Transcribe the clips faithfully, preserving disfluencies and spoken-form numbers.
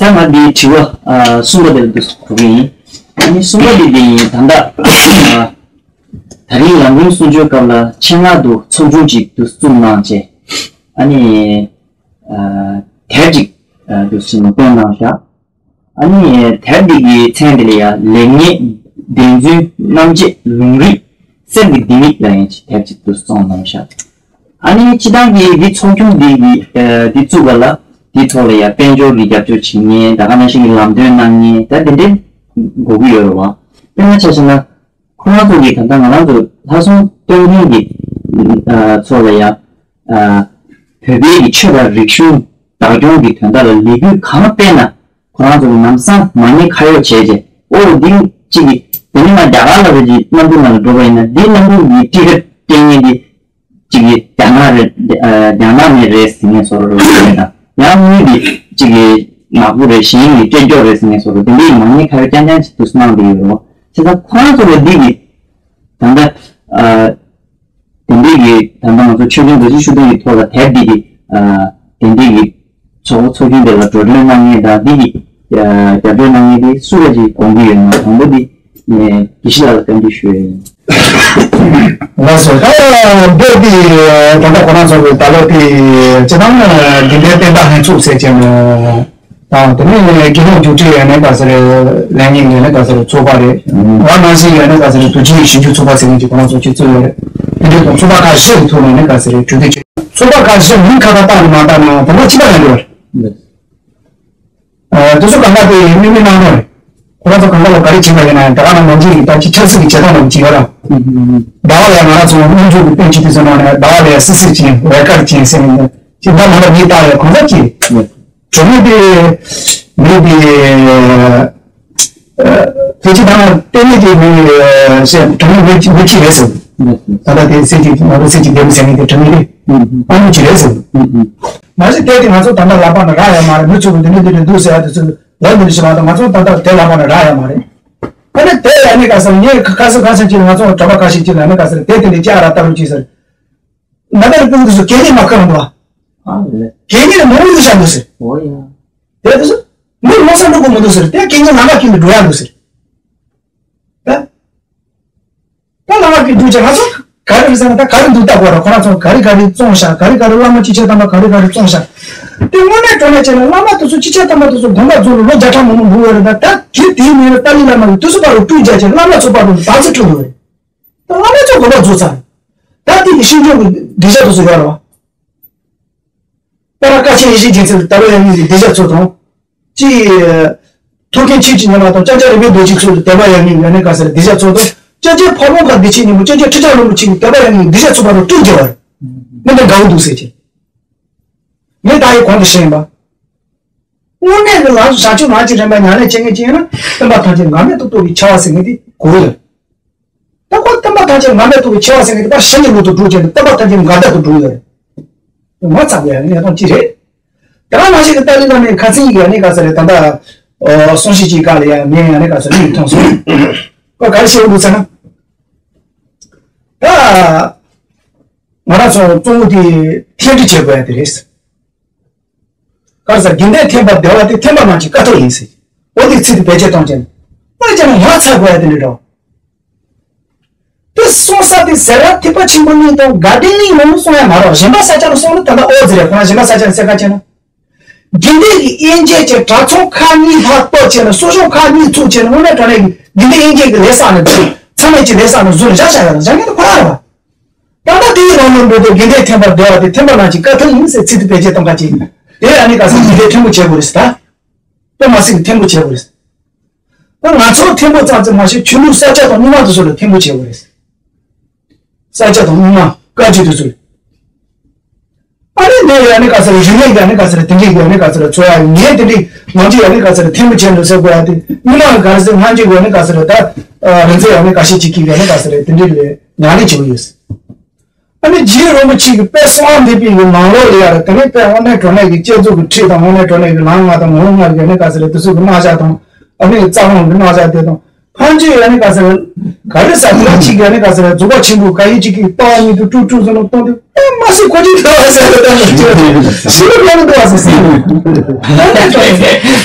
ད་ང་འདིའི་དྲི་བ་ཨ་གསུམ་པ་དེ་ལ་འདུག་གོ་གི་ཡིན། ཨ་ནི་གསུམ་པ་དེ་དེ་ཡིན། ད་ལྟ་ཨ་ད་རིང་ལམ་རིམ་གསུང་ཆོས་སྐབས་ལ་ཆེད་མངགས་དུ་ཚོགས་ཆུང་ཅིག་ཏུ་བཙུགས་གནང་བྱས། ཨ་ནི་ཨ་དེབ་ཅིག་ཨ་དུ་སེམས་ནང་བཏོན་གནང་བཞག་ཨ་ནི་དེབ་འདི་གི་མཚན་དེ་ལ་ཡང་ལེགས་ཉེས་བདེན་རྫུན་རྣམ་འབྱེད་ལུང་རིགས་གསེར་གྱི་ལྡེ་མིག་ལ་ཡང་དེབ་ཅིག་ཏུ་སོང་གནང་བཞག་ཨ་ནི་སྤྱི་བཏང་གི་འདི་ཚོགས་ཆུང་འདི་གི་ཨ་འདི་བཙུགས་པ་ལ་འདི་ཐོག་ལ་ཡང་དཔལ་འབྱོར་གྱི་རྒྱབ་སྐྱོར་བྱེད་མཁན། ད་ག་ནང་བཞིན་གྱི་ལམ་སྟོན་གནང་མཁན་ད་དེ་འདྲའི་དགོས་ཀྱི་ཡོད་རེད་བ། དཔེར་ན་ཆ་བཞག་ན། ཁོ་རང་ཚོ་གིས་ད་ལྟ་ང་རང་ཚོ་ལྷ་སྲུང་སྟོན་མཁན་གྱི་ཨ་ཚོ་ལ་ཡང་ཨ་བོད་པའི་གི་ཆོས་དང་རིག་གཞུང་བདག་སྐྱོང་གི་དོན་དག་ལ་ལས་འགུལ་གང་སྤེལ་ན་ཁོ་རང་ཚོ་གིས་ལམ་སང་མ་ཉེས་ཁ་གཡོག་བྱས་རྗེས། ཨོ་འདི་གཅིག་གིས་དེ་ནི་ང་རྒྱ་གར་ལ་རེད་ཅེས་གནམ་གྲུ་ནང་ལ་འགྲོ་བ་ཡིན་ན་འདི་གནམ་གྲུ་གི་ཊི་ཀེ་ཊི་སྤྲད་མཁན་འདི་གཅིག་གིས་རྒྱ་ནག་རེད། ཨ་རྒྱ་ནག་ནས་རེད་ཟེར་མཁན་བཟོ་འདྲ་རེད་དང་། ཡང་མི་འདི་གཅིག་གིས་ནག་པོ་རེད། གཞན་གྱིས་སྤྲད་རྒྱུ་རེད་ཟེར་མཁན་བཟོ་འདྲ་དེ་འདྲའི་མ་ཉེས་ཁ་གཡོག་རྐྱང་རྐྱང་ཅིག་ཏུ་གནང་བསྡད་ཡོད་རེད། བྱས་ཙང་ཁོ་རང་ཚོ་ལ་འདི་གི་ད་ལྟ་ཨ་དེ་འདྲའི་གི་ད་ལྟ་ང་ཚོ་ཆོས་དོན་འགའ་ཞིག་ཞུ་སྟངས་ཀྱི་ཐོག་ལ་དེབ་འདི་གི་ཨ་དེ་འདྲའི་གི་ཚོགས་པ་ཚོགས་ཆུང་དེ་ལ་འགྲོ་གྲོན་གནང་མཁན་དང་འདི་གི་ཨ་རྒྱབ་སྐྱོར་གནང་མཁན་དེ་སུ་རེད་ཅེས་དགོངས་ཀྱི་ཡོད་ན། དང་པོ་འདི་ཨ་དགེ་བཤེས་ལགས་ལ་བཀའ་འདྲི་ཞུ་ཡ་ཡིན། ལགས་སོ། ད་འདི་འདི་ད་ལྟ་ཁོ་རང་ཚོ་གི་ད་ལོ་དེ་སྤྱི་བཏང་ནས་དགེ་ལྡན་བསྟན་པ་ལྷན་ཚོགས་ཟེར་གྱི་ནོ། དང་དེ་ནས་དགེ་སློང་རྒྱུགས་སྤྲོད་ཡོད་ནས་ག་ཟེར་ལས་ཉིན་ཡོད་ནས་ག་ཟེར་ཚོགས་པ་རེད། ཨང་། བ་ནང་བཞིན་ཡོད་ནས་ག་ཟེར་དུས་ཆེན་ཞིབ་འཇུག་ཚོགས་པ་ཟེར་མཁན་གྱི་ཁོ་རང་ཚོ་སྤྱི་གཙོ་ཡོད་རེད། དེ་འདྲའི་ཚོགས་པ་ཁག་བཞི་གི་ཐོག་ནས་ནས་ག་ཟེར་གྲོས་བསྡུར་བྱས། ཚོགས་པ་ཁག་བཞི་མིང་ཁ་ཁ་བཏགས་ནས་མ་བཏགས་ན་དང་པོ་གཅིག་པ་ཡང་འགྲོ་བ་རེད། ཨ་དེ་ཚོ་གང་ག་དེ་དམིགས་མེད་གནང་རོགས་རེད། ཁོ་རང་ཚོ་གང་ག་ལ་ག་རེ་བྱེད་པ་ཡིན་ན་ཡང་ད་ག་ནང་ནང་བཞིན་གྱི་ད་ཅི་ཆབ་སྲིད་ཀྱི་བྱེད་སྟངས་ལ་བྱེད་ཡོད་ར། ཟླ་བ་ལ་ཡང་ང་རང་ཚོ་དབུ་འཛུགས་ཀྱི་དཔོན་ཆེན་དེ་ཚོ་ནང་ནས་ཟླ་བ་ལ་ཡང་སི་སི་ཅན་ཝེ་ཀར་ཅན་ཟེར་ནས་ཅི་ད་ལ་ལ་མི་ལྟ་ཡ་གང་ཟག་ཅིག་གྲོས་མོལ་དེ་མི་དེ་ཕལ་ཆེར་ད་ལྟ་གཏན་ནས་དེ་མི་ཟེར་གྲོས་མོལ་མི་གཅིག་རེད་ཟེར། ད་ལྟ་དེ་སེ་གཅིག་ང་ཚོ་སེ་གཅིག་ལྡེ་མོ་ཟེར་མཁན་དེ་གྲོས་མོལ་དེ་ཨང་གཅིག་རེད་ཟེར། མ་གཞི་དེ་དེ་ང་ཚོ་ད་ལྟ་ལག་པ་ན་རག་ཡ་མ་རེད། མི་ཚོ་གི་འདི་འདྲ་འདི་འདྲ་འདུག་ཟེར་ཡ་དེ་ཚོ་ལབ་འདི་འདྲ་ཞིག་མ་གཏོགས་ང་ཚོ་ད་ལྟ་དེ་ལག་པ་ན་རག་ཡ་མ་རེད། ཨ་ནི་དེ་ཡ་ནི་ག་ས་ངས་ཁ་ཁ་སང་ཁ་སང་ཅིག་ང་ཚོ་གྲྭ་པ་ཁ་ཤས་ཅིག་ལ་ནི་ག་ས་དེ་དེ་འདྲ་ཅི་ཨ་ར་ལྟ་རུ་ཅིག་ཟེར། ང་ད་ལ་ཕུག་དུ་སུ་གད་སྙིགས་མ་ཁུར་འདུག་ཨ་ལེ། གད་སྙིགས་ནི་མང་པོ་ཞིག་འདུག་ཟེར། ཨོ་ཡ། དེ་དུ་སུ་མི་མང་ས་འགྲོ་གི་མི་འདུག་ཟེར། དེ་གད་སྙིགས་ལམ་ཁ་ཀུན་ཏུ་འགྲོ་ཡ་འདུག་ཟེར། ད་ད་ལམ་ཁ་ཀུན་འགྲོ་ཅེ་ང་ཚོ་ག་རེ་རེད་ཟེར་ན་ད་ག་རེ་འདུག་ལྟ་དགོས་ར། ཁོ་རང་ཚོ་ག་རེ་ག་རེ་བཙོང་ཤག་ག་རེ་ག་རེ་བླ་མ་སྤྱི་ཁྱབ་དམ་པ་ག་རེ་ག་རེ་བཙོང་ཤག་དེ་དངོས་གནས་དྲང་གནས་བྱས་ན་བླ་མ་དེ་ཚོ་སྤྱི་ཁྱབ་དམ་པ་དེ་ཚོ་དགོན་པ་རྫོགས་ལ་ལོ་བརྒྱ་ཕྲག་མང་པོ་འགྲོ་ཡོད་རེད། ད་ད་དེ་དེའི་ནས་ཏཱ་ལའི་བླ་མ་གི་དུས་སུ་པ་རུ་སྤྲུལ་རྒྱ་ཆེ་བླ་མ་ཚོ་པ་རུ་བདག་འཛིན་སྤྲོད་འདུག་རེད། ད་བླ་མ་ཚོ་དགོན་པ་རྫོགས་ཚར། ད་དེ་གི་ཤིང་ལྗོངས་ཀྱི་གདུལ་བྱ་དེ་ཚོ་ཡོད་རེད་བ། ད་ལྟ་ཀ་ཆེན་ཡེ་ཤེས་རྒྱལ་མཚན་ལ་དད་པ་ཡོད་མཁན་གྱི་གདུལ་བྱ་ཚོ་དང་། ཅི། ཐུའུ་བཀྭན་ཆོས་ཀྱི་ཉི་མ་དང་ལྕང་སྐྱ་རིག་པའི་རྡོ་རྗེ་ཚོ་ལ་དད་པ་ཡོད་མཁན་ཡོད་ནས་ག་ཟེར་གདུལ་བྱ་ཚོ་དང་། ལྕང་སྐྱ་ཕ་བོང་ཁ་བདེ་ཆེན་ཉིན་མོ་ལྕང་སྐྱ་ཁྲི་བྱང་རིན་པོ་ཆེ་ལ་དད་པ་ཡོད་མཁན་གདུལ་བྱ་ཚོ་བར་དུ་སྤྲུལ་རྒྱ་བ་རེད། མི་འདི་དགའ་བོ་འདུག་ཟེར་གྱི། ངས་ད་ཡི་གོང་དུ་བཤད་ཡིན་པ། དངོས་གནས་ཀྱི་ལམ་བྱང་ཆུབ་ལམ་གྱི་རིམ་པ་ཉམས་ལེན་བྱེད་མཁན་ཅིག་ཡིན་ན་སྟོན་པ་ཐམས་ཅད་འགག་མེད་ཏུ་རྟོགས་པའི་ཆེ་བ་ཟེར་མཁན་དེ་གོ་ཡོད། ད་ཁོ་སྟོན་པ་ཐམས་ཅད་འགག་མེད་རྟོགས་པའི་ཆེ་བ་ཟེར་མཁན་དེ་ཕར་ཞི་གནས་ལུགས་དུ་འགྲོ་བྱས་ནས་སྟོན་པ་ཐམས་ཅད་འགག་བདག་ཏུ་འགྲོ་ཡོད་རེད། ངོ་ཚ་དགོས་ཡ་གནས་སྟངས་ཅི་རེད། དེ་ག་ནང་བཞིན་གྱི་ཏཱ་ལའི་བླ་མའི་ཁ་སང་གི་ཡ་གནས་ག་ཟེར་རེད་ད་ལྟ་གསུང་བཤད་ཅིག་ག་ལ་ཡ་ངས་ཡ་གནས་ག་ཟེར་ལུས་མཐོང་སོང་། ཁོ་ག་རེ་བཤད་འདུག་ཟེར་ན། ད་ང་རང་ཚོ་གཙོ་བོ་དེ་འཐེན་འཁྲི་བྱེད་དགོས་ཡ་དེ་རེད། ག་རེ་ཟེར་དགེ་འདུན་ཐེག་པ་བདེ་བ་སྟེ་ཐེག་པ་རྣམས་ཀྱི་དཀའ་ཐུབ་ཡིན་ཟེར། འོ་དེ་ཚིག་དེ་བེད་སྤྱོད་གཏོང་ཅན། ཨ་ཅག་ནི་ངོ་ཚ་དགོས་ཡ་དེ་འདྲ་འགྲོ། དེ་གསུང་ས་དེ་ཟེར་བ་ཐེག་པ་ཆེན་པོ་གཉིས་དང་དགའ་ལྡན་གཉིས་མང་པོ་གསུང་ཡ་མ་རེད། གཞན་པ་ས་ཆ་ལ་གསུང་ན་ད་ལྟ་ཨོ་ཟེར་རེད། ཁོ་རང་གཞན་པ་ས་ཆ་ལ་གསལ་ཁ་བྱས་ན། དགེ་འདུན་གྱི་དབྱེ་འབྱེད་ཀྱི་གྲྭ་ཚང་ཁག་གཉིས་ལྷག་གཏོར་བྱས་ན་གསོ་སྦྱོང་ཁག་གཉིས་ཚུགས་བྱས་ན་དངོས་གནས་དྲང་གནས་ཀྱི་དགེ་འདུན་དབྱེ་འབྱེད་ཀྱི་ལས་བསགས་ནས་ཚང་མས་ཀྱི་ལས་བསགས་ནས་བཟོ་ནས་བཞག་བཞག་ཡོད་ན་བཞག་མཁན་དེ་ཁོ་རང་རེད་བ། ད་ལྟ་དེའི་རང་ལུགས་འགྲོ་དུས་དགེ་འདུན་ཐེག་པ་བདེ་བ་སྟེ་ཐེག་པ་རྣམས་ཀྱི་དཀའ་ཐུབ་ཡིན་ཟེར་ཚིག་དེ་བེད་སྤྱོད་གཏོང་ཁ་ཅིག་དེ་ཨ་ནི་ག་ས་དགེ་འདུན་ཐེན་པོ་བྱེད་དགོས་རེད་ཟེར་ད། དཔེ་མ་སྲིད་ཀྱི་ཐེན་པོ་བྱེད་དགོས་རེད་ཟེར། ད་ང་ཚོ་ཐེན་པོ་ཙམ་ཙམ་མ་ཤེས་ཆོས་ལུགས་ས་སྐྱ་དང་རྙིང་མ་དེ་ཚོ་ལ་ཐེན་པོ་བྱེད་དགོས་རེད་ཟེར། ས་སྐྱ་དང་རྙིང་མ་བཀའ་བརྒྱུད་དེ་ཚོ་ལ། ཨ་ནི་འདི་ཡ་ནི་ག་ས་རེད། རིག་གནས་ཀྱི་ཡ་ནི་ག་ས་རེད། དེ་འདྲའི་ཡ་ནི་ག་ས་རེད། འཚོ་བ་ཡ་ངས་དེ་འདྲའི་ང་ཚོ་ཡ་ནི་ག་ས་རེད། ཐེན་པོ་བྱེད་འདུག་ཟེར་དགོས་ཡ་དེ་རྙིང་མ་ག་རེ་ཟེར། སྔ་འགྱུར་ཡ་ནི་ག་ས་རེད། ད་རིག་འཛིན་ཡ་ནི་ག་ཤེད་ཅིག་གིས་ཡ་ནི་ག་ས་རེད། དེ་འདྲའི་ལས་ཉམས་ལེན་བྱེད་ཀྱི་ཡོད་ཟེར། ཨ་ནི་རྗེ་རིན་པོ་ཆེ་གི་དཔལ་གསང་བ་འདུས་པའི་གི་ནང་ལོགས་ལ་ཡ་རེད། དེ་ནས་དཔལ་དབང་རྣོན་གྲོལ་གནས་ཀྱི་བསྐྱེད་རྫོགས་ཀྱི་ཁྲིད་དང་། དབང་རྣོན་གྲོལ་གནས་ཀྱི་ལམ་ལྔ་དང་། ངོ་བོ་ལྔ་གི་ཡ་ནི་ག་ས་རེད། དེ་ཚོ་གི་རྣམ་གཞག་དང་། ཨ་ནི་རྩ་དབང་གི་རྣམ་གཞག་དེ་དང་ ཕན་ཆད་ཡ་ནི་ག་ཟེར། ག་རེ་ཟེར་ན་གཅིག་ཡ་ནི་ག་ཟེར། རྫོགས་པ་ཆེན་པོའི་བཀའ་ཡིག་གཅིག་གིས་ལྟ་བ་ཉིད་དུ་སྤྲུལ་སྤྲུལ་ཟེར་ལ་གཏོང་དུས་ཨེ་མ་སྲིད་ཁོ་ཅིག་ལྟ་བ་ཟེར་ལ་ལྟ་ཞིག་ལ་གཏོང་དུས་ཞི་བ་ལ་ལྟ་བ་ཟེར་སྲིད།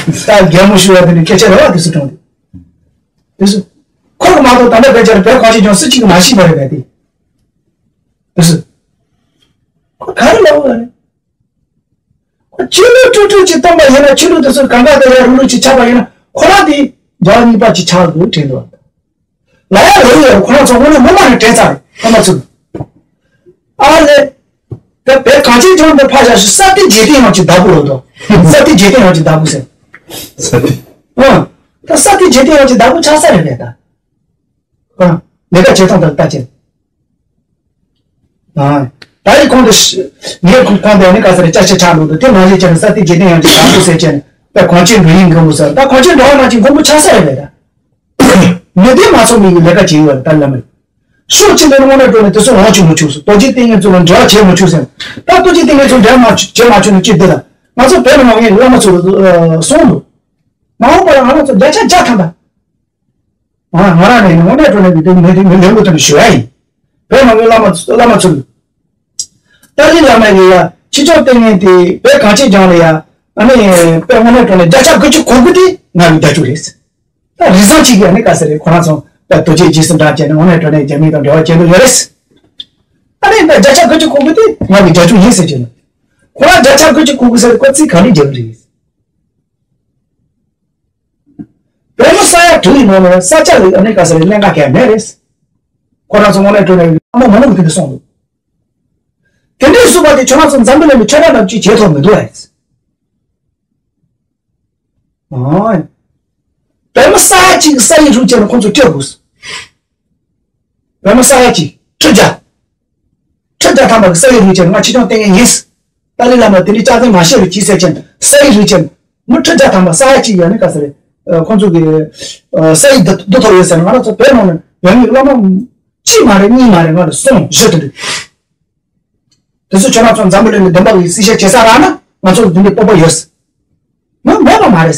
ད་རྒྱལ་མོ་ཞུ་བ་དེ་ནི་སྐད་ཆ་རེ་བ་དེ་སུ་གཏོང་དུས། དེ་སུ། ཁོ་གི་མ་གཏོགས་ད་ལྟ་བོད་ཀྱི་བོད་གངས་ཅན་ལྗོངས་སུ་གཅིག་གིས་མ་ཤེས་པ་རེད་པས་དེ། དེ་སུ། ཁོ་ག་རེ་ལབ་པ་རེད། ཆོས་ལུགས་སྤྲུལ་སྤྲུལ་ཅིག་བཏང་པ་ཡིན་ན། ཆོས་ལུགས་དེ་ཚོ་གང་ག་དེ་ཡ་རུ་རུ་ཅིག་ཆགས་པ་ཡིན་ན། ཁོ་རང་དེ་རྒྱལ་བ་གཉིས་པ་ཅིག་ཆགས་དགོས་དྲན་འདུག་ལ་ཡ་རུ་ཡ་ཁོ་རང་ཚོ་དངོས་གནས་སྔོན་མ་ནས་དྲན་ཚར་རེད། ཨ་མ་ཚུགས། ཨ་ལེ། དེ་བོད་གངས་ཅན་ལྗོངས་འདི་ཕར་བཞག་ཤིག་ས་སྟེང་འཇིག་རྟེན་ཡོངས་ཀྱི་བདག་པོ་རེད་དོ། ས་སྟེང་འཇིག་རྟེན་ཡོངས་ཀྱི་བདག་པོ་ཟེར། ས་སྟེང་། ཨ། ད་ས་སྟེང་འཇིག་རྟེན་ཡོངས་ཀྱི་བདག་པོ་ཆགས་ས་རེད་པས་ད། ཨ། ལས་ཀ་བྱེད་སྟངས་དང་ལྟ་ཅན། ཨ། ད་ཡི་གོང་དུ་ངས་གོང་དུ་ནི་ག་ས་རེ་ཅག་ཆེ་ཆག་འདུག་དུ་དེ་མ་བྱེད་ཅན་ས་སྟེང་འཇིག་རྟེན་ཡོངས་ཀྱི་བདག་པོ་ཟེར་ཅན་པའི་གངས་ཅན་འགྲོ་ཡི་མགོན་པོ་ཟེར། ད་གངས་ཅན་འགྲོ་བ་ནང་གི་མགོན་པོ་ཆགས་ས་རེད་པས་ད། མི་སྡེ་མ་ཚོགས་མི་ཡི་ལས་ཀ་བྱེད་ཡོད་པ་ད་ལ་མེད། ཕྱོགས་གཅིག་ནས་དངོས་གནས་དྲང་གནས་དེ་ཚོ་འོང་བཅུག་མི་ཆོག་ཟེར། རྡོ་རྗེ་ལྟས་ངན་ཚོ་ལ་འབྲེལ་བ་བྱེད་མི་ཆོག་ཟེར། ད་རྡོ་རྗེ་ལྟས་ངན་ཚོ་འབྲེལ་མ་བྱེད་མ་ཆོག་ནས་ཅི་འདི་ལ་ང་ཚོ་བོད་ནང་ངའི་བླ་མ་ཚོ་གསུངས་འདུག་མ་འོངས་པར་ང་རང་ཚོ་བརྒྱ་ཆ་བརྒྱ་ཐམ་པ། ང་རང་ནས་དངོས་གནས་དྲང་གནས་ཀྱི་དེ་མི་དེ་མི་ལེན་དགོས་དོན་ཞུ་ཡ་ཡིན། བོད་ནང་གི་བླ་མ་བླ་མ་ཚོ་ལ། ཏཱ་ལའི་བླ་མ་ཡིན་ཡ་ཕྱི་ཕྱོགས་ལྟས་ངན་དེ་བོད་གངས་ཅན་ལྗོངས་ལ་ཡ་ཨ་ནི་དཔེ་དངོས་གནས་དྲང་གནས་བརྒྱ་ཆ་དགུ་བཅུ་གོ་དགུ་དེ་ང་གི་རྒྱབ་སྐྱོར་རེད། ད་རེ་ཟུང་གཅིག་གིས་ཨ་ནི་ག་ཟེར་རེད། ཁོ་རང་ཚོ་ད་དོལ་རྒྱལ་རྗེས་སུ་འབྲང་བྱས་ནས་དངོས་གནས་དྲང་གནས་རྒྱ་མི་དང་འབྲེལ་བ་བྱེད་འདོད་ཡོད་རེད། ཨ་ནི་ད་བརྒྱ་ཆ་དགུ་བཅུ་གོ་དགུ་དེ་ང་གི་རྒྱབ་སྐྱོར་ཡིན་ཟེར་གྱི་ནི། ཁོ་རང་བརྒྱ་ཆ་དགུ་བཅུ་གོ་དགུ་ཟེར་ཁོ་ཚིག་ག་ནས་རྒྱབ་ཀྱི་རེད། བོད་མི་ས་ཡ་དྲུག་ཡི་ནང་ནས་ས་ཆ་ལ་ཨ་ནི་ག་ཟེར་རེད། གནད་འགག་གང་ཡང་མེད་རེད། ཁོ་རང་ཚོ་དངོས་གནས་དྲང་གནས་ལྷ་མོ་མོ་ནུ་གི་དེ་འདྲ་གསུངས་འདུག་དེ་འདྲའི་གསུངས་པ་དེ་ཁྱོད་རང་ཚོ་འཛམ་བུ་གླིང་ནས་ཁྱོད་རང་རྣམས་ཀྱིས་བྱེད་ཐུབ་མི་འདུག་ཨེ། ཨོ། བོད་མི་ས་ཡ་གཅིག་གི་ས་ཡིག་རུས་བྱས་ནས་ཁོང་ཚོ་སྤྲད་དགོས། བོད་མི་ས་ཡ་གཅིག་ཁྲི་བརྒྱ། ཁྲི་བརྒྱ་ཐམ་པ་གི་ས་ཡིག་རུས་བྱས་ནས་ང་ཕྱི་ཕྱོགས་ལྟས་ངན་ཡིན། ཏཱ་ལའི་བླ་མ་དེ་འདྲའི་སྐྱག་རྫུན་མ་བཤད་རུ་གྱིས་ཟེར་ཅན་ས་ཡིག་རུས་བྱས་ནས་མི་ཁྲི་བརྒྱ་ཐམ་པ་ས་ཡ་གཅིག་ཡོད་ནི་ག་ཟེར་རེད། ཁོང་ཚོ་གི་ས་ཡིག་འདི་འདི་ཐོབ་ཡོད་ཟེར་ན། ང་རང་ཚོ་བོད་ནང་ནས་བོད་མི་བླ་མ་གཅིག་མ་རེད་གཉིས་མ་རེད། ང་ལ་གསུང་ཞུ་དེ་འདུག་དེ་ཚོ་ཁྱོད་རང་ཚོ་འཛམ་བུ་གླིང་ནས་བདེན་པ་གི་སྲིད་ཤེས་བྱེད་ས་རག་ན་ང་ཚོ་ལ་དེ་འདྲའི་སྤོབས་པ་ཡོད། མི་མེད་པ་མ་རེད།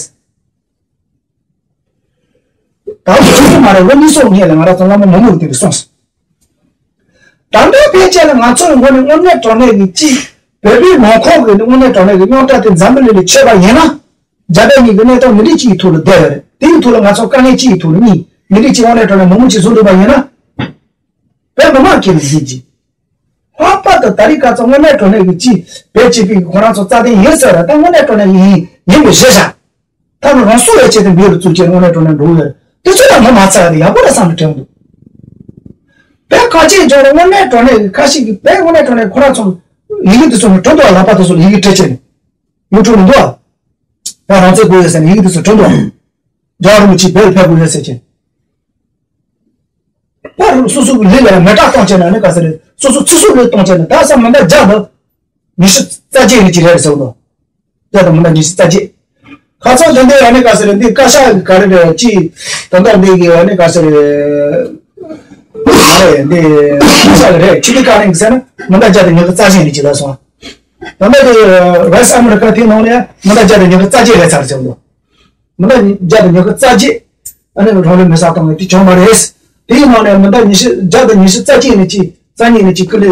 ད་ལོ་གཅིག་མ་རེད། ལོ་གཉིས་གསུམ་སྔོན་ལ་ང་རང་ཚོ་བླ་མ་མང་པོ་གི་དེ་འདྲ་གསུངས་སོང་། ད་ལྟ་ཕལ་ཆེར་ལ་ང་ཚོའི་ངོས་ནས་དངོས་གནས་དྲང་གནས་ཀྱི་ཅིག་བོད་པའི་ལུང་ཁོག་གི་དངོས་གནས་དྲང་གནས་ཀྱི་རྙོག་དྲ་དེ་འཛམ་བུ་གླིང་ལ་ཆད་པ་ཡིན་ན། རྒྱ་བལ་གཉིས་ཀྱི་གནས་སྟངས་མི་འདྲ་ཅིག་གི་ཐོག་ལ་བསྡད་ཡོད་རེད། དེ་ཡི་ཐོག་ལ་ང་ཚོ་དཀའ་ངལ་ཅིག་གི་ཐོག་ལ་གཉིས་མི་འདྲ་ཅིག་དངོས་གནས་དྲང་གནས་མང་པོ་ཅིག་བཟོ་འདོད་པ་ཡིན་ན། བོད་མི་མང་སྐད་ལ་ཡིན་གྱི། ལྷག་པར་དུ་ད་རེས་ཁ་སང་དངོས་གནས་དྲང་གནས་ཀྱི་ཅིག་བོད་སྤྱི་པའི་ཁོ་རང་ཚོ་རྩ་དོན་ཡིན་ཟེར་བ་ད་དངོས་གནས་དྲང་གནས་ཀྱི་ཡིན་ཡིན་པའི་གཞི་བཞག་ད་ནི་རང་སྲོག་ཡོད་ཆེད་དུ་འབུལ་རུ་བཙུགས་ཀྱི་དངོས་གནས་དྲང་གནས་འགྲོ་གི་ཡོད་རེད། དེ་ཚོ་ལ་ངོ་མ་ཚ་བ་དེ་ཡག་པོ་རེད་བསམ་པའི་དྲན་འདུག་བོད་གངས་ཅན་ལྗོངས་ལ་དངོས་གནས་དྲང་གནས་ཀྱི་ཁ་ཤས་ཀྱིས་བོད་དངོས་གནས་དྲང་གནས་ཁོ་རང་ཚོ་ཡི་གེ་འདི་ཚོ་ནི་གྲུབ་འདུག་ལག་པ་དེ་ཚོ་ལ་ཡི་གེ་བྲིས་བྱས་ནས་ཡུ་ཊུབ་མི་འདུག་བོད་རང་བཙན་དགོས་ཡོད་ཟེར་ནས་ཡི་གེ་འདི་ཚོ་གྲུབ་འདུག་རྒྱལ་བ་རིན་པོ་ཆེ་བོད་ལ་ཕེབས་དགོས་ཡོད་ཟེར་བྱས། པར་སོ་སོ་གི་ལུས་ལ་མེ་སྲེག་གཏོང་བྱས་ན་ནི་ག་ཟེར་རེད། སོ་སོ་ཚེ་སྲོག་བློས་གཏོང་བྱས་ན་ད་ས་མི་འདྲ་བརྒྱ་དང་ཉི་ཤུ་རྩ་བརྒྱད་ནི་ཅི་རེད་ཟེར་བ་དང་། བརྒྱ་དང་མི་འདྲ་ཉི་ཤུ་རྩ་བརྒྱད། ཁ་སང་དེ་འདྲའི་ཡང་ནི་ག་ཟེར་རེད། འདི་བཀའ་ཤག་གི་ག་རེ་རེད་ཅི། ད་ལྟ་འདི་གི་ཡང་ནི་ག་ཟེར་རེད། འདི་བཀའ་ཤག་གི་རེད། ཕྱི་དྲིལ་བཀའ་བློན་གི་ཟེར་ན་མི་འདྲ་བརྒྱ་དང་ཉི་ཤུ་རྩ་བརྒྱད་ནི་ཅི་ལ་སོང་། ད་ལྟ་འདི་Voice of America དེའི་ནང་ནས་མི་འདྲ་བརྒྱ་དང་ཉི་ཤུ་རྩ་བརྒྱད་རེད་ཚར་ཟེར་བ་དང་། མི་འདྲ་བརྒྱ་དང་ཉི་ཤུ་རྩ་བརྒྱད། ཨ་ནི་རང་ལུས་མེ་སྲེག་བཏང་བའི་དེ་བྱུང་བ་རེད། དེའི་ནང་ནས་མི་འདྲ་ཉི་ཤུ་བརྒྱ་དང་ཉི་ཤུ་རྩ་གཅིག་ནས་ཅི་རྩ་གཉིས་ནས་ཅི་ཀུན་ལས་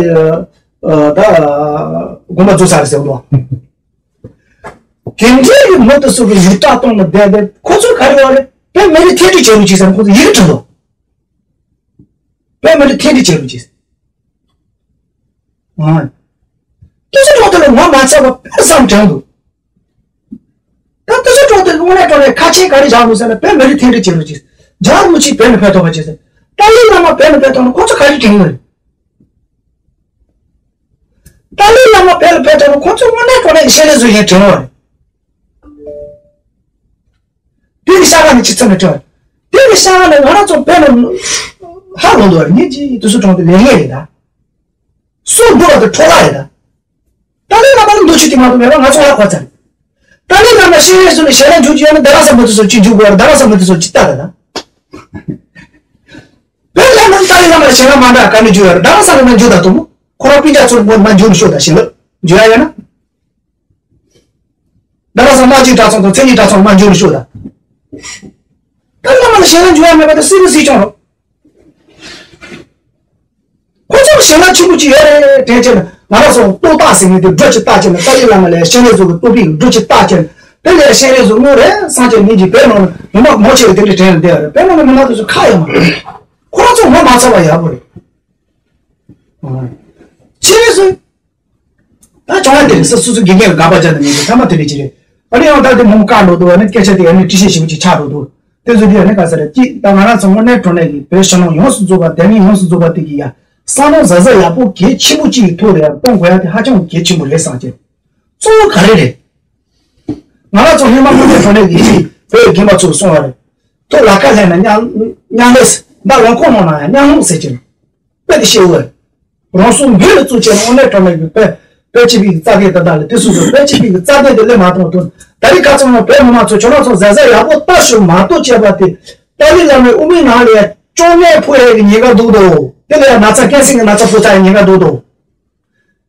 ད་དགོངས་པ་རྫོགས་ཚར་ཟེར་བ། དེ་འདྲའི་གི་མི་དེ་ཚོ་གི་ཡིག་ཐོག་གཏོང་ནས་བསྡད་དེ་ཁོ་ཚོ་ག་རེ་ཡོད་རེད། བོད་མི་རིགས་འཐེན་འཁྱེར་བྱེད་རོགས་གྱིས་ཟེར་ནས་ཁོ་ཚོ་ཡིག་འབྲི་འདུག་བོད་མི་རིགས་འཐེན་འཁྱེར་བྱེད་རོགས་གྱིས། ཨང་། དེ་ཚོ་ཐོག་དེ་ལ་ངོ་མ་ཚ་བ་དཔེ་བསམ་དྲན་འདུག་ད་ལྟ་ཚོ་གྲོགས་དེ་དངོས་གནས་དྲང་གནས་ཁ་ཆེ་ག་རེ་བཞག་འདུག་ཟེར་ན་བོད་མི་རིགས་མཐུན་སྒྲིལ་བྱེད་རོགས་གྱིས། རྒྱལ་བ་རིན་པོ་ཆེ་བོད་ནས་ཕེབས་ཐུབ་པ་བྱེད་ཟེར། ཏཱ་ལའི་བླ་མ་བོད་ནས་ཕེབས་ཐུབ་ན་ཁོ་ཚོ་ག་རེ་དྲན་གི་རེད། ཏཱ་ལའི་བླ་མ་བོད་ནས་ཕེབས་ཐུབ་ན་ཁོ་ཚོ་དངོས་གནས་དྲང་གནས་ཀྱི་ཤེས་རིག་བཟོ་བཞིན་དྲན་བ་རེད། དེ་གི་ཤ་ཁ་ནས་ཅི་ཚང་ནས་དྲན་བ་རེད། དེ་གི་ཤ་ཁ་ནས་ང་རང་ཚོ་བོད་ནས་ཧ་ལོ་འདུག་བ་རེད། ངེད་ཀྱི་དུས་ཚོད་གྲོང་དེ་ལས་ངན་རེད་ད། སུ་འདུག་བ་དེ་འཕྲོ་བརླག་རེད་ད། ཏཱ་ལའི་བླ་མ་ལ་འདུ་བྱེད་དེ་མ་གཏོགས་མེད་པ་ང་ཚོ་ཧ་གོ་ཚར། ཏཱ་ལའི་བླ་མ་ཤེས་ཡོན་སོ་ནས་ཞལ་ལག་འཇུ་རྒྱུ་ཡོད་ན་རྡ་རམ་ས་ལ་དེ་ཚོ་ཅི་འཇུ་དགོས་ར། རྡ་རམ་ས་ལ་དེ་ཚོ་ཅི་ལྟ་ར་ད། བོད་ལ་ནང་ཏཱ་ལའི་བླ་མ་ལ་ཞལ་ལག་མ་འདྲ་ག་ནས་འཇུ་ཡོད་ར། རྡ་རམ་ས་ལ་ན་འཇུ་ད་དུ་མོ་ཁོ་རང་སྤུན་ཀྱག་ཚོར་མོ་མ་འཇུ་ནས་ཤོག་ད་ཞལ་ལག་འཇུ་ཡ་ཡོད་ན། རྡ་རམ་ས་ལ་དམག་སྤྱི་གྲྭ་ཚང་དང་མཚན་ཉིད་གྲྭ་ཚང་མ་འཇུ་ནས་ཤོག་ད། ཨ་བླ་མ་ལ་ཞལ་ལག་མཇལ་ཡ་མེད་པ་དེ་སྲིད་པའི་སྲིད་སྐྱོང་རེད། ཁོ་ཚོར་ཞལ་ལག་ཆེན་པོ་ཅིག་ཡོད་རེད་དྲན་བྱས་ན། ང་རང་ཚོ་ལྟོ་བརྟག་ཟེར་མཁན་དེ་སྒྲོ་ཅིག་བཏགས་བྱས་ན། ཏཱ་ལའི་བླ་མ་ལ་སྤྱན་རས་གཟིགས་ཀྱི་ལྟོ་ཕད་ཀྱི་སྒྲོ་ཅིག་བཏགས་བྱས་ན། དེ་ལས་སྤྱན་རས་གཟིགས་དངོས་རེད་བསམ་བྱས་ནས་ཀྱི་བོད་ནང་ལ་མི་མང་མང་ཆེ་བ་དེ་འདྲ་དྲན་ནས་བསྡད་ཡོད་རེད། བོད་ནང་ལ་མི་མང་དེ་ཚོ་ཁག་ཡོད་མ་རེད། ཁོ་རང་ཚོ་ངོ་མ་ཚ་བ་ཡག་པོ་རེད། ཨང་། སྤྱན་རས་གཟིགས། ད་བྱུང་བ་དེ་རེད་ཟེར། སོ་སོ་དགེ་རྒན་ལ་དགག་པ་རྒྱག་ནས་མི་འདུག་ཐ་མ་དེ་འདྲ་ཅིག་རེད། ཨ་ནི་ཡང་ད་དེ་མོ་བཀག་འགྲོ་འདུག་ཨ་ནི་སྐད་ཆ་དེ་ཨ་ནི་འགྲེལ་བཤད་ཞིབ་པོ་ཅིག་ཆགས་འགྲོ་འདུག་དེ་ཚོ་དེ་ཨ་ནི་ག་ས་རེད། གཅིག་ད་ང་རང་ཚོ་དངོས་གནས་དྲང་གནས་ཀྱི་བོད་ཕྱི་ནང་ཡོངས་སུ་རྫོགས་པ། རྒྱ་མི་ཡོངས་སུ་རྫོགས་པ་དེ་གི་ཡ་བསམ་བློ་གཟབ་གཟབ་ཡག་པོ་གལ་ཆེན་པོ་ཅིག་གི་ཐོག་ལ་ཡ་གཏོང་དགོས་ཡ་དེ་ཧ་ཅང་གལ་ཆེན་པོ་རེད་བསམ་གྱི། གཙོ་བོ་ག་རེ་རེད། ང་རང་ཚོ་སྔོན་མ་དངོས་གནས་དྲང་གནས་ཀྱི་བོད་ཀྱི་རྒན་པ་ཚོས་གསུངས་པ་རེད། ཐོག་ལ་ཁ་ལྷན་ན་མཉམ་མཉམ་ལས། མདའ་ལོང་ཁོག་ནང་ན་ཡང་མཉམ་ལྷུང་ཟེར་གྱི་རེད། དཔེ་དེ་ཤེས་དགོས། རང་སྲོག་འབུལ་ལ་བཙུགས་བྱས་ནས་དངོས་གནས་དྲང་གནས་ཀྱི་བོད་བོད་སྤྱི་པའི་རྩ་དོན་དེ་དག་ལ་དེ་སོ་སོ་བོད་སྤྱི་པའི་རྩ་དོན་དེ་སླེབས་མ་གཏོང་དུས། ད་རེས་ཁ་ཚང་ནང་བོད་མི་མང་ཚོ་ཁྱོད་རང་ཚོ་གཟབ་གཟབ་ཡག་པོ་ལྟ་ཤོག་མ་གཏོགས་བྱས་པ་དེ་ཏཱ་ལའི་བླ་མའི་དབུ་མའི་ནང་ལ་ཡང་གཅོང་ནད་ཕོག་ཡག་གི་ཉེན་ཁ་འདུག་དོ། དེ་ལ་ཡང་ན་ཚ་ཀན་སར་གྱི་ན་ཚ་ཕོག་ཚར་ཡག་ཉེན་ཁ་འདུག་དོ།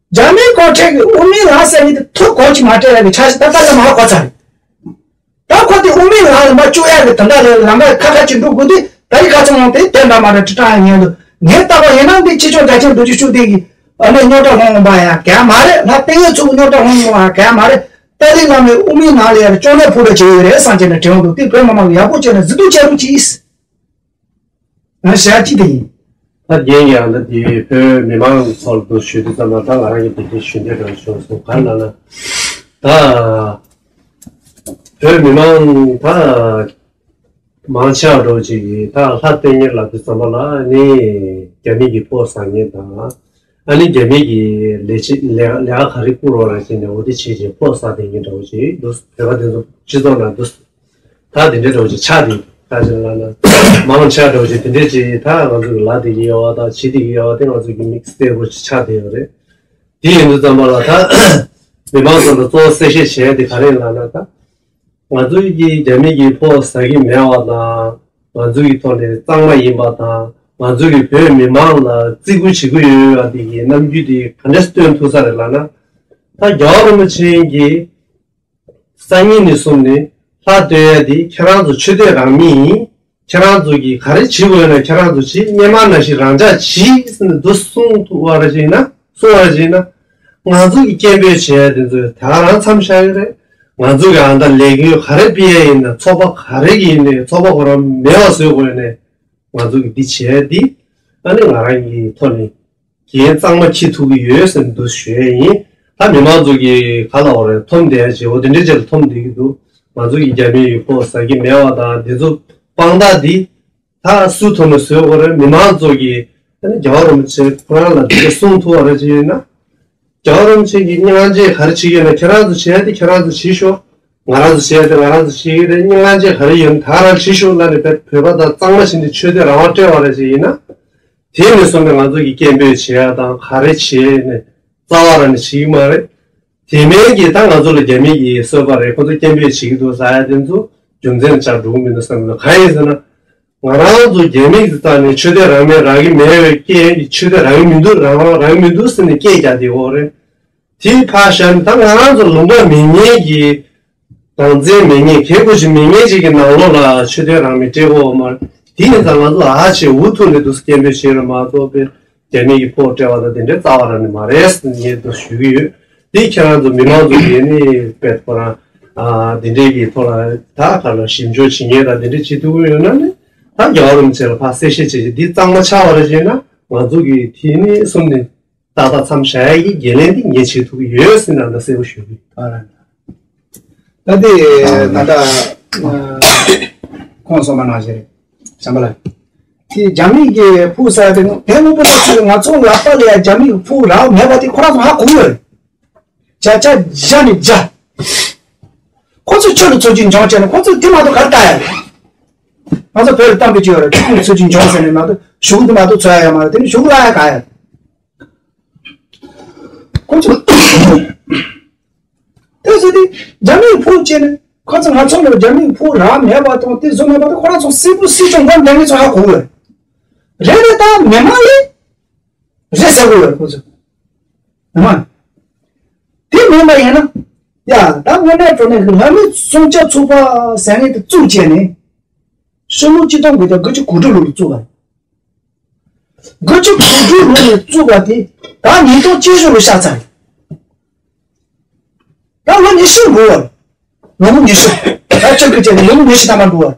རྒྱ་མིའི་ཁོང་ཁྲོ་གི་དབུ་མའི་ལམ་ཟེར་མཁན་དེ་ཐུགས་གོ་ཅིག་མ་སྤྲད་ཡག་གི་འཆར་གཞི་ད་ལྟ་ལ་མ་གོ་ཚར་རེད། ད་ཁོ་དེ་དབུ་མའི་ལམ་ལ་མ་བཅུག་ཡག་གི་དོན་དག་ལ་ལམ་ཁ་ཁ་ཁ་ཅིག་འགྲོ་དགོས་དུས། ད་རེས་ཁ་ཚང་དེ་དེ་འདྲ་མ་འདྲ་དྲི་བཏང་ཡག་ཉན་འདུག་ངས་བལྟས་པ་ཡིན་ན་འདི་ཕྱི་ཕྱོགས་རྒྱ་ཆེན་རྡོ་རྗེ་ཤུགས་ལྡན་གྱི་ཨ་ནི་རྙོག་དྲ་སློང་འོང་པ་ཡང་ག་ཡང་མ་རེད། ལྷ་བསྟན་ཡོད་ཚོ་གི་རྙོག་དྲ་སློང་འོང་པ་ཡང་ག་ཡང་མ་རེད། ཏཱ་ལའི་བླ་མའི་དབུ་མའི་ལམ་ལ་ཡང་གཅོང་ནད་ཕོག་འདྲ་བྱེད་ཡོད་རེད་བསམ་བྱས་ནས་དྲན་འོང་འདུག་དེ་བོད་མི་མང་གིས་ཡག་པོ་བྱས་ནས་གཟིགས་འདུག་བྱས་རོགས་གྱིས། ང་ཞག་གཅིག་དེ་ཡིན། ད་རྒན་ཡང་ད་དེ་བོད་མི་མང་ཚོར་དུ་ཞུ་དུས་ཙམ་ལ། ད་ང་རང་གི་དེ་འདྲའི་ཞུ་འདོད་རང་བྱུང་སོང་། ག་རེ་ལབ་ན། ད་བོད་མི་མང་ད་མང་ཆེ་བ་འདྲ་ཅིག་གིས་ད་ལྷ་བསྟེན་མཁན་ལབ་དུས་ཙམ་པ་ལ་ནི་རྒྱ་མི་གི་ཕོགས་ཟ་མཁན་དང་། ཨ་ནི་རྒྱ་མི་གི་ལས་བྱེད་ལས་ལས་ཀ་ག་རེ་བསྐུར་བ་ར་བྱས་ནས་འོ་དེ་བྱས་བྱས་ཕོགས་ཟ་བསྡད་མཁན་འདྲ་བོ་ཅིག་འདུག་བོད་པ་དེ་ཚོ་སྤྱི་ཚོགས་ནང་འདུག་ད་དེ་འདྲའི་འདྲ་བོ་ཅིག་ཆགས་ཏེ། ད་ཅི་ལབ་ན་མང་ཆེ་བ་འདྲ་བོ་ཅིག་དེ་འདྲས་ཅིག་ད་ང་ཚོ་གི་ལབ་བསྡད་ཀྱི་ཡོད་པ་དང་བྱེད་བསྡད་ཀྱི་ཡོད་པ་དེ་ང་ཚོ་གི་མིག་གསལ་པོ་ཅིག་ཆགས་བསྡད་ཡོད་རེད། དེ་ཡིན་དུས་ཙམ་པ་ལ་ད་མི་མང་ཚོ་ལ་གཙོ་བོ་གསལ་བཤད་བྱས་དེ་ག་རེ་ལབ་ན། ད་ང་ཚོ་གི་རྒྱ་མི་གི་ཕོགས་ཟ་གི་མེད་པ་དང་། ང་ཚོ་གི་ཐོག་ནས་གཙང་མ་ཡིན་པ་དང་། ང་ཚོ་གི་བོད་མི་མང་ལ་བརྩི་བཀུར་བྱེད་ཀྱི་ཡོད་པ་དེ་གི་རྣམ་འགྱུར་དེ་ག་འདྲས་སྟོན་ཐུབ་ས་རེད་ལབ་ན། ད་རྒྱལ་བ་རིན་པོ་ཆེ་གིས་སང་ཉིན་ནས་བཟུང་ནས་ལྷ་བསྟེན་ཡ་དེ་ཁྱེད་རང་ཚོ་ཆོས་དད་རང་མོས་ཡིན། ཁྱེད་རང་ཚོ་གིས་ག་རེ་བྱེད་དགོས་ན་ཁྱེད་རང་ཚོ་བྱེད། སྔོན་མ་ནང་བཞིན་རང་འཇགས་བྱེད་ཟེར་ནས་འདུག་གསུངས་ཐུབ་པ་རེད་ཅེ་ན། གསུངས་པ་རེད་ཅེ་ན། ང་ཚོ་གི་སྐད་འབོད་བྱེད་ཡ་དེ་ཚོ་ད་ག་རང་མཚམས་བཞག་ཡོད་རེད། ང་ཚོ་གི་ཨ་ད་ལས་འགུལ་ག་རེ་སྤེལ་ཡ་ཡིན་ན། ཚོགས་པ་ག་རེ་གི་ཡིན་ནའི་ཚོགས་པ་ཁོ་རང་མེད་པ་བཟོ་དགོས་ནས། ང་ཚོ་གི་འདི་བྱས་འདི། ཨ་ནི་ང་རང་གི་ཐོག་ནས་འགན་གཙང་མ་འཁྱེར་ཐུབ་ཀྱི་ཡོད་ཟེར་འདུག་ཞུ་ཡས་ཡིན། ད་མི་མང་ཚོ་གི་ག་ལ་བ་རེད། འཐོམ་བསྡད་ཡ་བྱེད་འོ་དེ་འདྲའི་ཆེད་ལ་འཐོམ་བསྡད་ཀྱི་འདུག་ང་ཚོ་གི་རྒྱ་མིའི་ཡུལ་ཕོགས་ཟ་གི་མེད་པ་དང་དེ་ཚོ་དཔང་རྟགས་འདི་ད་སུ་ཐོག་ནས་བཟོས་དགོས་རེད། མི་མང་ཚོ་གི་ཨ་ནི་རྒྱལ་བ་རིན་པོ་ཆེ་ཁོ་རང་ལ་འདི་འདྲ་གསུང་ཐུབ་པ་རེད་ཅེ་ཡིན་ན། རྒྱལ་བ་རིན་པོ་ཆེ་གིས་སྔོན་ལ་ག་རེ་བྱེད་ཀྱི་ཡོད་ན་ཁྱེད་རང་ཚོ་བྱེད་ཡ་དེ་ཁྱེད་རང་ཚོ་བྱེད་ཤོག་ང་རང་ཚོ་བྱེད་ཡ་དེ་ང་རང་ཚོ་བྱེད་ཀྱི་རེད། སྔོན་ལ་ག་རེ་ཡོད་ན་ད་རང་བྱེད་ཤོག་ལབ་ནས་བོད་པ་དང་གཙང་མ་བྱས་ནས་ཆོས་དད་རང་དབང་སྤྲད་པ་རེད་ཅེ་ཡིན་ན། དེ་ནས་བཟུང་ནས་ང་ཚོ་གི་སྐད་འབོད་བྱེད་ཡ་དང་ག་རེ་བྱེད་ནས་རྩ་བ་རང་ནས་བྱེད་ཀྱི་མ་རེད། དེ་མིན་གྱི་ད་ང་ཚོ་ལ་རྒྱ་མི་གིས་གསོད་པ་རེད། ཁོ་ཚོ་སྐད་འབོད་བྱེད་ཀྱི་འདུག་ཟེར་ཡ་དེ་ཚོ་རྒྱུ་མཚན་ལ་ཆགས་འགྲོ་གི་མི་འདུག་བསམ་གྱི་འདུག་གང་ཡིན་ཟེར་ན། ང་རང་ཚོ་རྒྱ་མི་གི་རྩ་ནས་ཆོས་དད་རང་མོས་རག་གི་མེད་པའི་རྐྱེན་གྱིས། ཆོས་དད་རག་གི་མི་འདུག་རང་དབང་རག་གི་མི་འདུག་ཟེར་ནས་སྐད་རྒྱག་བསྡད་ཡོད་རེད། དེ་ཕར་བཞག་ནས་ད་ང་རང་ཚོ་ལུང་པ་མེད་མཁན་གྱི་རང་བཙན་མེད་མཁན་གལ་དགོས་ཅིག་མེད་མཁན་ཅིག་གི་ནང་ལོགས་ལ་ཆོས་དད་རང་མོས་སྤྲད་དགོས་པ་མ་རེད། དེ་ཡིན་ཙང་ང་ཚོ་ཨ་ཆེ་འུ་ཐུག་ནས་འདུག་སེ་སྐད་འབོད་བྱེད་རེད་མ་གཏོགས་པའི་རྒྱ་མི་གི་ཕོགས་སྤྲད་པ་དང་དེ་འདྲའི་རྩ་བ་རང་ནས་མ་རེད་ཟེར་ངས་འདུག་ཞུ་གི་ཡོད། དེ་ཁྱེད་རང་ཚོ་མི་མང་ཚོ་གིས་ནི་དཔེ་ཁོ་རང་ཨ་དེ་འདྲའི་གི་ཐོག་ལ་ད་ག་ལ་ཞིབ་འཇུག་བྱེད་མཁན་དང་དེ་འདྲ་བྱེད་ཐུབ་ཀྱི་ཡོད་ན་ནི། ད་རྒྱལ་བ་རིན་པོ་ཆེ་ལ་ཕར་གསལ་བཤད་བྱེད་ཅིག་འདི་གཙང་མ་ཆགས་པ་རེད་ཅེ་ན། ང་ཚོ་གིས་དེ་ནི་གསུམ་ནས་ཏག་ཏག་མཚམས་བཞག་ཡ་གི་འགན་ལེན་འདི་ངས་བྱེད་ཐུབ་ཀྱི་ཡོད་ཟེར་ན་ད་གསལ་པོ་ཞུ་གི་ཨ་ར། ད་དེ་ད་ལྟ་ཁོང་གསུངས་པ་ནང་བཞིན་རེད། བྱམས་པ་ལགས། དེ་རྒྱ་མི་གི་ཕུག་ས་དེ་དེ་དངོས་པོ་ལ་ཚུད། ང་ཚོ་ལག་པ་ལ་ཡ་རྒྱ་མི་གི་ཕུག་རག་མེད་པ་དེ་ཁོ་རང་ཚོ་ཧ་གོ་གི་ཡོད་རེད། བརྒྱ་ཆ་བརྒྱ་ནས་བརྒྱ། ཁོ་ཚོ་ཆོས་ལ་ཚོད་ཅིག་འཇོག་བྱས་ན་ཁོ་ཚོ་དེ་མ་གཏོགས་ག་རེ་ལྟ་ཡ་རེད། ང་ཚོ་བོད་ལ་གཏམ་དཔེ་ཅིག་ཡོད་རེད། ཆོས་ལ་ཚོད་ཅིག་འཇོག་ཟེར་ནས་མ་གཏོགས་གཞུག་དེ་མ་གཏོགས་འཚོལ་ཡ་ཡོད་མ་རེད། དེ་ནི་གཞུག་ལ་ཡ་ག་ཡ་རེད། ཁོ་ཚོ་དེ་ཚོ་དེ་རྒྱ་མིའི་ཕུག་བྱས་ནས་ཁོ་ཚོ་ང་ཚོ་ལ་རྒྱ་མིའི་ཕུག་རག་མེད་པ་དང་དེ་བཟོ་མེད་པ་དང་ཁོ་རང་ཚོ་སྲིད་པོ་སྲིད་སྐྱོང་སྒོ་འདེང་གི་ཚོ་ཧ་གོ་གི་རེད། རེད་རེད། ད་མི་མང་ལས། རེད་ཟེར་གི་ཡོད་རེད་ཁོ་ཚོས། ཨ་མ། དེ་མིན་པ་ཡིན་ན། ཡ་ད་དངོས་གནས་དྲང་གནས་ཀྱི་ལྷ་མི་སྲུང་སྐྱོབ་ཚོགས་པ་ཟེར་མཁན་དེ་བཙུགས་བྱས་ནས། ཕྱི་ལོ་ཆིག་སྟོང་དགུ་བརྒྱ་དགུ་བཅུ་གོ་དྲུག་ལོ་ལ་བཙུགས་པ་རེད། དགུ་བཅུ་གོ་དྲུག་ལོ་ནས་བཙུགས་པ་དེ་ད་ཉིས་སྟོང་བཅུ་བཞི་ལོ་ཤར་ཚར་རེད། ད་ལོ་ཉི་ཤུ་འགྲོ་བ་རེད། ལོ་ངོ་ཉི་ཤུ། ད་ཆུ་གི་ཆེད་ནས་ལོ་ངོ་ཉི་ཤུ་ཐམ་པ་འགྲོ་བ་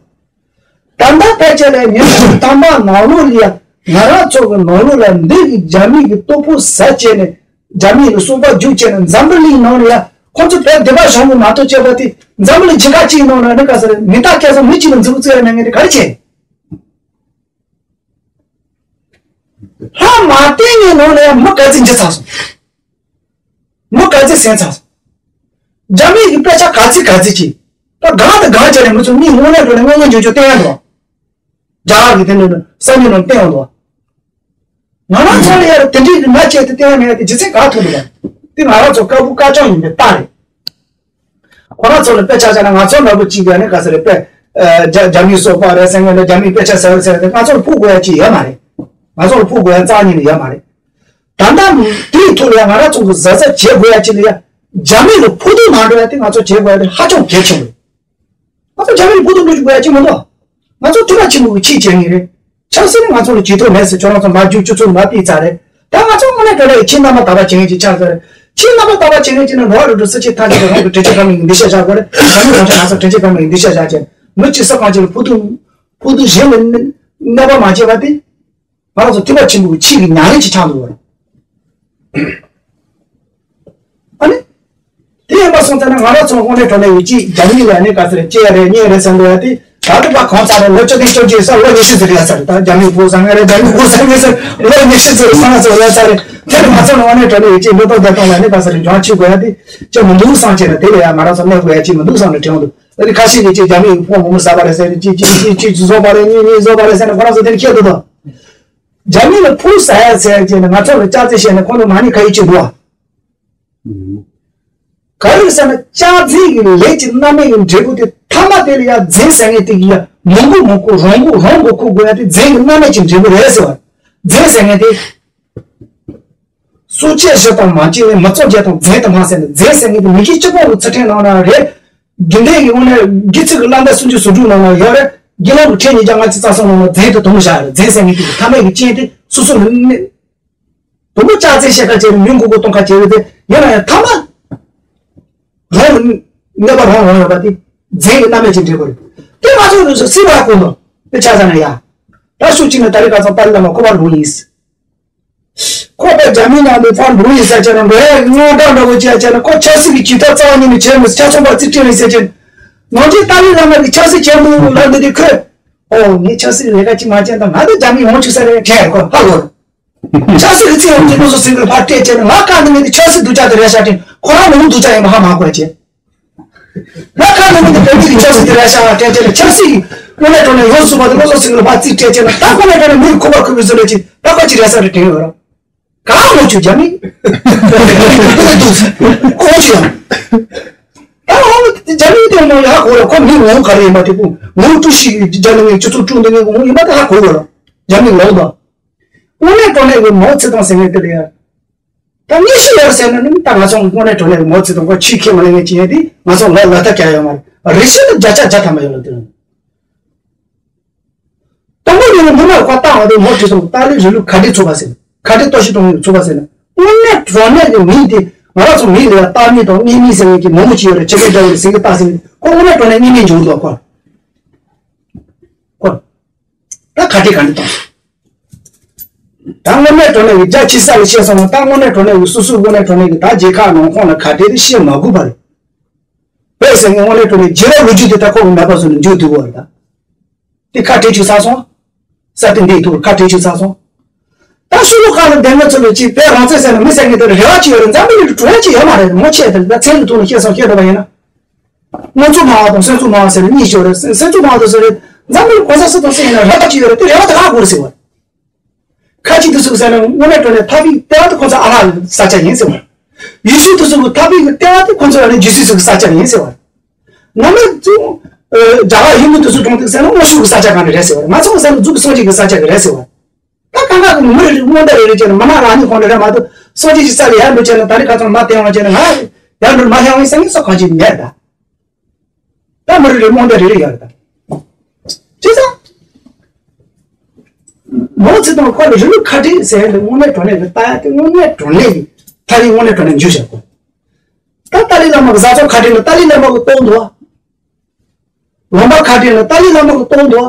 རེད། ད་ལྟ་ཕལ་ཆེར་ལ་ཉི་ཤུ་ཐམ་པ་ནང་ལོགས་ལ་ཡ་ང་རང་ཚོ་གི་ནང་ལོགས་ལ་འདི་གི་རྒྱ་མི་གི་ལྟོ་ཕོག་ཟ་བྱས་ནས་རྒྱ་མི་ལ་སོགས་པ་རྒྱུག་བྱས་ནས་འཛམ་བུ་གླིང་ནང་ལ་ཡ་ཁོང་ཚོ་བོད་སྡེ་པ་གཞུང་གི་མ་གཏོགས་བྱས་པ་དེ་འཛམ་བུ་གླིང་རྒྱལ་ཁབ་གཅིག་ནང་ལ་ནི་ག་ས་རེད། མི་རྟག་སྐལ་བཟང་མི་གཅིག་ལ་མཛུབ་བཙུགས་ཡ་མེད་མཁན་དེ་ག་རེ་བྱས། ལྷ་མ་བསྟེན་ནས་ནང་ལ་ཡང་མི་ག་ཚོད་འཇིག་ཚར་སོང་། མི་ག་ཚོད་ཟིན་ཚར་སོང་། རྒྱ་མི་གི་དཔེ་ཆ་ག་ཚོད་ག་ཚོད་ཅིག་ད་གང་དང་གང་བྱས་ནས་མི་ཚོ་མི་དངོས་གནས་དྲང་གནས་དངོས་དངོས་འཇོག་འཇོག་བསྟན་ཡ་འདུག་རྒྱ་གར་གི་དེ་འདྲ་ས་མིག་ནང་བསྟན་ཡ་འདུག་ང་རང་ཚོ་ལ་ཡ་དེ་འདྲའི་གི་མ་བྱས་ཏེ་བསྟན་ཡ་མེད་ཡ་དེ་རྗེས་ཚད་ག་ཐུབ་འདུག་ག་དེ་ང་རང་ཚོ་དཀར་པོ་དཀར་ལྕང་ཡིན་པའི་རྟགས་རེད། ཁོ་རང་ཚོ་ལ་དཔེ་ཆ་བཞག་ན་ང་ཚོ་འདྲ་པོ་གཅིག་ཡ་ནི་ག་ས་རེད་པས། རྒྱ་རྒྱ་མི་སོག་པ་རེད་ཟེར་མཁན་ལ་རྒྱ་མིའི་དཔེ་ཆ་ཟེར་བ་ཟེར་ཏེ་ང་ཚོར་ཕུག་དགོས་ཡ་ཅིག་ཡོད་མ་རེད། ང་ཚོར་ཕུག་དགོས་ཡ་རྩ་ཉིད་ནས་ཡོད་མ་རེད། ད་ལྟ་དེའི་ཐོག་ལ་ཡ་ང་རང་ཚོ་གི་གཟབ་གཟབ་བྱེད་དགོས་ཡ་ཅིག་ལ་ཡ་རྒྱ་མི་ལ་ཕུག་ཐུག་མ་འགྲོ་ཡ་དེ་ང་ཚོ་བྱེད་དགོས་ཡ་དེ་ཧ་ཅང་གལ་ཆེན་པོ་རེད། ང་ཚོ་རྒྱ་མི་ལ་ཕུག་ཐུག་འགྲོ་དགོས་ཡ་ཅིག་མི་འདུག་ང་ཚོ་ཐུབ་པ་ཆེན་པོ་གི་ཆེད་བྱེད་ངེས་རེད། ཆབ་སྲིད་ནི་ང་ཚོ་ལ་བྱེད་ཐུབ་མེད་ཟེར་ཁྱོད་རང་ཚོ་མ་རྒྱུག་ཁྱོད་ཚོ་མ་ཕུད་ཚར་རེད། ད་ང་ཚོ་དངོས་གནས་དྲང་གནས་ཆེས་རྣམ་པར་དག་པ་བྱེད་མཁན་ཅིག་ཆགས་ཚར་རེད། ཆེས་རྣམ་པར་དག་པ་བྱེད་མཁན་ཅིག་ནི་འགྲོ་བ་རིགས་དྲུག་སྲིད་ཕྱིན་ཐམས་ཅད་ཀྱི་རང་གི་དྲིན་ཆེན་ཕ་མ་ཡི་འདི་ཤ་བཞག་དགོས་རེད། ང་ཚོ་ང་ཚོ་ང་ཚོ་དྲིན་ཆེན་ཕ་མ་ཡི་འདི་ཤ་བཞག་ཅན། མི་གཅིག་སུ་གང་ཅིག་ལ་ཕུག་ཐུག་ཕུག་ཐུག་གཞན་ལ་གནོད་པ་མ་བྱས་པ་དེ། ང་རང་ཚོ་ཐོས་པ་ཆེན་པོའི་ཆེད་ཀྱི་ཉམས་ལེན་ཅིག་ཆགས་འདུག་བ། ཨ་ནི། དེ་ཡིན་པ་སོང་ཙང་ན་ང་རང་ཚོ་དངོས་གནས་དྲང་གནས་ཡོད་ཀྱི་རྒྱ་མི་ལ་ནི་ག་ཚོད་སྐྱེ་རེད་གཉེན་རེད་ཟེར་འདུག་ཡ་དེ་ད་ལྟ་བ་གང་ཚར་རེད། ལོ་བཅུ་བདུན་བཅོ་བརྒྱད་ས་ལོ་ཉི་ཤུ་ཟིག་རེད་ས་རེད། ད་རྒྱ་མི་བུ་ཟ་ངེ་རེད། རྒྱ་མི་བུ་ཟ་ངེ་ཟེར་ལོ་ཉི་ཤུ་ཟིག་ས་ང་ཚོ་ཡོད་ས་རེད། དེ་ནི་ང་ཚོ་དངོས་གནས་དྲང་གནས་ཡོད་ཀྱི་མི་ཐོག་བདེ་ཐང་ལ་ནི་ག་ཚོད་རེད་འཇོག་ཆེ་དགོས་ཡ་དེ་ཅི་མི་འདུག་བསམ་བྱས་ན་དེ་ལ་ཡ་ང་རང་ཚོ་གནས་དགོས་ཡ་ཅི་མི་འདུག་བསམ་ནས་དྲན་འདུག་ཨ་ནི་ཁ་ཤས་ཀྱིས་ཅི་རྒྱ་མི་ཡི་ཕོ་མོ་མོ་ཟ་བ་རེད་ཟེར་ནས་ཅི་ཅི་ཅི་ཅི་བཟོ་བ་རེད་གཉིས་གཉིས་བཟོ་བ་རེད་ཟེར་ནས་ཁོ་རང་ཚོ་དེ་ནི་ཁྱེད་དུ་དང་། རྒྱ་མི་ལ་ཕུག་ཟ་ཡ་ཟེར་ཡ་ཅེ་ནི་ང་ཚོ་ལ་ལྕགས་རྩི་བཤད་ནས་ཁོང་ཚོ་མ་ཎི་ཁ་ཡིག་ཅིག་འདུག་ཨ། ག་རེ་ཟེར་ན་ལྕགས་རྩི་གི་ལས་ཀྱི་རྣམ་སྨིན་གྱི་འབྲས་བུ་དེ་ཐ་མ་དེ་ལ་ཡ་རྫས་ཟེར་མཁན་དེ་གི་ཡ་མང་པོ་མང་པོ་རང་མགོ་རང་མགོ་ཁུག་དགོས་ཡ་དེ་རྫས་ཀྱི་རྣམ་སྨིན་གྱི་འབྲས་བུ་རེད་ཟེར་བ། རྫས་ཟེར་མཁན་དེ། སྲོག་བཅད་བཞི་དང་མ་བཅད་ནས་མི་གཙོ་བརྒྱད་དང་རྫས་དུ་མ་ཟེར་ནས་རྫས་ཟེར་མཁན་དེ་མི་དགེ་བཅུ་སྤོང་གི་ཚུལ་ཁྲིམས་ནང་ན་རེད། དགེ་འདུན་གྱི་དབང་ནས་དགེ་ཚུལ་གྱི་བླ་འདས་སུམ་ཅུ་སོ་དྲུག་ནང་ན་ཡོད་རེད། དགེ་སློང་གི་ཕྲད་ཉིས་བརྒྱ་ལྔ་བཅུ་རྩ་གསུམ་ནང་ན་རྫས་དེ་དུམ་བུ་བཞག་ཡོད་རེད། རྫས་ཟེར་མཁན་དེ་ཐ་མལ་གྱི་རྐྱེན་དེ་སོ་སོ་ནི་དུམ་བུ་ལྕགས་རྫས་ཤེལ་དཀར་བྱས་ནས་མི་མགོ་སྐོར་གཏོང་ཁ་བྱས་ཡོད་དེ་ཡིན་ན་ཡང་ཐ་མ་རང་ལ་གནོད་པ་རང་རང་ཡོད་པ་དེ་རྫས་ཀྱི་རྣམ་སྨིན་གྱི་འབྲས་བུ་རེད། དེ་ང་ཚོ་རུ་སྲིད་པ་ཀུན་ཏུ་དཔེ་ཆ་ཟ་ན་ཡ། ད་ཤུགས་གཅིག་ནས་ད་རེས་ཁ་སང་ཏཱ་ལའི་བླ་མ་སྐུ་པར་ལུང་ཡིན། ཁོ་པས་རྒྱ་མི་ནང་དུ་ཕར་འགྲོ་ཡིན་ཟེར་བྱས་ན་འགྲོ་ཡ་དངངས་སྐྲག་འདྲ་བོ་བྱས་བྱས་ན་ཁོ་ཆབ་སྲིད་ཀྱི་ཇུས་གཏོགས་རྩ་བ་ཉིད་ནས་བྱས་མི་ཆ་ཚང་པ་རྩིས་སྤྲད་ཡིན་ཟེར་བྱས། ནང་ཆེན་ཏཱ་ལའི་བླ་མ་གི་ཆབ་སྲིད་ཆེན་མོ་ལ་འདི་དུས་ཁོས། ཨོ་ངས་ཆབ་སྲིད་ལས་ཀ་ཅི་མ་བྱས་ད་ང་ད་རྒྱ་མི་ཡོང་ཆུག་ས་རེད་དྲན་ཁོ་ཧ་གོ། ཆབ་སྲིད་ཀྱི་རྩིས་ཡོང་གི་བློ་སོ་སིང་གི་ཕར་སྤྲད་བྱས་ན་ང་བཀའ་འདི་ངས་འདི་ཆབ་སྲིད་སྡུག་ཅག་དེ་རེད་ཤག་དྲན་ཁོ་རང་མི་ངོ་སྡུག་ཅག་ཡིན་པ་ཧ་མ་གོ་བྱས། ང་ཁ་ནང་མི་འདི་བོད་མི་གི་ཆབ་སྲིད་དེ་རེད་ཤག་དྲན་བྱས་ན་ཆབ་སྲིད་དངོས་གནས་དྲང་གནས་ཡོངས་སུ་པ་དེ་བློ་བཟང་སེང་གེ་ལ་ཕར་རྩིས་སྤྲད་བྱས་ན་ད་དངོས་གནས་དྲང་གནས་མི་ཡི་ཁོ་པ་ཁུ་བའི་བཟོ་ལས་ཀྱི་ད་ཁོ་ཅི་རེད་ས་རེད་དྲན་ཡོད་ར། གང་ངོ་ཆུ་རྒྱ་མི་འདི་འདུག་ཁོ་ཅི་ཡང་ད་ཧོ་རྒྱ་མི་དེ་མོ་ཡ་ཁོ་ར་ཁོ་མི་ངོ་ག་རེ་ཡིན་པ་དེ་ཀུ་ངོ་ཀྲུ་ཤི་རྒྱ་ནི་ངས་སྤྱི་ཚོགས་ཀྲུང་འདི་ངས་ངོ་ཡིན་པ་ད་ཧ་གོ་གི་ར་རྒྱ་མི་ལོག་ད། དངོས་གནས་དྲང་གནས་ཀྱི་མའོ་ཙེ་ཏུང་ཟེར་མཁན་དེ་ལ་ཡ། ད་དངོས་གཞི་ཡོད་ཟེར་ན་ནི་ད་ང་ཚོ་དངོས་གནས་དྲང་གནས་ཀྱི་མའོ་ཙེ་ཏུང་ཁོ་ཆོས་ཁས་མ་ལེན་མཁན་ཅིག་ཡིན་དུས་ང་ཚོ་ལ་ལ་ཐབས་ཀྱང་ཡོད་མ་རེད། རེ་ཞིག་ཏུ་བརྒྱ་ཆ་བརྒྱ་ཐམ་པ་ཡོད་ལ་དེ་རེད། དང་པོ་ཉིད་ནས་མི་མང་ཁོ་ལྟ་བ་དེ་མའོ་ཙེ་ཏུང་ཏཱ་ལའི་རིང་ལུགས་ག་འདྲས་ཚུགས་པ་ཟེར་ག་འདྲས་གཏོར་བཤིག་གཏོང་ཡོད་ཚུགས་པ་ཟེར་ན་དངོས་གནས་དྲང་གནས་ཀྱི་མི་དེ་ང་རང་ཚོ་མི་ལ་ཡ་ལྟ་མི་དང་གཉིས་མི་ཟེར་མཁན་གྱི་མང་པོ་ཅིག་ཡོད་རེད། ཆེ་གེ་འདྲ་བོ་ཟེར་གི་ལྟ་ཟེར་ཁོ་དངོས་གནས་དྲང་གནས་གཉིས་མི་འཇུག་འདུག་ཁོ། ཁོ། ད་ཁ་བྲལ་ག་འདྲ་གཏོང་། ད་དངོས་གནས་དྲང་གནས་ཀྱི་རྒྱ་ཆེ་ས་ལ་བཤད་སོང་ན་ད་དངོས་གནས་དྲང་གནས་ཀྱི་སོ་སོའི་དངོས་གནས་དྲང་གནས་ཀྱི་ད་རྒྱལ་ཁབ་ནང་ཁོངས་ལ་ཁ་བྲལ་དེ་བཤད་མ་དགོས་པ་རེད། བོད་ཟེར་མཁན་དངོས་གནས་དྲང་གནས་རྒྱལ་རབས་ལོ་རྒྱུས་དེ་ད་ཁོ་གི་མེད་པ་བཟོས་ནས་འཇུག་བསྡད་ཡོད་རེད་ད། དེ་ཁ་བྲལ་བཅུག་ཚར་སོང་། ས་སྟེང་འདིའི་ཐོག་ཁ་བྲལ་བཅུག་ཚར་སོང་། ད་ཤོ་ལོ་ཁ་ལ་བསྡད་མཁན་ཚོ་ལ་ཅིག་བོད་རང་བཙན་ཟེར་ན་མི་ཟེར་མཁན་དེ་ལ་རེ་བ་ཅིག་ཡོད་རེད། འཛམ་བུ་གླིང་དུ་གྲོལ་ཡ་ཅིག་ཡོད་མ་རེད། ངོ་ཆེ་དེ་ད་མཚན་གྱི་ཐོག་ནས་བཤད་སོང་བཤད་འགྲོ་བ་ཡིན་ན། དངོས་གཙོ་སྨྲ་བ་དང་སེམས་གཙོ་སྨྲ་བ་ཟེར་ནས་གཉིས་ཤོད་རེད། སེམས་གཙོ་སྨྲ་བ་དང་ཟེར་རེད། འཛམ་བུ་གླིང་གོང་ས་སྲིད་དང་སྲིད་ཡིན་ན་རེ་བ་ཅིག་ཡོད་རེད། དེ་རེ་བ་དེ་ཧ་གོ་རེད་ཟེར་བ། ཁ་ཅིག་དེ་ཚོ་ཟེར་ན་དངོས་གནས་དྲང་གནས་ཐར་པའི་ལྟེ་བ་དེ་ཁོང་ཚོ་ཨ་ལྷ་ས་ཆ་ཡིན་ཟེར་བ། ཡེ་ཤུ་དེ་ཚོ་གི་ཐར་པའི་ལྟེ་བ་དེ་ཁོང་ཚོ་ཨ་ནི་རྗེས་སུ་ཡི་རང་གི་ས་ཆ་ཡིན་ཟེར་བ། ང་མི་ཚོ་རྒྱ་གར་ཧིན་དུ་དེ་ཚོ་གྲོང་སྡེ་ཟེར་ན་དངོས་ཤུགས་ཀྱི་ས་ཆ་གང་རེད་ཟེར་བ། ང་ཚོ་ཟེར་ན་མཛུབ་ཀྱི་སངས་རྒྱས་ཀྱི་ས་ཆ་གི་རེད་ཟེར་བ། ད་གང་ག་གི་མི་རེ་རེ་སྔོན་བརྡ་རེ་རེ་བྱས་ན་མ་ན་རང་ཉིད་ཁོང་རེ་རེ་མ་གཏོགས་སངས་རྒྱས་ཀྱི་ས་ལ་ཡར་འགྲོ་བྱས་ན་ད་རེས་ཁ་སང་མ་བསྟན་བ་བྱས་ན་ང་ཡར་འགྲོ་མ་ཤང་བའི་སེམས་ཀྱི་སོགས་གང་ཅི་མེད་ད། ད་མི་རེ་རེ་སྔོན་བརྡ་རེ་རེ་ཡོད་རེད་ད། བྱས་ཙང་ མའོ་ཙེ་ཏུང་ཁོ་ལ་རིང་ལུགས་ཁ་བྲལ་ཟེར་ཡ་འདི་དངོས་གནས་དྲང་གནས་ཀྱི་ལྟ་ཡ་དེ་དངོས་གནས་དྲང་གནས་ཀྱི་ཐ་རིང་དངོས་གནས་དྲང་གནས་འཇུ་བྱ་དགོས། ད་ཏཱ་ལའི་བླ་མ་གི་བཟའ་ཚང་ཁ་བྲལ་ན་ཏཱ་ལའི་བླ་མ་གི་ལྟོ་འདུག་བ། ལུང་པ་ཁ་བྲལ་ན་ཏཱ་ལའི་བླ་མ་གི་ལྟོ་འདུག་བ།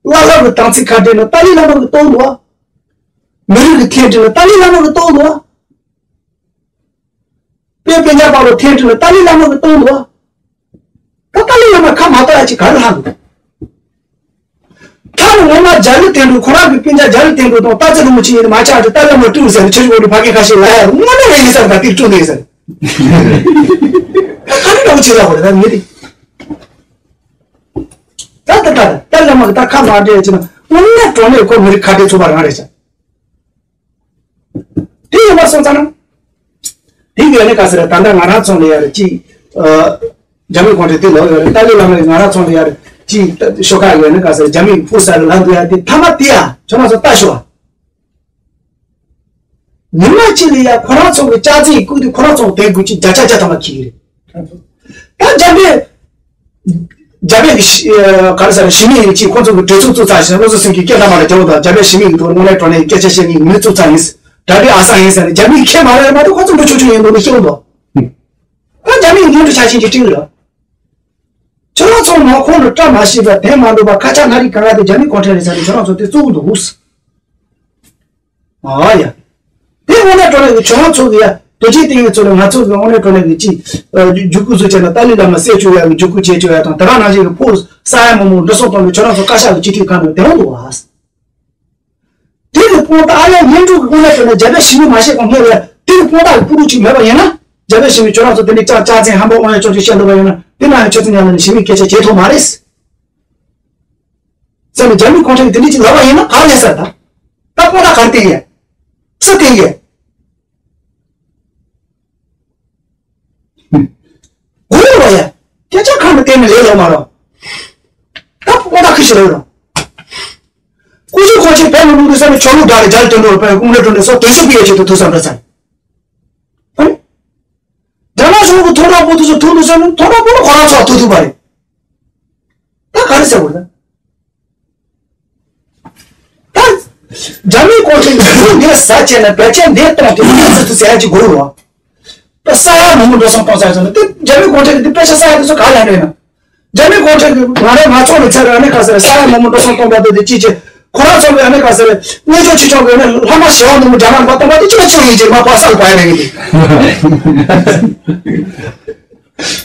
བླ་སློབ་གི་དམ་ཚིག་ཁ་བྲལ་ན་ཏཱ་ལའི་བླ་མ་གི་ལྟོ་འདུག་བ། མི་རིགས་ཀྱི་འཐེན་འཁྲིད་ན་ཏཱ་ལའི་བླ་མ་གི་ལྟོ་འདུག་བ། དཔེ་སྤུན་ཀྱག་པ་ལོ་འཐེན་འཁྲིད་ན་ཏཱ་ལའི་བླ་མ་གི་ལྟོ་འདུག་བ། ད་ཏཱ་ལའི་བླ་མ་ཁ་མ་གཏོགས་ཡ་ཅིག་ག་རེ་ལྷག་འདུག་ཐ་ན་ངོ་མ་རྒྱ་མི་དེ་འདྲ་ཁོ་རང་གི་སྤུན་ཀྱག་རྒྱ་མི་དེ་འདྲ་དང་རྟ་ཚེ་རིང་མོ་ཆེ་ཡིན་ན་མ་ཆགས་ཏེ་ཏཱ་ལའི་བླ་མ་བཀྲུས་ཟེར་ནས་ཁྱེད་ཚོ་འོག་ནས་ཕ་སྐད་ཁ་ཤས་ལ་ཡ་དངོས་གནས་ངས་ཡིན་ས་རེད་ད་དེ་བཀྲུས་འདུག་ཟེར། ད་ག་རེ་འདྲ་བོ་བྱེད་ས་གོ་རེད་ད་མི་དེ། ད་ད་ད་ད་ལ་མ་གི་ད་ཁ་མ་བྲལ་ཅི་ན་དངོས་གནས་དྲང་གནས་ཁོ་མི་རིགས་ཁ་བྲལ་ཚོགས་པ་རང་རེད་ཤག་དེ་ཡིན་པ་སོང་ཙང་ན། དེ་གི་ནི་ག་ཟེར་ད་ལྟ་ང་རང་ཚོ་ལ་ཡ་རེད་ཅི། རྒྱ་མི་གོང་ཁྲན་དེ་ལོག་ཡོད་རེད། ཏཱ་ལའི་བླ་མས་ང་རང་ཚོ་ལ་ཡ་རེད་ཅི། ཤོག་ཁག་ཡོད་ནི་ག་ཟེར་རྒྱ་མི་ཕུག་ས་རེད་ལབ་འདུག་ཡ་དེ་ཐ་མ་དེ་ཡ་ཁྱོད་རང་ཚོ་ལྟ་ཤོག་ཨ། ཉི་མ་གཅིག་ལ་ཡ་ཁོ་རང་ཚོ་གི་ལྕགས་རྩེའི་སྐུ་དེ་ཁོ་རང་ཚོ་དེ་དགོས་ཀྱི་བརྒྱ་ཆ་བརྒྱ་ཐམ་པ་ཁྱི་གི་རེད། ད་རྒྱ་མི་རྒྱ་མི་གི་ཤི་ཨ་ག་རེ་ཟེར་ཞི་མི་ཡིན་གཅིག་ཁོ་ཚོ་གི་གྲོས་ཚོགས་བཙུགས་ཚར་ཞིང་བློ་བཟང་སེང་གེ་སྐད་བརྡ་མ་རེད་རྒྱ་བོ་དང་རྒྱ་མི་ཞི་མི་གི་ཐོག་དངོས་གནས་དྲང་གནས་སྐད་ཆ་བཤད་མཁན་མི་བཙུགས་ཚར་ཡིན། དགྲ་བོའི་ཨ་སང་ཡིན་ཟེར་ནས་རྒྱ་མི་ཁས་མ་རེད་མ་གཏོགས་ཁོ་ཚོ་འགྲོ་ཆོག་ཆོག་ཡིན་འདུག་ནས་ཤོད་འདུག་ད་རྒྱ་མི་གི་སྔོན་འགྲོ་ཆ་ཤས་ཀྱི་སྤྲིང་རེད། ཁྱོད་རང་ཚོ་ནང་ཁོང་ལ་བཀྲ་མ་ཤིས་པ་དེ་མ་འདུག་པ་ཁ་ཆག་སྣ་རིགས་གང་ག་དེ་རྒྱ་མི་གོང་ཁྲན་རེད་ཟེར་ནས་ཁྱོད་རང་ཚོ་དེ་བཙུགས་འདུག་ཨ་ཡ། དེ་དངོས་གནས་དྲང་གནས་ཀྱི་ཁྱོད་རང་ཚོ་གི་ཡ་དོ་ཅིག་ཏིང་ངེ་ཚོ་ལ་ང་ཚོ་གི་དངོས་གནས་དྲང་གནས་ཀྱི་ཅི། འཇུག་སྐུལ་བཟོ་བྱས་ན་ཏཱ་ལའི་བླ་མ་བསད་བཅུག་ཡ་གི་འཇུག་སྐུལ་བྱེད་བཅུག་ཡ་དང་དེ་ག་ནང་བཞིན་གྱི་ཕོ་ས་ཡ་མང་མང་འགྲོ་སོང་གཏོང་ནས་ཁྱོད་རང་ཚོ་བཀའ་ཤག་གི་སྤྱི་འཐུས་ཁག་ནང་དེ་འོང་འདུག་བ། དེ་གི་དཔང་རྟགས་ཨ་ཡ་གཉེན་གྲོགས་ཀྱི་དངོས་གནས་དྲང་གནས་རྒྱ་བལ་ཞི་མི་མ་བཤད་གོང་སྨྲས་པ་ཡ་དེ་གི་དཔང་རྟགས་ཀྱི་ཕུ་རུ་ཅིག་མེད་པ་ཡིན་ན་རྒྱ་བལ་ཞི་མི་ཁྱོད་རང་ཚོ་དེ་འདྲའི་ཅག་ཅག་ཚན་ཧམ་པ་དབང་ཡ་ཅོག་ཅིག་བཤད་འདུག་པ་ཡིན་ན་དེ་ན་ཡང་ཁྱོད་ཚོ་མཉམ་ལ་ནི་ཞི་མི་སྐད་ཆ་བྱེད་ཐུབ་མ་རེད། ཟེར་ནས་རྒྱ་མི་གོང་ཁྲན་གྱིས་དེ་འདྲ་ཅིག་ལབ་པ་ཡིན་ན་ག་རེ་ལས་ཟེར་ད། ད་དཔང་རྟགས་ག་རེ་བསྟན་ཡས། སུ་བསྟན་ཡས། གོ་རུ་བ་ཡ། སྐད་ཆ་ཁ་ནས་བསྟན་ནས་ལས་ལོག་མ་རོ། ད་དཔང་རྟགས་ཁི་ཞིག་ལོག་རོ། སྐུ་ཞབས་ཁོང་ཆེན་བོད་ནང་ལུགས་འདི་ས་ནས་ཆོག་ལུགས་དག་རེ་རྒྱ་ལ་དོན་འགྲོ་རུ་པའི་དངོས་གནས་དྲང་གནས་སོགས་དོན་ཞིག་སྤེལ་ཡས་ཆེད་དུ་ཐུགས་བསམ་བྲལ་ཚར། ཨ་ནི། རྒྱ་ནག་གཞུང་གི་ཐོག་མཐའ་བར་གསུམ་ཐུག་འདུག་ཟེར་ན་ཐོག་མཐའ་བར་གསུམ་ཁོ་རང་ཚོ་ཐུག་ཐུག་པ་རེད། ད་ག་རེ་ཟེར་བ་རེད། ད་རྒྱ་མིའི་གོང་ཁྲན་གྱིས་འདི་ཟ་བྱས་ན་བེད་སྤྱད་འདི་གཏོང་དེ་འདི་ཟེར་ཚུལ་ཟེར་ཡ་ཅིག་དགོས་རེད་བ། ད་ས་ཡ་མང་པོ་འགྲོ་སོང་གཏོང་ས་ཡ་ཚོ་ན་དེ་རྒྱ་མིའི་གོང་ཁྲན་གྱིས་དེ་དཔེ་ཆ་ས་ཡ་དེ་ཚོ་ག་ལ་ཡང་རེད་ན། རྒྱ་མིའི་གོང་ཁྲན་གྱིས་ང་རང་ང་ཚོ་ལ་ཚེ་རིང་ཨ་ནི་ག་ཟེར་ས་ཡ་མང་པོ་འགྲོ་སོང་གཏོང་པ་དེ་དེ་ཅི་བྱེད། ཁོ་རང་ཚོ་གི་ཨ་ནི་ག་ཟེར། དངོས་བྱུང་ཆེ་ཆུང་གི་ཨ་ནི་ལྷག་མ་ཞེ་བ་མང་པོ་རྒྱ་ནག་ལ་གཏོང་པ་དེ་ཅི་ལ་ཆོག་ཡིན་ཅེས་མ་པ་སལ་བ་ཡ་རེད་གི་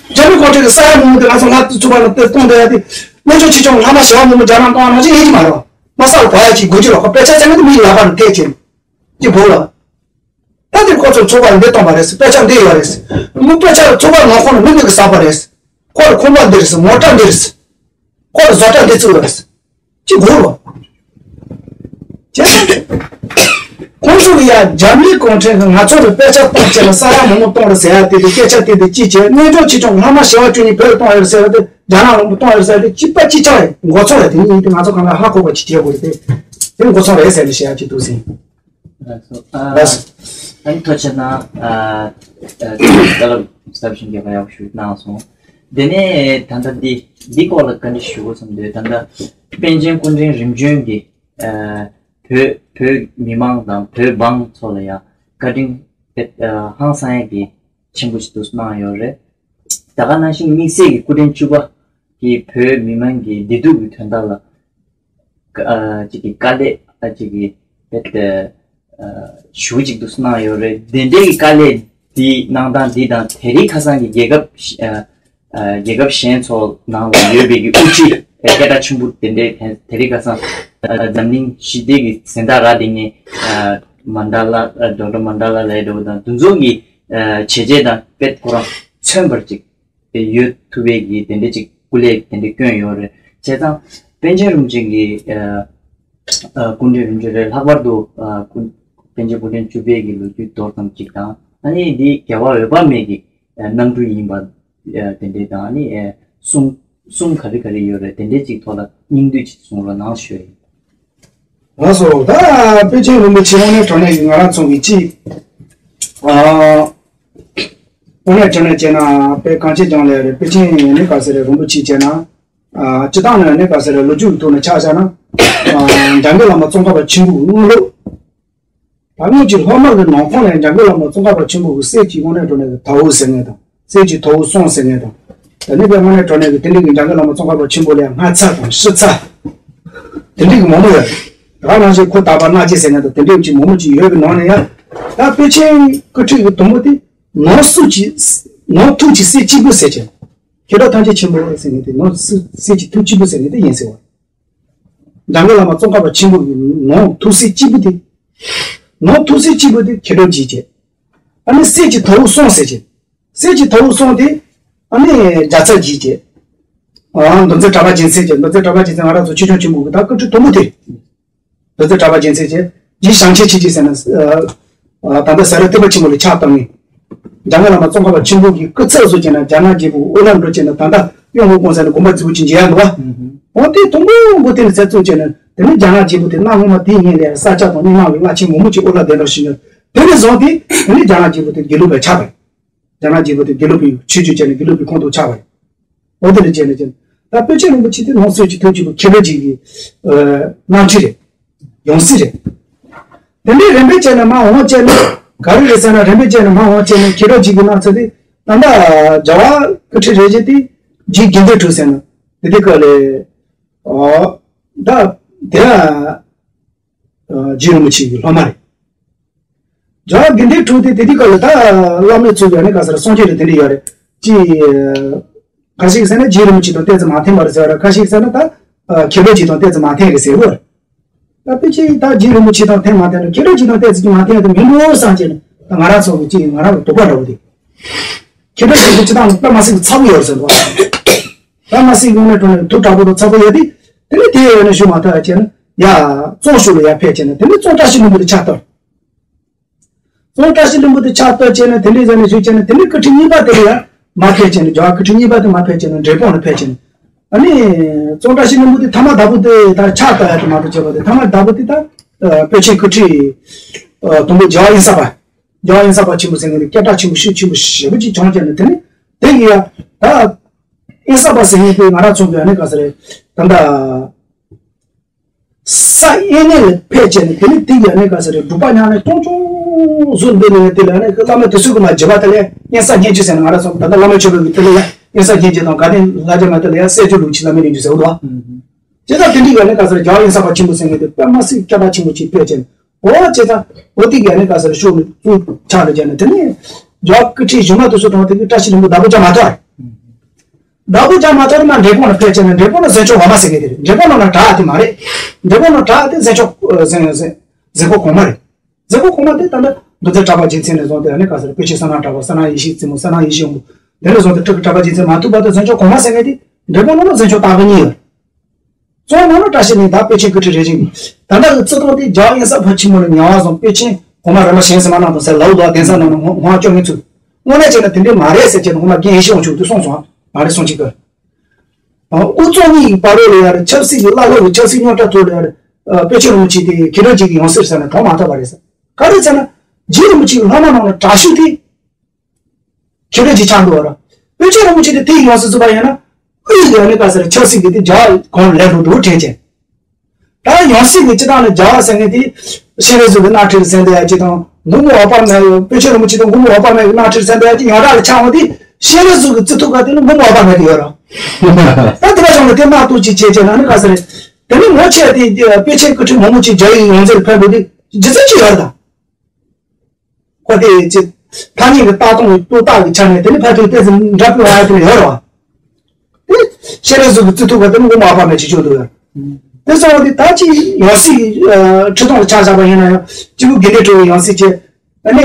དེ། རྒྱ་མི་གོང་ཁྲན་གྱི་ས་ཡ་མང་པོ་དེ་ང་ཚོ་ང་ཚོ་ཚུགས་པ་ལ་དེ་གཏོང་བསྡད་ཡ་དེ། དངོས་བྱུང་ཆེ་ཆུང་ལྷག་མ་ཞེ་བ་མང་པོ་རྒྱ་ནག་གཏོང་བ་ནང་བཞིན་ཡིན་གྱི་མ་རེད་བ། མ་སལ་བ་ཡ་ཅིག་དགོས་ཀྱི་རེད་ཁོ་དཔེ་ཆ་ཚད་མེད་དེ་མི་ལ་བ་ནས་ཐད་ཅིང་། ཅིག་བོ་ལ། ད་དེ་ཁོ་ཚོ་ཚོགས་པ་འདི་གཏོང་པ་རེད་ཟེར་དཔེ་ཆ་འདི་ཡོད་རེད་ཟེར། མི་དཔེ་ཆ་ཚོགས་པ་ནང་ཁོ་ནས་མི་འདི་གི་ཟག་པ་རེད་ཟེར། ཁོ་ལ་ཁང་པ་འདི་རེད་ཟེར་མོ་ཊ་འདི་རེད་ཟེར། ཁོ་ལ་བཟོ་གྲྭ་འདི་བཙུགས་རེད་ཟེར། ཅི་དགོས་རོ། ཅེ། ཁོང་ཚོ་གི་ཡ་རྒྱ་མིའི་གུང་ཁྲན་གྱིས་ང་ཚོ་ལ་དཔེ་ཆ་གཏོང་བྱས་ན་ས་ཡ་མང་པོ་གཏོང་རེད་ཟེར་ཡ་དེ་དེ་སྐད་ཆ་དེ་དེ་ཅི་བྱས་དངོས་བྱུང་ཆེ་ཆུང་ལྷག་མ་ཞེ་བ་བཅུ་གཉིས་བོད་ལ་གཏོང་ཡོད་རེད་ཟེར་བ་དེ་རྒྱ་ནག་མང་པོ་གཏོང་ཡོད་རེད་ཟེར་དེ་ཅི་པ་ཅི་ཆགས་ཡིན་མགོ་ཚོད་རེད་དེ་གཉིས་དེ་ང་ཚོ་གང་ག་ཧ་གོ་བ་ཅི་བྱེད་དགོས་རེད་དེ་དེ་མགོ་ཚོད་རེད་ཟེར་ནས་བཤད་ཡ་ཅི་འདུག་ཟིན། ལགས་སོ། ཨ། ལགས་སོ། ཨ་ནི་ཐུགས་རྗེ་གནང་། ཨ། ཨ། ད་ལོ་སྟབས་ཞིང་རྒྱས་པ་ཡག་པོ་ཞིག་གནང་སོང་། དེ་ནས་ད་ལྟ་འདི་འདི་སྐོར་ལ་བཀའ་འདྲི་ཞུ་དགོས་བསམ་འདུག་ད་ལྟ་པཎ་ཆེན་སྐུ་ཕྲེང་རིམ་བྱོན་གྱིས་ཨ། བོད་བོད་མི་མང་དང་བོད་འབངས་ཚོ་ལ་ཡང་བཀའ་དྲིན་དཔེ་ཨ། ཧང་སང་ཡ་གི་ཆེན་པོ་ཞིག་ཏུ་གནང་ཡོད་རེད། ད་ག་ནང་བཞིན་དམིགས་བསལ་གྱི་སྐུ་ཕྲེང་བཅུ་པ་གིས་བོད་མི་མང་གི་བདེ་སྡུག་གི་དོན་དག་ལ། ཨ། ཅིག་གི་དཀའ་ལས་ཨ། ཅིག་གི་དཔེ་ཨ། ཞུ་ཅིག་ཏུ་གནང་ཡོད་རེད། དེ་འདྲའི་གི་དཀའ་ལས་འདི་གནང་སྟངས་འདི་དང་དེ་རིང་ཁ་སང་གི་རྒྱལ་ཁབ་ཨ། ཨ། རྒྱལ་ཁབ་གཞན་ཚོ་ནང་ལ་ཡོད་པའི་གི་དབུ་ཁྲིད་སྐད་གྲགས་ཆེན་པོ་དེ་འདྲའི་དེ་རིང་ཁ་སང་ཨ། འཛམ་གླིང་ཞི་བདེ་གི་གཟེངས་རྟགས་རག་བསྡད་མཁན་ཨ། མན་ཌ་ལ་ཨ། ཌོག་ཊར་མན་ཌ་ལ་ལབ་ཡ་འདྲ་བོ་དང་དེ་ཚོ་གི་ཨ། བྱས་རྗེས་དང་དཔེ་ཁོ་རང་མཚོན་པར་ཅིག་ཡོད་ཐུབ་པའི་གི་དེ་འདྲ་ཅིག་སྐུ་ལས་དེ་འདྲ་བསྐྱོན་ཡོད་རེད། བྱས་ཙང་པཎ་ཆེན་རིན་པོ་ཆེ་གི་ཨ། ཨ། སྐུ་ཕྲེང་རིམ་བྱོན་རེད། ལྷག་པར་དུ་ཨ། སྐུ་པཎ་ཆེན་སྐུ་ཕྲེང་བཅུ་པའི་གི་ལོ་རྒྱུས་མདོར་ཙམ་ཅིག་དང་ཨ་ནི་འདི་རྒྱལ་བ་འོད་དཔག་མེད་ཀྱི་ཨ། རྣམ་སྤྲུལ་ཡིན་པ་ཨ། དེ་འདྲ་དང་ཨ་ནི་ཨ། གསུང་གསུང་ག་རེ་ག་རེ་ཡོད་རེད། དེ་འདྲ་ཅིག་ཐོག་ལ་སྙིང་བསྡུས་ཅིག་གསུང་རོགས་གནང་ཞུ་ཡ་ཡིན། ལགས་སོ། ད་པཎ་ཆེན་རིན་པོ་ཆེ་དངོས་གནས་དྲང་གནས་ཀྱི་ང་རང་ཚོ་གི་ཅིག་ཨ། དངོས་གནས་དྲང་གནས་བྱས་ན་དཔེ་གང་ཅི་ཀྱང་ལས་རེད། པཎ་ཆེན་ནི་ག་ཟེར་རེད། རིན་པོ་ཆེ་བྱས་ན་ ཨ་སྤྱིར་བཏང་ནས་ནི་ག་ཟེར་རེད། ལོ་རྒྱུས་ཀྱི་ཐོག་ནས་ཆ་བཞག་ན། ཨ་འཇམ་མགོན་བླ་མ་ཙོང་ཁ་པ་ཆེན་པོ་གི་དངོས་སློབ། ད་སྔོན་གྱི་སློབ་མ་གི་ནང་ཁོངས་ནས་འཇམ་མགོན་བླ་མ་ཙོང་ཁ་པ་ཆེན་པོ་གི་སྲས་ཀྱི་དངོས་གནས་དྲང་གནས་ཀྱི་དྭ་བོ་ཟེར་མཁན་དང་། སྲས་ཀྱི་དྭ་བོ་སྲོང་ཟེར་མཁན་དང་། ད་ནི་པའི་དངོས་གནས་དྲང་གནས་ཀྱི་དེ་འདྲའི་གི་འཇམ་མགོན་བླ་མ་ཙོང་ཁ་པ་ཆེན་པོ་ལས་སྔ་ཚ་དང་ཕྱི་ཚ། དེ་འདྲའི་གི་མང་པོ་ཡོད་རེད། ད་ག་ནང་བཞིན་ཁོ་དག་པ་རྣམ་རྒྱལ་ཟེར་མཁན་དང་དེ་འདྲའི་གི་མང་པོ་ཅིག་ཡོད་པའི་ནང་ནས་ཡང་། ད་པཎ་ཆེན་སྐུ་ཁྲིད་ཀྱི་དུམ་བུ་དེ་ནང་སྲོལ་གྱི། ནང་ཐུགས་ཀྱི་སྲས་གཅིག་པུ་ཟེར་གྱི། མཁས་གྲུབ་ཐམས་ཅད་ཆེན་པོ་ཟེར་མཁན་དེ་ནང་སྲས་ཀྱི་ཐུགས་གཅིག་པུ་ཟེར་མཁན་དེ་ཡིན་ཟེར་བ། འཇམ་མགོན་བླ་མ་ཙོང་ཁ་པ་ཆེན་པོ་གི་ནང་ཐུགས་སྲས་གཅིག་པུ་དེ། ནང་ཐུགས་སྲས་གཅིག་པུ་དེ་མཁས་གྲུབ་རྗེ་བྱས། ཨ་ནི་སྲས་ཀྱི་དྭ་བོ་སྲོང་ཟེར་གྱི། སྲས་ཀྱི་དྭ་བོ་སྲོང་དེ་ཨ་ནི་རྒྱལ་ཚབ་རྗེ་བྱས། ཨ་མདོ་མཛངས་གྲགས་པ་རྒྱལ་མཚན་བྱས། མདོ་མཛངས་གྲགས་པ་རྒྱལ་མཚན་ང་རང་ཚོ་ཆོས་སྐྱོང་ཆེན་པོ་གི་ད་སྐུ་ཁྲིད་དུམ་བུ་དེ། མདོ་མཛངས་གྲགས་པ་རྒྱལ་མཚན་བྱས། རྗེ་བྱང་ཆེན་ཆོས་རྗེ་ཟེར་ན། ཨ་ད་ལྟ་ཟ་ར་ཐེག་པ་ཆེན་པོ་ལ་ཕྱག་བཏབ་ནས། འཇམ་མགོན་བླ་མ་ཙོང་ཁ་པ་ཆེན་པོ་གི་སྐུ་ཚབ་བཟོ་བྱས་ན་རྒྱ་ནག་རྒྱལ་པོ་ཨོ་ལ་འགྲོ་བྱས་ན་ད་ལྟ་གཡོན་ཧུའུ་ཀོང་ཟེར་ན་དགོན་པ་རྫིག་པོ་ཅིག་མཇལ་ཡ་འདུག་བ། འོ་དེ་དུམ་བུ་དུམ་བུ་དེ་ནས་ཚད་བཙུགས་བྱས་ན་དེ་ནས་རྒྱ་ནག་རྒྱལ་པོ་དེ་གནའ་སྔོན་མ་དེའི་སྔོན་ལ་ས་སྐྱ་དང་རྙིང་མ་གི་བླ་ཆེན་མང་པོ་ཅིག་ཨོ་ལ་གདན་དྲངས་ཤིང་། དེ་ནས་བཟུང་སྟེ་དེ་ནས་རྒྱ་ནག་རྒྱལ་པོ་དེ་དགེ་ལུགས་པའི་ཆགས་པ་རེད། རྒྱ་ནག་རྒྱལ་པོ་དེ་དགེ་ལུགས་པའི་ཆོས་བརྒྱུད་བྱས་ནས་དགེ་ལུགས་པའི་ཁོངས་གཏོགས་ཆགས་པ་རེད། འོ་དེ་ལ་བྱས་ནས་བྱས་ནས་ད་པཎ་ཆེན་རིན་པོ་ཆེ་དེ་ནང་སྲོལ་གྱི་ཐུགས་ཀྱི་བུ་མཁས་གྲུབ་རྗེ་གི་ཨ་རྣམ་འཕྲུལ་རེད། ཡང་སྲིད་རེད། དེ་འདྲའི་རིམ་པས་བྱས་ནས་མར་འོང་བྱས་ནས་ག་རེ་རེད་ཟེར་ན། རིམ་པས་བྱས་ནས་མར་འོང་བྱས་ནས་མཁས་གྲུབ་རྗེ་གི་རྣམ་ཐར་དེ་ད་ལྟ་རྒྱལ་བ་སྐུ་ཕྲེང་རེ་བཞི་དེ་རྗེ་དགེ་འདུན་གྲུབ་ཟེར་ན་དེ་དུས་སྐབས་ལ་ཨོ་ད་དེ་ཨ་རྗེ་རིན་པོ་ཆེ་གི་སློབ་མ་རེད། རྒྱལ་བ་དགེ་འདུན་གྲུབ་དེ་དེ་དུས་སྐབས་ལ་ད་བླ་མའི་ཚུལ་གྱི་ནི་ག་ཟེར་སངས་རྒྱས་ལ་དེ་འདྲ་ཡོད་རེད། ཅི། ཁ་ཤས་ཟེར་ན་རྗེ་རིན་པོ་ཆེ་དང་ཏོག་ཙམ་མ་མཐུན་པ་རེད་ཟེར་བ་རེད། ཁ་ཤས་ཟེར་ན་ད་མཁས་གྲུབ་རྗེ་དང་ཏོག་ཙམ་མ་མཐུན་རེད་ཟེར་བ་རེད། ད་དཔེ་ཆའི་ད་རྗེ་རིན་པོ་ཆེ་དང་མཐུན་མ་མཐུན་ན་མཁས་གྲུབ་རྗེ་དང་ཏོག་ཙམ་གྱིས་མ་མཐུན་ཡ་དེ་མི་འདུག་བསམ་བྱས་ནས་ད་ང་རང་ཚོ་གི་ཅིག་ང་རང་གི་དོགས་པ་འདྲ་བོ་དེ། མཁས་གྲུབ་རྗེ་དེ་སྤྱིར་བཏང་ལ་དཔེ་མ་སྲིད་ཀྱི་ཚ་བོ་ཡོད་ཟེར་འདུག་དཔེ་མ་སྲིད་ཀྱི་ངོས་ནས་དྲང་ནས་ཐུགས་དྲག་པོ་དང་ཚ་བོ་ཡོད་དེ། དེ་ནས་དེ་ཡོད་ནས་ཞུ་མ་ཐུབ་ཡ་བྱས་ན་ཡ། ཙོང་ཤུ་ལ་ཡ་ཕེབས་བྱས་ན་དེ་ནས་ཙོང་བཀྲ་ཤིས་ལྷུན་པོ་དེ་ཕྱག་བཏབ། ཙོང་བཀྲ་ཤིས་ལྷུན་པོ་དེ་ཕྱག་བཏབ་བྱས་ནས་དེ་འདྲའི་ཟེར་ནས་ཞུས་བྱས་ནས་དེ་ནས་སྐུ་ཕྲེང་གཉིས་པ་དེ་ལ་ཡང་མར་ཕེབས་བྱས་ནས་རྒྱལ་བ་སྐུ་ཕྲེང་གཉིས་པ་དེ་མར་ཕེབས་བྱས་ནས་འབྲས་སྤུངས་ལ་ཕེབས་བྱས་ནས། ཨ་ནི་ཙོང་བཀྲ་ཤིས་ལྷུན་པོ་དེ་ཐ་མ་བདག་པོ་དེ་ད་ཕྱག་བཏབ་ཡ་དེ་མ་གཏོགས་བྱས་པ་དེ་ཐ་མ་བདག་པོ་དེ་ད་དཔལ་ཆེན་སྐུ་ཕྲེང་དུམ་བུ་རྒྱལ་བ་དབེན་ས་པ། རྒྱལ་བ་དབེན་ས་པ་ཆེན་པོ་ཟེར་མཁན་དེ་སྐད་གྲགས་ཆེན་པོ་ཤུགས་ཆེན་པོ་ཞེ་པོ་ཅིག་བྱུང་བྱས་ནས་དེ་ནི་དེ་གི་ཡ་ད་དབེན་ས་པ་ཟེར་མཁན་དེ་ང་རང་ཚོ་གི་ཨ་ནི་ག་ས་རེད་ད་ད། ས་དབེན་གནས་ལ་ཕེབས་བྱས་ནས་དེ་ནས་དེ་ཡ་ནས་ག་ས་རེད་སྒྲུབ་པ་མྱང་ནས་སྐྱོང་སྐྱོང་བཟོ་འདི་ནས་དེ་ལ་ནས་བླ་མ་དེ་ཚོ་གི་མ་བརྗེད་པ་དེ་ལས་དབེན་ས་སྙན་བརྒྱུད་ཟེར་ནས་ང་རང་ཚོ་ད་ལྟ་བླ་མ་མཆོད་པའི་གི་དེ་ལ་ཡ་དབེན་ས་སྙན་བརྒྱུད་དང་དགའ་ལྡན་ལྷ་རྒྱལ་མ་དེ་ལ་ཡ་སྲས་བཅུ་ལུགས་ཀྱི་བླ་མའི་སྙན་བརྒྱུད་ཟེར་བ་འདུག་བ། དེ་དག་དེ་འདྲའི་ཡ་ནས་ག་ས་རེད་རྒྱལ་བ་དབེན་ས་པ་ཆེན་པོ་ཟེར་མཁན་དེ་དཔེ་མ་སྲིད་སྐད་གྲགས་ཆེན་པོ་ཅིག་ཕེབས་བྱས་ནས་འོ་བྱས་ཙང་འོ་དེ་གི་ཡ་ནས་ག་ས་རེད་ཤོག་ནས་ཚུར་ཕྱག་ལ་བྱས་ནས་དེ་ནས་རྒྱལ་བ་སྐུ་ཕྲེང་གཞུག་མ་དེ་ཚོ་དང་དེ་གི་བཀྲ་ཤིས་ལྷུན་པོ་བདག་པོ་རྒྱག་མ་ཐུབ་པ་རེད། བདག་པོ་རྒྱག་མ་ཐུབ་ན་འབྲས་སྤུངས་ལ་ཕེབས་བྱས་ནས་འབྲས་སྤུངས་ལ་གཟན་ཆོས་འོག་མ་ཟེར་མཁན་དེ་རེད། འབྲས་སྤུངས་ནང་ལ་བྲག་དེ་མ་རེད། འབྲས་སྤུངས་ནང་བྲག་དེ་གཟན་ཆོས་གཟན་གཟན་གཟན་ཁོག་གོང་མ་རེད། གཟན་ཁོག་གོང་མ་དེ་ད་ལྟ་མདོ་མཛངས་གྲགས་པ་རྗེ་མཚན་ནས་བཟུང་སྟེ་ཨ་ནི་ག་ས་རེད་དཔེ་ཆེན་གསང་སྔགས་གྲགས་པ་གསང་སྔགས་ཡེ་ཤེས་རྩེ་མོ་གསང་སྔགས་ཡེ་ཤེས་དབང་པོ་དེ་ནས་བཟུང་སྟེ་སྤྲུལ་སྐུ་གྲགས་པ་རྗེ་མཚན་མ་ཐུག་བར་དུ་གཟན་ཆོས་གོང་མ་ཟེར་མཁན་དེ་འབྲས་སྤུངས་ནང་ལ་གཟན་ཆོས་བརྟག་པའི་གཉིས་ཡོད། གཙོ་བོ་ནང་ལ་བཀྲ་ཤིས་གླིང་དང་དཔལ་ཆེན་སྐུ་ཕྲེང་རེ་བཞིན། ད་ལྟ་གི་བརྩི་སྟངས་དེ་རྒྱལ་བ་དབེན་ས་པ་ཆེན་པོ་ལ་ཉེ་བར་སོང་དཔེ་ཆེན་གོང་མ་རིམ་པ་གཞན་ཟིན་མ་གནང་དང་ཟེར་ལའུ་དང་གདན་ས་ནང་ནས་ངོ་ངོ་སྐྱོང་མཁན་ཚོས་དངོས་གནས་བྱས་ན་དེ་འདྲའི་མ་རེད་ཟེར་བྱས་ནས་ངོ་མ་རྒན་ཡེ་ཤེས་དབང་ཕྱུག་དེ་གསུངས་སོང་ཨ། མ་རེད་གསུང་གཅིག་གི། དབུ་གཙང་གཉིས་ཀྱི་བར་རོ་ལ་ཡ་རེད་ཆབ་སྲིད་ཀྱི་བླ་སློབ་ཀྱི་ཆབ་སྲིད་རྙོག་དྲ་ཐོག་ལ་ཡ་རེད། དཔལ་ཆེན་རིན་པོ་ཆེ་དེ་མཁས་གྲུབ་རྗེ་གི་ཡང་སྲིད་ཟེར་ནས་གྲོངས་མ་ཐུབ་པ་རེད་ཟེར། ག་རེ་ཟེར་ན། རྗེ་རིན་པོ་ཆེ་གི་སློབ་མ་ནང་ལ་དྲག་ཤོས་དེ། མཁས་གྲུབ་རྗེ་ཆགས་འདུག་བ་ར། དཔལ་ཆེན་རིན་པོ་ཆེ་དེ་དེའི་ཡང་སྲིད་བཙུགས་པ་ཡིན་ན། དབུས་ཀྱི་ཨ་ནི་ག་ཟེར་ཆབ་སྲིད་ཀྱི་དེ་རྒྱ་གར་གོང་ལས་རུ་འགྲོ་དྲན་ཅན། ད་ཡང་སྲིད་ཀྱི་སྤྱི་བཏང་ནས་རྒྱ་གར་ཟེར་མཁན་དེ། སྤྱན་རས་གཟིགས་ཀྱི་སྣེ་ཁྲིད་ཟེར་འདོད་ཡ་གཅིག་དང་མགོན་པོ་འོད་དཔག་མེད་དཔལ་ཆེན་རིན་པོ་ཆེ་དང་མགོན་པོ་འོད་དཔག་མེད་ཀྱི་སྣེ་ཁྲིད་ཟེར་འདོད་ཡ་གཅིག་ཡོངས་གྲགས་ལ་ཆགས་འོང་དུས་སྤྱན་རས་གཟིགས་ཀྱི་རྩི་ཐུབ་ག་དེ་ནི་མགོན་པོ་འོད་དཔག་མེད་དེ་ཡོད་ར། ད་དེ་འདྲ་བྱུང་ན་དེ་སྣེ་གཏོང་ཅིག་བྱས་བྱས་ན་ནི་ག་ཟེར། དེ་ནི་ངོ་ཆེ་དེ་དཔལ་ཆེན་སྐུ་ཕྲེང་མང་པོ་ཅིག་རྒྱ་ཡིག་ཡོངས་འཛིན་ཕེབས་འདུག་དེ་རྗེ་བཙུན་ཅིག་ཡོད་ར་ད། ཁོ་དེ་ཅི། ཐ་སྙད་ཀྱི་ལྟ་སྟངས་ཀྱི་ལྟོས་བཏགས་ཀྱི་ཆ་ནས་དེ་ནི་ཕན་ཐོགས་ཏོག་ཙམ་འདྲ་པོ་ཡོད་ར་བ། དེ་སྤྱན་རས་གཟིགས་ཀྱི་རྩི་ཐུབ་པ་དེ་ནི་མགོན་པོ་འོད་དཔག་མེད་ཅིག་བྱུང་འདུག་ཡ། དེ་སོང་བ་དེ་ད་ཅི་ཡང་སྲིད་ཀྱི་ཁྲི་སྟོང་ལ་ཆ་བཞག་པ་ཡིན་ན་ཡང་སྐྱེས་བུ་དགེ་འདུན་གྲུབ་པའི་ཡང་སྲིད་ཀྱི། ཨ་ནི།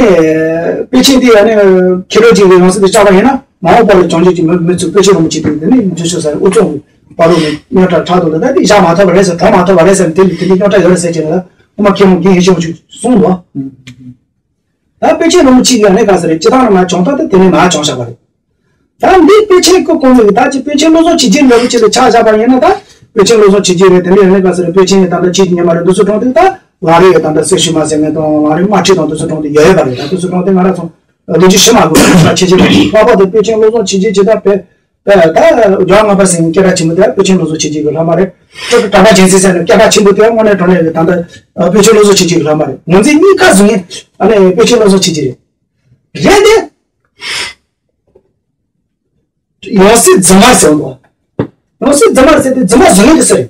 དཔེ་ཆེན་དེ་ཨ་ནི། མཁས་གྲུབ་རྗེ་གི་ཡང་སྲིད་དུ་བཅར་བ་ཡིན་ན་མ་འོངས་པ་ལ་བྱང་ཆུབ་ཀྱི་མི་མི་ཚུགས་དཔེ་ཆེན་རིན་པོ་ཆེ་དེ་དེ་ནི་འཇུ་ཆོས་ས་དབུ་གཙང་གི་བར་རོ་ནས་རྙོག་དྲ་ཁྲག་འཐུང་ལ་ད་དེ་བཞག་མ་ཐུབ་པ་རེད་ཟེར་གྲོངས་མ་ཐུབ་པ་རེད་ཟེར་དེ་ལ་དེ་འདྲའི་རྙོག་དྲ་ཡོད་རེད་ཟེར་གྱི་ལ་ཁོ་མ་མཁས་མོ་རྒན་ཡེ་ཤེས་དབང་ཕྱུག་གསུངས་འདུག་ད་དཔེ་ཆེན་རིན་པོ་ཆེ་གི་ཨ་ནི་ག་ཟེར་རེད་སྤྱི་བཏང་ནས་མ་བྱུང་ཐག་དེ་དེ་ནས་མ་བྱུང་བཞག་པ་རེད། ད་འདི་དཔེ་ཆེན་སྐུ་གོང་མའི་ད་ཅི་དཔེ་ཆེན་བློ་བཟང་ཆོས་རྗེ་འདྲ་པོ་ཅིག་ལ་ཆ་བཞག་པ་ཡིན་ན་ད་དཔེ་ཆེན་བློ་བཟང་ཆོས་རྗེ་རེད་དེ་འདྲའི་ཨ་ནི་ག་ཟེར་རེད་དཔེ་ཆེན་ཡི་ད་ལྟ་ཆོས་ཀྱི་ཉི་མ་རེད་འདི་ཚོ་གྲོངས་དུས་ད་ལག་རེས་ཡི་ད་ལྟ་སེར་ཤུལ་མ་ཟེར་མཁན་དང་ལག་རེས་དམར་ཁྲིད་དང་འདི་ཚོ་གྲོངས་དུས་ཡོད་ཡོད་པ་རེད། ད་འདི་ཚོ་གྲོངས་དུས་ང་རང་ཚོ་ལོ་རྒྱུས་ཤེས་མ་དགོས་ད་ཆེ་ཆེ་རེད་ལྷག་པར་དུ་དཔེ་ཆེན་བློ་བཟང་ཆོས་རྗེ་ཇི་ལྟར་དཔེ། ད་ད་རྒྱལ་བ་ལྔ་པ་ཟེར་མཁན་སྐད་གྲགས་ཆེན་པོ་དེ་པཎ་ཆེན་བློ་བཟང་ཆོས་རྒྱན་གྱི་སློབ་མ་རེད། སྤྲུལ་སྐུ་གྲགས་པ་རྒྱལ་མཚན་ཟེར་ནས་སྐད་གྲགས་ཆེན་པོ་དེ་དངོས་གནས་དྲང་གནས་ཀྱི་ད་ལྟ་པཎ་ཆེན་བློ་བཟང་ཆོས་རྒྱན་གྱི་སློབ་མ་རེད། ངོས་འཛིན་གཉིས་ཀ་བཟུང་ངེ་ཨ་ནི་པཎ་ཆེན་བློ་བཟང་ཆོས་རྒྱན་རེད། རེད་དེ། ཡང་སྲིད་རྫུན་མ་ཟེར་བ། ཡང་སྲིད་རྫུན་མ་ཟེར་དེ་རྫུན་མ་བཟོ་མཁན་དེ་སུ་རེད།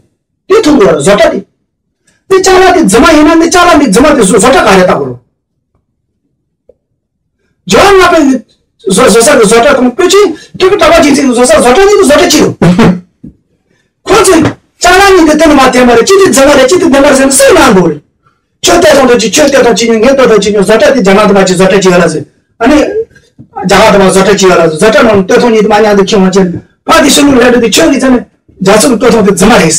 དེ་མཐོང་དགོས་ར་བཟོ་གྲྭ་དེ། དེ་ཅ་ལག་དེ་རྫུན་མ་ཡིན་ན་དེ་ཅ་ལག་དེ་རྫུན་མ་དེ་བཟོ་བཟོ་གྲྭ་ག་རེ་བཏགས་དགོས་རོ། རྒྱལ་བ་ལྔ་པའི་བཟོ་བཟོ་ས་གི་བཟོ་གྲྭ་དང་པཎ་ཆེན་སྤྲུལ་སྐུ་གྲགས་པ་རྒྱལ་མཚན་གྱི་བཟོ་ས་བཟོ་གྲྭ་གཉིས་ཀྱི་བཟོ་གྲྭ་གཅིག་རེད། ཁོ་ཚོས་ཅ་ལག་གཉིས་དེ་དེ་ནི་མ་བསྟན་པ་རེད། གཅིག་དེ་རྫུན་མ་རེད། གཅིག་དེ་བདེན་པ་རེད་ཟེར་ནས་སུས་གནང་དགོས་རེད། ཁྱོད་ལྟོས་དང་ལྟོས་ཅིག་ཁྱོད་ལྟོས་དང་ཅིག་ཉོན། ངས་ལྟོས་དང་ཅིག་ཉོན། བཟོ་གྲྭ་དེ་རྒྱ་ནག་དུ་མ་ཅིག་བཟོ་གྲྭ་ཅིག་ཡོད་ལ་ཟེར། ཨ་ནི། རྒྱ་གར་དུ་མ་བཟོ་གྲྭ་ཅིག་ཡོད་ལ་ཟེར། བཟོ་གྲྭ་ནང་ལྟོས་དང་གཉིས་དུ་མ་མཉམ་དུ་ཁྱེར་འོང་བྱས་ནས་ཕར་དེ་ཕྱི་ལོགས་ལྷན་འགྲོ་དེ་ཁྱོད་ཀྱིས་ཚེ་ནས་རྒྱ་ཚོགས་ཀྱི་ལྟོས་དང་དེ་རྫུན་མ་རེད།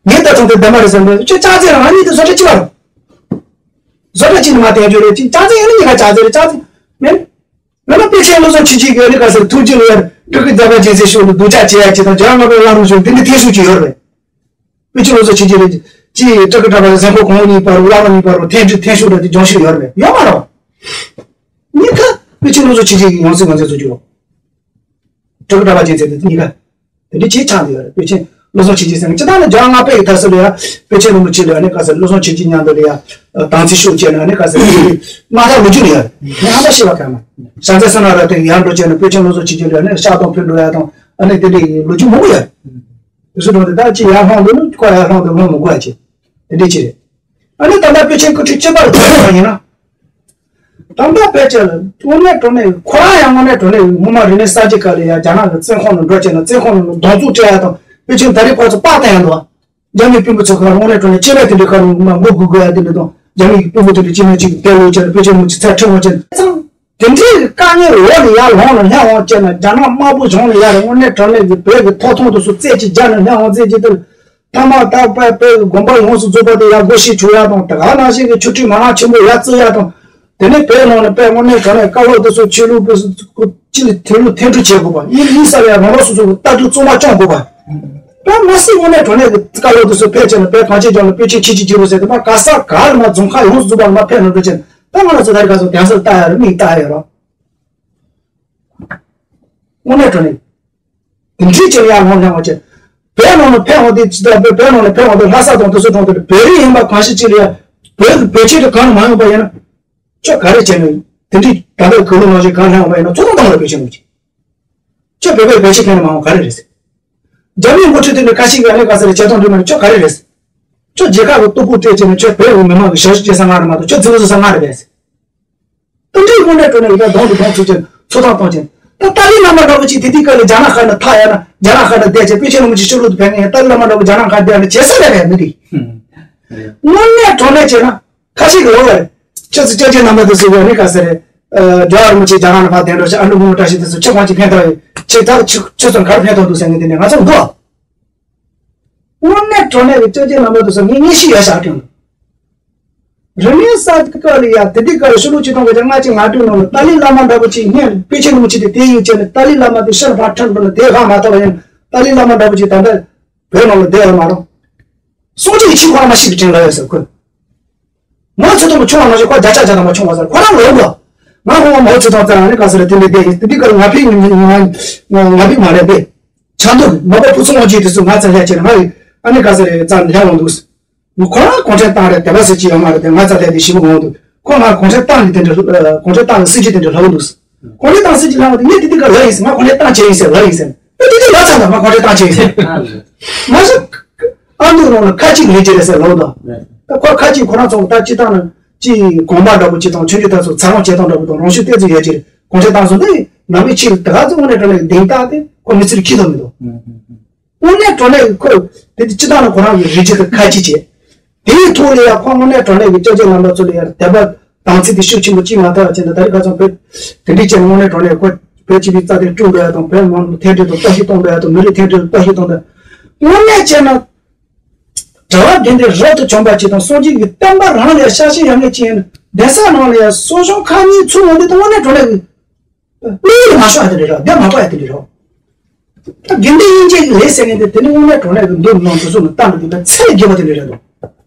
ངས་ལྟོས་དང་དེ་བདེན་པ་རེད་ཟེར་ནས་ཁྱོད་ཅག་ཚེ་རང་ཉིད་དེ་བཟོ་གྲྭ་ཅིག་བར། བཟོ་གྲྭ་ཅིག་ནི་མ་བསྟན་རྒྱུ་རེད། ཅིག་ཅག་ཚེ་ཡང་ནི་གཉིས་ཀ་ཅག་ཚེ་རེད། ཅག་ཚེ་མིན། ང་ལ་པཎ་ཆེན་བློ་བཟང་ཆོས་རྒྱན་གྱི་ཨ་ནི་ག་ཟེར་ཐུགས་རྗེ་ལ་ཡར་སྤྲུལ་སྐུ་གྲགས་པ་རྒྱལ་མཚན་ཤོག་ལ་སྡུག་ཅག་བྱེད་ཡ་ཅིག་དང་རྒྱལ་བ་ལྔ་པའི་བླ་རུང་ཤོག་འདི་འདི་འཐེན་ཤུགས་ཅིག་ཡོད་རེད། པཎ་ཆེན་བློ་བཟང་ཆོས་རྒྱན་རེད། ཅིག་སྤྲུལ་སྐུ་གྲགས་པ་གཟན་ཁོག་གོང་འོག་གཉིས་བར་བླ་རུང་གཉིས་བར་འཐེན་འཐེན་ཤུགས་འདྲ་ཅིག་སྦྱོང་ཤུགས་ཡོད་རེད། ཡོད་མ་རེད། གཉིས་ཀ་པཎ་ཆེན་བློ་བཟང་ཆོས་རྒྱན་གྱི་ཡང་སྲིད་ངོས་འཛིན་བཟོ་རྒྱུ་རེད། སྤྲུལ་སྐུ་གྲགས་པ་རྒྱལ་མཚན་དེ་གཉིས་ཀ་དེ་འདྲའི་ཆེས་ཆགས་ཡོད་རེད། པཎ་ཆེན་བློ་བཟང་ཆོས་རྒྱན་ཟེར་མཁན་སྤྱིར་བཏང་ནས་རྒྱལ་བ་ལྔ་པའི་གི་དུས་སུ་ལ་ཡ་པཎ་ཆེན་རིན་པོ་ཆེ་ལ་ཡ་ནི་ག་ཟེར་བློ་བཟང་ཆོས་རྒྱན་མཉམ་དུ་ལ་ཡ་དམ་ཚིག་ཤུགས་བསྐྱེད་ནས་ནི་ག་ཟེར་དམག་འཐབ་ལོ་རྒྱུས་ལ་ཡ་ནི་ཧ་མ་ཤེས་པ་ག་མ་བྱང་རྩེ་སོ་ན་ར་དེ་ཡར་འགྲོ་བྱས་ནས་པཎ་ཆེན་བློ་བཟང་ཆོས་རྒྱན་ལ་ཡ་ནི་ཤག་སྟོང་ཕུལ་འགྲོ་ཡ་དང་ཨ་ནི་དེ་འདྲའི་ལོ་རྒྱུས་མང་པོ་ཡོད་རེད། དེ་ཚོ་འགྲོ་དེ་ད་ཅི་ཡར་ལྷུང་འདུག་ན་ཁོ་ཡར་ལྷུང་འདུག་ལྷུང་མི་དགོས་ཡ་ཅི་དེ་འདྲའི་ཅི་རེད། ཨ་ནི་ད་ལྟ་པཎ་ཆེན་སྐུ་ཕྲེང་བཅུ་པ་ལ་ཐོན་པ་ཡིན་ན། ད་ལྟ་བོད་ཀྱི་དངོས་གནས་དྲང་གནས་ཁོ་རང་ཡང་དངོས་གནས་དྲང་གནས་སྔོན་མ་རིག་གནས་གསར་བརྗེ་སྐབས་ལ་ཡང་རྒྱ་ནག་གི་བཙོན་ཁང་ནང་འགྲོ་བྱས་ན་བཙོན་ཁང་ནང་སྡང་ཟུག་སྤྲད་ཡ་དང་པཎ་ཆེན་ད་རེས་ཁོ་ཚོ་དཔའ་བཏང་ཡ་འདུག་རྒྱ་མིའི་དཔོན་པོ་ཚོ་ཁོ་རང་དངོས་གནས་དྲང་གནས་སྐྱེ་དམན་དེ་འདྲའི་ཁ་ནང་མ་མགོ་སྒུར་དགོས་ཡ་དེ་འདྲ་དང་རྒྱ་མིའི་དཔོན་པོ་དེ་འདྲ་སྐྱེ་དམན་གཅིག་གི་དེ་ལོ་བྱས་ན་པཎ་ཆེན་མི་གཅིག་ཚར་ཁྲིད་འོང་བྱས་ན་ཚང་། དེ་འདྲའི་དཀའ་ངལ་འོག་ནས་ཡར་ལངས་ནས་སླེབས་འོང་བྱས་ན་རྒྱ་ནག་དམར་པོ་གཞུང་ནས་ཡར་རེ་དངོས་གནས་དྲང་གནས་ཀྱི་བོད་ཀྱི་ཐོབ་ཐང་དེ་ཚོ་རྩད་ཅིག་རྒྱག་ནས་སླེབས་འོང་རྩད་ཅིག་དེ། ཐ་མ་ད་བོད་པའི་དགོན་པ་ཡོངས་སུ་རྫོགས་པ་དེ་ཡར་སྒོ་ཕྱེ་བཅུག་ཡ་དང་དེ་ག་ནང་བཞིན་གྱི་ཆོས་ཁྲིད་མ་ལག་ཆེན་པོ་ཡར་བཙུགས་ཡ་དང་། དེ་ནས་བོད་ནང་ནས་བོད་དངོས་གནས་དྲང་གནས་བཀའ་སློབ་དེ་ཚོ་ཆོས་ལུགས་པའི་སྤྱི་ལ་ཐོན་ལུགས་འཐེན་འཁྲུག་བྱེད་དགོས་པ་ཡིན་ཡིན་ས་ལ་ཡང་རང་རང་སོ་སོ་གི་ལྟ་གྲུབ་གཙང་མ་སྐྱོང་དགོས་པ། བོད་མི་སེར་དངོས་གནས་དྲང་གནས་ཀྱི་བཀའ་སློབ་དེ་ཚོ་ཕེབས་བྱས་ནས་བོད་གངས་ཅན་ལྗོངས་ལ་བོད་ཆེན་ཁྱེད་ཀྱི་རྒྱལ་པོ་ཟེར་དེ་མ་ག་ས་ག་ལ་མ་རྫོང་ཁག་ཡོངས་སུ་རྫོགས་པ་ལ་མ་ཕེབས་གནང་འདུག་ཅེ་ན་ད་ང་རང་ཚོ་ད་རེས་ཁ་སང་གདན་ས་ལ་ལྟ་ཡ་རེད་མིག་ལྟ་ཡ་རེད། དངོས་གནས་དྲང་གནས། དེ་འདྲའི་ཅིག་ཡར་ལངས་ལངས་པ་ཅིག་བོད་ནང་ལ་ཕེབས་འོང་དུས་ཇི་ལྟར་བོད་བོད་ནང་ལ་ཕེབས་འོང་དུས་ལྷ་ས་དང་དེ་ཚོ་གྲོང་དུ་བོད་རིགས་ཡིན་པ་གང་ཞིག་ཅིག་ལ་ཡ་བོད་ཀྱི་བོད་ཆས་དེ་གང་ལ་མ་ཡོང་པ་ཡིན་ན། ཁྱོད་ག་རེ་བྱས་ནས་དེ་འདྲའི་ད་ལྟ་གོས་ལོ་ནང་བཞིན་གང་ལ་ཡོང་པ་ཡིན་ན་ཚོ་ཐོང་ཐང་ལ་བོད་ཆས་ནང་བྱས། ཁྱོད་བོད་པའི་བོད་ཆས་གང་ལ་མ་ཡོང་ག་རེ་རེད་ཟེར། རྒྱ་མིའི་འགོ་ཁྲིད་དེ་འདྲ་ཁ་ཤས་ཀྱིས་ཨ་ནི་ག་ས་རེ་བྱས་ཐོང་འདྲི་མ་ནི་ཁྱོད་ག་རེ་རེད་ཟེར། ཁྱོད་རྒྱལ་ཁབ་ཀྱི་སྟོབས་ཤུགས་སྤྲད་བྱས་ནས་ཁྱོད་བོད་ཀྱི་མི་མང་གི་ཞབས་ཞུ་བྱེད་ས་ང་རེད་མ་གཏོགས་ཁྱོད་རྫིག་པོ་བཟོ་ས་ང་རེད་པས་ཟེར། དེ་འདྲའི་དངོས་གནས་དྲང་གནས་ཡིན་ན་གདོང་དུ་གདོང་ཚུགས་ཅན་ཚོ་ཐང་གཏོང་ཅན། ད་ཏཱ་ལའི་བླ་མ་འདྲ་པོ་ཅིག་དེ་དུས་སྐབས་ལ་རྒྱ་ནག་ཁ་ནས་ཐར་ཡ་ན་རྒྱ་ནག་ཁ་ནས་བསྡད་བྱས་པཎ་ཆེན་རིན་པོ་ཆེ་ཕྱི་ལོག་ཏུ་ཕེབས་མཁན་ཡང་ཏཱ་ལའི་བླ་མ་འདྲ་པོ་རྒྱ་ནག་ཁ་བསྡད་ཡ་ན་བྱེད་ས་རེད་པས་མི་དེ། དངོས་གནས་དྲང་གནས་བྱས་ན་ཁ་ཤས་ཀྱི་ལོ་བར་ཁྱོད་ཚོ་སྐྱབས་རྗེ་རྣམ་པ་དེ་ཚོ་གི་ནི་ག་ས་རེད། རྒྱལ་བ་རིན་པོ་ཆེ་རྒྱ་གར་ནས་ཕར་གདན་འདྲེན་བྱས་ཨ་འབྲུག་སྒོམ་པ་བཀྲ་ཤིས་དེ་ཚོ་ཁྱེད་རང་ཅིག་ཕན་ཐོགས་ཡོད་ཁྱེད་ད་ཁྱེད་ཁྱེད་ཚོ་ག་རེ་ཕན་ཐོགས་འདུག་ཟེར་མཁན་དེ་ནས་ང་ཚོ་འདུག་དངོས་གནས་དྲང་གནས་ཀྱི་སྐྱབས་རྗེ་རྣམ་པ་དེ་ཚོ་ངས་ངེས་ཤེས་ཡོད་ཤག་དྲན་འདུག་རིག་གནས་གསར་བརྗེ་སྐབས་ལ་ཡ་དེ་དུས་སྐབས་ལ་ཕྱི་ལོ་ཆིག་སྟོང་དགུ་བརྒྱ་ལྔ་བཅུ་ང་དྲུག་ནང་ལ་ཏཱ་ལའི་བླ་མ་འདྲ་པོ་ཅིག་སྔོན་པཎ་ཆེན་རིན་པོ་ཆེ་དེ་དེ་ཡོད་བྱས་ནས་ཏཱ་ལའི་བླ་མ་དེ་ཕྱིར་ཕར་ཁྲིད་འགྲོ་ན་དེ་གང་མ་ཐོབ་པ་ཡིན་ཏཱ་ལའི་བླ་མ་འདྲ་པོ་ཅིག་ད་ལྟ་བོད་ནང་ལ་བསྡད་ཡོད་མ་རེད། སངས་རྒྱས་ཀྱི་ཆོས་ཁོ་རང་མ་ཤེས་པའི་དྲིན་ལ་ཡོད་ཟེར་ཁོས། ང་ཚོ་དང་མ་ཆུང་བ་མ་ཤེས་ཁོ་བརྒྱ་ཆ་བརྒྱ་དང་མ་ཆུང་བ་ཟེར་ཁོ་རང་ལོ་འགོ། ང་ཁོང་མ་ཆུ་ཐང་ཙང་ཨ་ནི་ག་ས་རེད་དེ་འདྲ་བསྡད་ཡིན་དེ་འདི་གར་ང་ཕའི་ཉིན་ང་ང་ང་ཕའི་མ་རེད་པས། ཆ་འདུག་མ་པ་ཕུ་ཚུ་ངོ་ཅིག་དེ་ཚོ་ང་ཚ་ལྷས་བྱས་ན་ང་ཡི་ཨ་ནི་ག་ས་རེད་ཙང་ལྷས་འོང་འདུག་ཁོ་རང་གུང་ཁྲན་ཏང་རེད་དད་པ་ཟེར་གྱི་ཡོད་མ་རེད་དེ་ང་ཚ་ལྷས་དེ་ཞིབ་མོ་འོང་འདུག་ཁོ་ང་གུང་ཁྲན་ཏང་གི་དེ་འདྲ་གུང་ཁྲན་ཏང་གི་སྲིད་ཇུས་དེ་འདྲ་ལྷག་འདུག་གུང་ཁྲན་ཏང་སྲིད་ཇུས་ལྷག་འདུག་ངས་དེ་འདི་གར་ལབ་ཡིན་ཟེར་ང་གུང་ཁྲན་ཏང་བྱས་ཡིན་ཟེར་ལབ་ཡིན་ཟེར་ཨེ་དེ་འདི་ལབ་ཚར་ད་ང་གུང་ཁྲན་ཏང་བྱས་ཡིན་ཟེར་མ་ཟེར། ཨ་འདུག་རང་ལ་ཁ་ཅིག་ལས་ཀྱི་རེད་ཟེར་ལབ་འདུག་ད་ཁོ་ཁ་ཅིག་ཁོ་རང་ཚོ་ད་སྤྱི་བཏང་ན་ཅི་གོང་མ་འདྲ་པོ་ཅི་དང་ཆོས་རྒྱུད་ད་ཚོ་ཚ་རོང་བྱེད་སྟངས་འདྲ་པོ་དང་རང་ཤུགས་གཏད་ཚུལ་ཡོད་ཀྱི་རེད་གུང་ཁྲན་ཏང་སོང་ནས་ནམ་མི་ཕྱིར་ད་ག་ཚོ་དངོས་གནས་དྲང་གནས་གདེང་བཏགས་ཏེ་ཁོ་མི་ཚེར་ཁྱི་ལོ་མི་འདུག་དངོས་གནས་དྲང་གནས་ཀྱི་ཁོ་དེ་དུས་སྤྱི་བཏང་ནས་ཁོ་རང་གི་རིགས་རྒྱུད་དེ་ཁ་ཅིག་བྱས། དེའི་ཐོག་ལ་ཡང་ཁོ་དངོས་གནས་དྲང་གནས་ཀྱི་སྐྱབས་རྗེ་རྣམ་པ་ཚོ་ལ་ཡང་དད་པ་དམ་ཚིག་དེ་ཤུགས་ཆེན་པོ་ཅིག་མ་ཐོབ་པ་བྱས་ན་ད་རེས་ཁ་སང་བོད་དེ་འདྲའི་བྱས་ནས་དངོས་གནས་དྲང་གནས་ཁོ་བོད་སྤྱི་པའི་རྩ་དོན་བསྐྲུན་འགྲོ་ཡ་དང་བོད་མང་ཐལ་འགྲིག་དང་གཏོར་བཤིག་གཏོང་འགྲོ་ཡ་དང་མི་རིགས་ཐལ་འགྲིག་དང་གཏོར་བཤིག་གཏོང་འགྲོ་ཡ་དངོས་གནས་བྱས་ན་གྲྭ་བ་དགེ་འདུན་རབ་ཏུ་བྱུང་བ་ཅིག་དང་སངས་རྒྱས་ཀྱི་བསྟན་པ་རང་ལ་ཡང་ཤ་ཞེན་ཡོད་མཁན་ཅིག་ཡིན་ན་གདན་ས་ནང་ལ་ཡང་གསོ་སྦྱོང་ཁག་གཉིས་ཚུར་འོང་དུས་དངོས་གནས་དྲང་གནས་ཀྱི། དམིགས་ཡུལ་མ་ཤོར་ཡ་དེ་འདྲ་རེད། དེ་མ་བར་ཡ་དེ་འདྲ་རེད། ད་དགེ་འདུན་དབྱེ་འབྱེད་ཀྱི་ལས་ཟེར་མཁན་དེ་དེ་ནི་དངོས་གནས་དྲང་གནས་ཀྱི་མདོ་ནང་དུ་སོང་ནས་བཏང་འདུག་པ་ཚད་ལས་བརྒལ་བ་དེ་འདྲ་རེད་འདུག་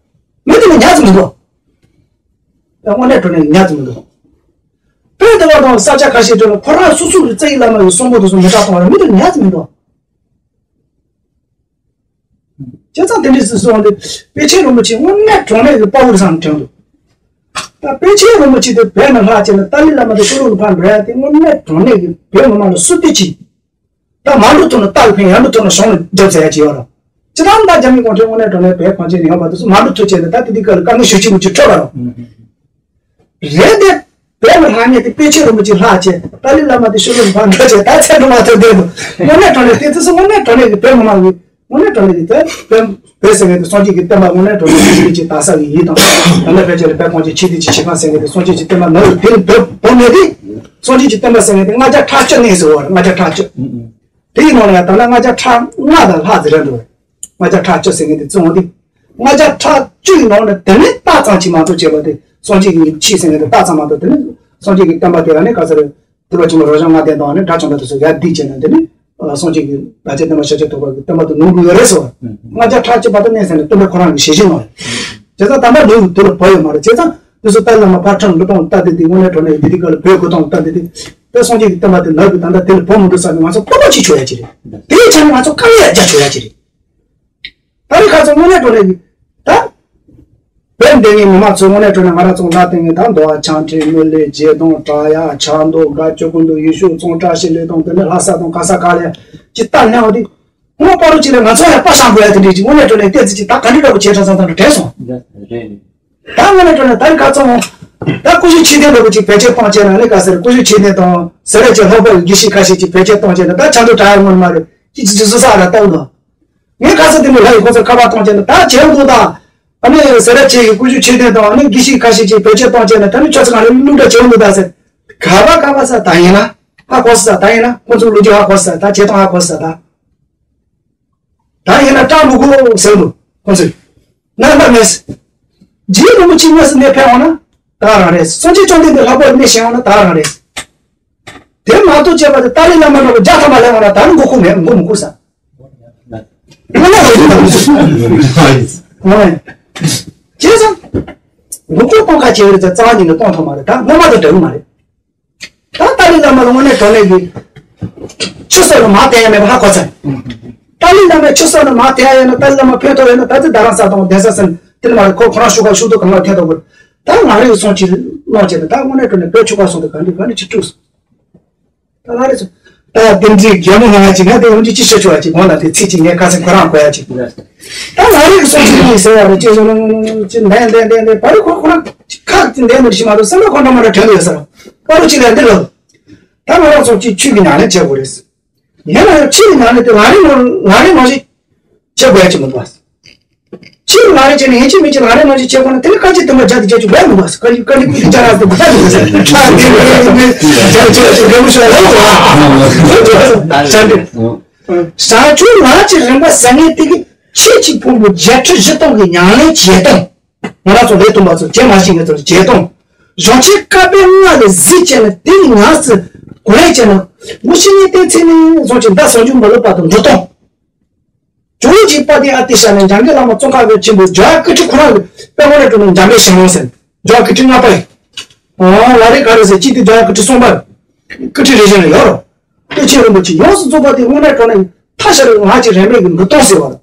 མི་དེ་ནི་ཉག་ཙམ་མི་འདུག་ད་དངོས་གནས་དྲང་གནས་ཉག་ཙམ་མི་འདུག་དཔེ་དེ་བ་དང་ས་ཆ་ཁ་ཤས་དེ་ལ་ཁོ་རང་སོ་སོ་གི་རྩ་བའི་བླ་མ་ཡི་གསུང་འབུམ་དེ་ཚོ་མི་གྲགས་གཏོང་བ་རེད། མི་དེ་ཉག་ཙམ་མི་འདུག་དེ་ཙང་དེ་འདྲའི་སྲིད་གཞུང་འདི་པཎ་ཆེན་རིན་པོ་ཆེ་དངོས་གནས་དྲང་གནས་ཀྱི་དཔའ་བོ་རེད་བསམ་དྲན་འདུག་ད་པཎ་ཆེན་རིན་པོ་ཆེ་དེ་བོད་ནས་ལྷག་བྱས་ནས་ཏཱ་ལའི་བླ་མ་དེ་ཤོ་ལོ་ལ་ཕར་འགྲོ་ཡ་དེ་དངོས་གནས་དྲང་གནས་ཀྱི་བོད་མི་མང་ལ་བསུ་གཏུག་བྱས། ད་མ་འགྲོ་ཐུབ་ན་རྟ་ལ་ཕན། ཡར་འགྲོ་ཐུབ་ན་གཞུང་ལ་རྒྱབ་ཟེར་ཡ་ཅིག་ཡོད་རེད། ཇི་ལྟར་ད་རྒྱ་མི་གུང་ཁྲན་དངོས་གནས་དྲང་གནས་བོད་གངས་ཅན་ལ་ཡོད་པ་དེ་ཚོ་མ་འགྲོ་ཐུབ་བྱས་ནས་ད་དེ་དུས་སྐབས་ལ་དཀའ་ངལ་ཞེ་པོ་ཅིག་འཕྲད་པ་རེད། རེད་དེ། བོད་ལ་ལྷག་མཁན་དེ་པཎ་ཆེན་རིན་པོ་ཆེ་ལྷག་བྱས། ཏཱ་ལའི་བླ་མ་དེ་ཤོ་ལོ་ལ་ཕར་འགྲོ་བྱས། ད་ཚད་འགྲོ་མ་ཐུབ་བསྡད་འདུག་དངོས་གནས་དྲང་གནས་དེ་ཚོ་དངོས་གནས་དྲང་གནས་ཀྱི་བོད་མི་མང་གི་དངོས་གནས་དྲང་གནས་ཀྱི་དེ་བོད་བོད་ཟེར་མཁན་དེ་སངས་རྒྱས་ཀྱི་བསྟན་པ་དངོས་གནས་དྲང་གནས་ཀྱི་ཆོས་ཀྱི་དར་ས་གི་ཡིན་དང་། ད་ལྟ་ཕལ་ཆེར་ལ་བོད་གངས་ཅན་ཆོས་ལྡན་གྱི་ཆེད་ཁང་ཟེར་མཁན་དེ་སངས་རྒྱས་ཀྱི་བསྟན་པ་ནང་ལ་དེ་ནི་བོད་བོད་མི་དེ་སངས་རྒྱས་ཀྱི་བསྟན་པ་ཟེར་མཁན་དེ་ལྔ་བརྒྱ་ཕྲག་གཅིག་གནས་ཟེར་བ་རེད། ལྔ་བརྒྱ་ཕྲག་གཅིག་དེ་ཡི་ནང་ལ་ཡང་ད་ལྟ་ལྔ་བརྒྱ་ཕྲག་ལྔ་དང་ལྷག་ཙམ་རེད་འདུག་ལྔ་བརྒྱ་ཕྲག་གཅིག་ཟེར་མཁན་དེ་བཙོན་འོང་དུས། ལྔ་བརྒྱ་ཕྲག་གཅིག་ནང་ནས་དེ་ནས་རྟགས་ཙམ་གྱིས་མ་གཏོགས་བྱས་པ་དེ་སངས་རྒྱས་ཀྱི་ཆོས་ཟེར་མཁན་དེ་རྟགས་ཙམ་མ་གཏོགས། དེ་ནས་སངས་རྒྱས་ཀྱི་བསྟན་པ་དེ་ལ་ནི་ག་ཚོད་རེད། ཐེག་པ་ཆེན་པོ་རབ་འབྱམས་ལྔ་ལྡན་དང་ནི་དགྲ་བཅོམ་པ་དེ་ཚོ་ཡར་བསྡུས་བྱས་ནས་དེ་ནི་སངས་རྒྱས་ཀྱི་བདག་ཅག་བསྟན་པ་ཤཱཀྱ་ཐུབ་པ་གི་བསྟན་པ་དེ་ནོར་འགྲོ་ཡོད་རེད་ཟེར་བ། ལྔ་བརྒྱ་ཕྲག་གཅིག་བར་དུ་གནས་ཟེར་ནས་སྟོན་པས་ཁོ་རང་གི་ཞལ་བཞེས་གནང་རེད། བྱས་ཙང་ད་ལྟ་ལོ་ཡི་དུས་ལ་བབས་ཡོད་མ་རེད། བྱས་ཙང་དེ་ཚོ་ཏཱ་ལའི་བླ་མ་ཕར་ཁྲིམས་ལུགས་སྟོང་ལྟ་དེ་དེ་དངོས་གནས་དྲང་གནས་ཡིན་དེ་དུས་སྐབས་ལ་བོད་གོ་སྟོང་ལྟ་དེ་དེ། ད་སངས་རྒྱས་ཀྱི་བསྟན་པ་དེ་ནར་གི་ད་ལྟ་དེ་ལ་བབས་མི་འདུག་ཟེར་ནས་ང་ཚོ་སྤོ་ལོ་ཅིག་བྱོས་ཡ་ཅིག་རེད། དེའི་ཆ་ནས་ང་ཚོ་དཀའ་ལས་རྒྱག་བྱོས་ཡ་ཅིག་རེད། ད་རེས་ཁ་ཚོ་དངོས་གནས་དྲང་གནས་ཀྱི་ད། བོད་འདི་ངའི་མི་མང་ཚོ་དངོས་གནས་དྲང་གནས་ང་རང་ཚོ་ལ་བརྟེན་ནས་ད་མདོ་བ་བྱང་ཁྲི་མི་ལི་བརྗེད་དོང་བྲག་གཡབ་ཆབ་མདོ་སྒ་སྐྱོ་ཀུན་ཏུ་ཡུལ་ཤུལ་ཙོང་བཀྲ་ཤིས་ལེགས་དང་དེ་ནས་ལྷ་ས་དང་ག་ས་ག་ལ་ཅི་ལྟར་སྣང་བ་དེ། ངོ་སྤོ་རོགས་ཅིག་ལ་ང་ཚོ་ཡང་དཔའ་ཤང་དགོས་ཡ་དེ་འདྲས་ཅིག་དངོས་གནས་དྲང་གནས་བལྟས་ཚེ་ཅིག་ད་ག་འདྲ་འདྲ་པོ་བྱས་དྲགས་ཙང་ཙང་དྲན་སོང་། ད་དངོས་གནས་དྲང་གནས་ད་རེས་ཁ་ཚོ་ད་སྐུ་ཞབས་ཆོས་ལྡན་འདྲ་པོ་ཅིག་བེད་སྤྱོད་གཏོང་བྱས་ན་ནི་ག་ཟེར། སྐུ་ཞབས་ཆོས་ལྡན་དང་ཟེར་བ་ཅིག་ལྷག་པར་དགེ་བཤེས་ཁ་ཤས་ཅིག་བེད་སྤྱོད་གཏོང་བྱས་ན་ད་ཆབ་མདོ་བྲག་གཡབ་ངོ་མ་རེད། ཅི་ཅི་ཅི་སུ་ས་ར་ལྟ་བུ་དང་། ངས་ཁ་སང་དེ་མོ་ལྷ་ཡི་ཁོ་ཚོ་ཁ་པར་གཏོང་བྱས་ན་ད་བྱེད་འདུག་ད། ཨ་ནི་ཟེར་ར་བྱེད་ཡི་སྐུ་ཞབས་ཆོས་ལྡན་དང་ཨ་ནི་དགེ་བཤེས་ཁ་ཤས་ཅིག་བེད་སྤྱོད་གཏོང་བྱས་ན་ད་ནི་ཁྱོད་ཚོ་ང་ལ་གླུ་འདྲ་བྱེད་འདུག་ད་ཟེར། ག་པ་ག་པ་ས་ད་ཡིན་ན་ཧ་གོ་ས་ད་ཡིན་ན་ཁོ་ཚོ་ལོ་རྒྱུས་ཧ་གོ་ས་ད་བྱེད་སྟངས་ཧ་གོ་ས་ད། ད་ཡིན་ན་སྐྲག་མི་དགོས་ཟེར་འདུག་ཁོ་ཚོས། ན་ད་མེད། རྗེ་རིན་པོ་ཆེ་དངོས་སུ་གནས་ཕེབས་འོང་ན་ད་རང་རེད། སངས་རྒྱས་བཅོམ་ལྡན་འདས་ལྷག་པར་གནས་བཞེངས་འོང་ན་ད་རང་རེད། དེ་མ་གཏོགས་བྱས་པ་དེ་ཏཱ་ལའི་བླ་མ་འདྲ་པོ་བརྒྱ་ཐམ་པ་སླེབས་འོང་ན་ད་ནི་མགོ་ཁུག་མེད། མགོ་མི་ཁུག་ས། ང་ལ་རེ་རེ་དང་མི་ཟེར། ཨོ། བྱས་ཙང་། མགོ་སྐོར་གཏོང་ཁ་བྱེད་ཡོད་རེད་ཙང་རྩ་བ་ཉིད་ནས་གཏོང་ཐུབ་མ་རེད། ད་སྔོན་མ་དང་འདྲ་གི་མ་རེད། ད་ཏཱ་ལའི་བླ་མ་ལ་དངོས་གནས་དྲང་གནས་ཀྱི་ཆུ་སོགས་ལ་མར་བསྟན་ཡ་མེད་པ་ཧ་གོ་ཚར། ཏཱ་ལའི་བླ་མས་ཆུ་སོགས་ལ་མར་བསྟན་ཡ་ཡོད་ན་ཏཱ་ལའི་བླ་མ་ཕན་ཐོགས་ཡོད་ན་ད་ཚེ་རྡ་རམ་ས་དང་གདན་ས་ཟེར་དེ་ནི་མ་རེད། ཁོ་ཁོ་རང་ཤུགས་ཁ་ཤུགས་ཐོག་གང་ལ་ཐེན་ཐོག་གི། ད་ང་རང་གི་སོང་ཅི་གནང་བྱས་ན་ད་དངོས་གནས་དྲང་གནས་བོད་ཆོལ་ཁ་གསུམ་དུ་ག་འདྲ་ག་འདྲ་ཅིག་དཀྲུགས་སོང་། ད་ང་རེ་ཚོ། ད་དེ་འདྲའི་རྒྱལ་མོ་ང་ཅིག་ང་དེ་འོན་ཏེ་ཅི་ཤོད་ཆོག་ཅིག་མོ་ལ་དེ་ཚིག་ཅིག་ངས་ཁ་སང་ཁོ་རང་གོ་ཡ་ཅིག་ད་ང་རེ་གི་སོང་ཅི་ཡིན་ཟེར་བ་རེད། ཅེས་སོང་ཅི་འདན་འདན་འདན་འདན་པ་རེ་ཁོ་ཁོ་རང་ཁ་ཅིག་འདན་འདི་ཤི་མ་གཏོགས་སེམས་པ་ཁོ་འདྲ་མ་འདྲ་དྲན་འདུག་ཡོད་ས་རེད། པ་རུ་ཅིག་ལ་འདི་ལོ། ད་ང་རང་ཚོ་ཅིག་ཆོས་ཀྱི་ཉམས་ལེན་བྱེད་དགོས་རེད། ཡིན་ན་ཡང་ཆོས་ཀྱི་ཉམས་ལེན་དེ་ང་རེ་ནང་ང་རེ་ནང་བཞིན་བྱེད་དགོས་ཡ་ཅིག་མི་འདུག་བ། ཕྱིར་ལ་རེ་བྱས་ནས་ཡིན་གཅིག་མིན་གཅིག་ལ་རེ་ནང་བཞིན་བྱེད་དགོས་ན་དེ་ནི་དཀའ་སྤྱད་དུ་མ་བརྒྱ་དེ་བརྒྱད་ཅུ་བས་མི་འདུག་ཟེར། དཀའ་སྤྱད་དཀའ་སྤྱད་ཀུན་གྱི་བརྒྱ་ར་ཟེར་དུ་ཐག་ཉེ་ཟེར། ཁ་དེ་རེ་རེ་རེ་བརྒྱ་ཆ་ཆ་རེ་མི་ཤོད་ལ་ཟེར། ཟེར་དེ། བྱང་ཆུབ་ལམ་གྱི་རིམ་པ་ཟེར་མཁན་དེ་གི་ཆོས་ཀྱི་ཕུང་པོ་བརྒྱད་ཁྲི་བཞི་སྟོང་གི་ཉམས་ལེན་བྱེད་སྟངས། ང་རང་ཚོ་ལས་དུམ་པ་ཚོ་བྱེད་མ་ཤེས་མཁན་ཚོ་ལ་བྱེད་སྟངས། གཞུང་ཆེན་བཀའ་པོད་ལྔ་ལ་གཟིགས་བྱས་ན་དེ་ཡི་ངང་ཚུལ་གོ་ལེ་བྱས་ན་མུ་ཤི་ཉིན་ཏན་ཚེ་ནི་བཟོ་ཅིག་མདའ་ཟུང་འཇུག་མ་ལུས་པ་དང་འགྲོ་སྟངས། ཇོ་བོ་རྗེ་དཔལ་ལྡན་ཨ་ཏི་ཤ་ལ་འཇམ་མགོན་བླ་མ་ཙོང་ཁ་པའི་ཆེན་པོ་ཇོ་ཡག་ཀུ་ཁྲི་ཁོ་རང་གི་དཔེ་ངོ་ལ་སྤྲོ་ནས་འཇམ་པའི་ཞིང་ལོང་ཟེར། ཇོ་ཡག་ཀུ་ཁྲི་ལྔ་པ་ཡིན། ཨོ་ལ་རེ་ག་རེ་ཟེར་ཅི་དེ་ཇོ་ཡག་ཀུ་ཁྲི་གསུམ་པ། ཀུ་ཁྲི་རེ་བཞིན་ལ་ཡོད་རོ། ཀུ་ཁྲི་རིན་པོ་ཆེ་ཡོངས་སུ་རྫོགས་པ་དེ་དངོས་གནས་དྲང་གནས་ཐ་ཤལ་ང་ཅི་རེ་མེད་ཀྱི་མི་གཏོང་ཟེར་བ་རེད།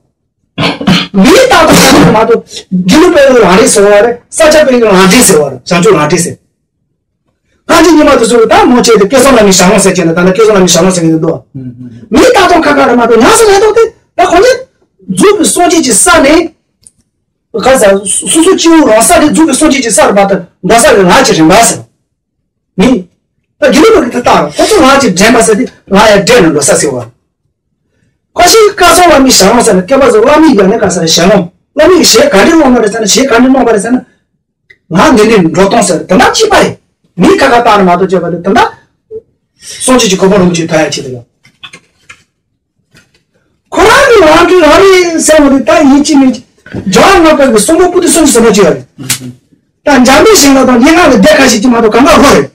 མིའི་ལྟ་སྟངས་ལྟ་ནས་མ་གཏོགས་དགེ་ལུགས་པའི་ལག་ལེན་ཟེར་བ་རེད། ས་སྐྱ་པའི་ལག་ལེན་ཟེར་བ་རེད། བྱང་ཆུབ་ལག་ལེན་ཟེར། ང་ཚོ་ཉི་མ་དུ་ཟུར་ད་མོ་བྱས་ཏེ་སྐལ་བཟང་བླ་མའི་ཞལ་ལུང་ཟེར་བྱས་ན་ད་ལྟ་སྐལ་བཟང་བླ་མའི་ཞལ་ལུང་ཟེར་གྱི་འདུག་མིའི་ལྟ་སྟངས་ཁ་ཁ་རེད་མ་གཏོགས་ཉམས་སུ་ལེན་སྟངས་དེ་ད་ཁོ་ཚོས་རྫོགས་པའི་སངས་རྒྱས་ཀྱི་ས་ནས། ག་ས་སོ་སོ་སྐྱེ་བོ་རང་ས་ནས་རྫོགས་པའི་སངས་རྒྱས་ཀྱི་ས་རུ་བ་དང་འགྲོ་ས་རེད། ལག་གི་རིམ་པ་ཟེར། མིན། ད་དགེ་ལུགས་པ་གི་དེ་ལྟར་ཁོ་ཚོ་ལག་གི་འདྲེན་པ་ཟེར་དེ་ལག་ཡ་འདྲེན་ནས་འགྲོ་ས་ཟེར་བ། ཁོ་ཞིག་སྐལ་བཟང་བླ་མའི་ཞལ་ལུང་ཟེར་ན་སྐལ་པ་ཟེར་བླ་མའི་ཡ་ནས་ག་ས་རེད་ཞལ་ལུང་། བླ་མའི་ཞལ་ག་འདྲས་སློང་བ་རེད་ཟེར་ན་ཞལ་ག་འདྲས་གནང་བ་རེད་ཟེར་ན། ང་འདི་འདྲའི་འགྲོ་སྟངས་ཟེར་དེ་འདྲ་གཅིག་པ་རེད། མིའི་ཁ་ཁ་བཏང་ནས་མ་གཏོགས་བྱས་པ་དེ་དེ་འདྲ། སངས་རྒྱས་ཀྱི་གོ་འཕང་རིན་པོ་ཆེ་ཐོབ་ཡ་ཆེད་དུ་ཡོད། ཁོ་རང་གི་ལམ་འགྲོ་རང་རེད་ཟེར་བ་དེ་ད་ཡིན་གཅིག་མིན་གཅིག་ཇོ་ཨ་ནང་པའི་གསུང་འབུམ་པོ་ཏི་སུམ་ཅུ་ཟེར་བ་ཅིག་ཡོད་རེད། ད་འཇམ་པའི་ཞིང་ལ་དང་སྙན་ངག་ལ་སྡེ་ཁ་ཤས་ཀྱི་མ་གཏོགས་གང་ག་ཧོ་རེད།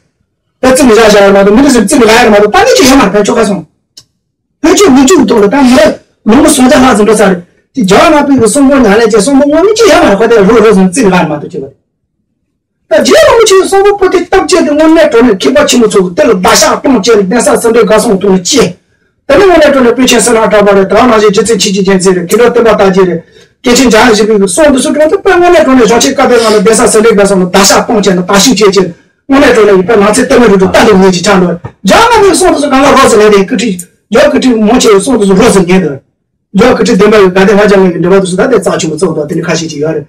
ད་རྩིས་མི་བཞག་བཞག་ཡ་མ་གཏོགས་མི་འདི་ཚོས་རྩིས་མི་ལ་ཡ་མ་གཏོགས་ད་ནི་ཅི་ཡོད་མ་རེད། ཕན་ཆོག་ག་སོང་། ཕན་ཆོག་མི་འཇུག་ཐོག་ལ་ད་ངས་ལུང་པ་སུམ་བརྒྱ་ལྷག་ཙམ་འགྲོ་ཚར་རེད། དེ་རྒྱ་ནག་པའི་གི་གསུང་འབུམ་ཉམས་ལེན་བྱས་གསུང་འབུམ་དངོས་གནས་ཅི་ཡོད་མ་རེད། ཁོ་དེ་རོ་རོ་ཟུང་རྩིས་མི་ལ་མ་གཏོགས་ཅི་བ་རེད། ད་རྗེ་རིན་པོ་ཆེའི་གསུང་འབུམ་པོ་ཏི་བཏབ་བྱས་དེ་དངོས་གནས་དྲང་གནས་མཁས་པ་ཆེན་པོ་ཚོ་གི་དེ་ལ་བརྡར་ཤ་གཏོང་བྱས་ནས་གདན་ས་སེ་འབྲས་དགའ་གསུང་ཐོག་ལ་བཅད། དེ་ནས་དངོས་གནས་དྲང་གནས་པཎ་ཆེན་བསོད་ནམས་གྲགས་པ་རེད། དར་ནག་གཞི་རྗེ་བཙུན་ཆོས་ཀྱི་རྒྱལ་མཚན་རེད། མཁས་གྲུབ་བསྟན་པ་རྟགས་ཅན་རེད། སྐྱེས་ཆེན་འཇམ་དབྱངས་བཞད་པའི་གསུང་འདི་ཚོ་དྲངས་ཏེ་དཔེ་དངོས་གནས་དྲང་གནས་བྱང་ཆུབ་བཀའ་པའི་ངང་ལ་གདན་ས་ཟུར་འདྲེན་དགའ་སོང་ལ་དར་ཤ་སྤུངས་བྱས་ནས་དར་ཤུགས་ཆེ་ཆེ་དངོས་གནས་དྲང་གནས་ཀྱི་དཔེ་ནགས་ཚལ་གཏེར་མའི་རི་དུ་རྟ་འདུལ་ངེས་ཀྱི་ཆ་འགྲོ། འཇམ་དབྱངས་པའི་གསུང་འདི་ཚོ་གང་ལ་རོབ་ཙམ་ལེན་ཏེ་ཀུ་ཁྲིད་ཇོ་ཀུ་ཁྲིད་མང་ཆེ་བའི་གསུང་འདི་ཚོ་རོབ་ཙམ་ཉན་འདུག་ཇོ་ཀུ་ཁྲིད་བདེན་པ་གི་དགའ་ལྡན་ལྷ་རྒྱལ་ལགས་ཀྱི་འགྲེལ་པ་འདི་ཚོ་ད་ལྟའི་རྩ་ཆེན་པོ་གཙོ་བོ་དང་དེ་ནི་ཁ་ཤས་ཅིག་ཡོད་རེད།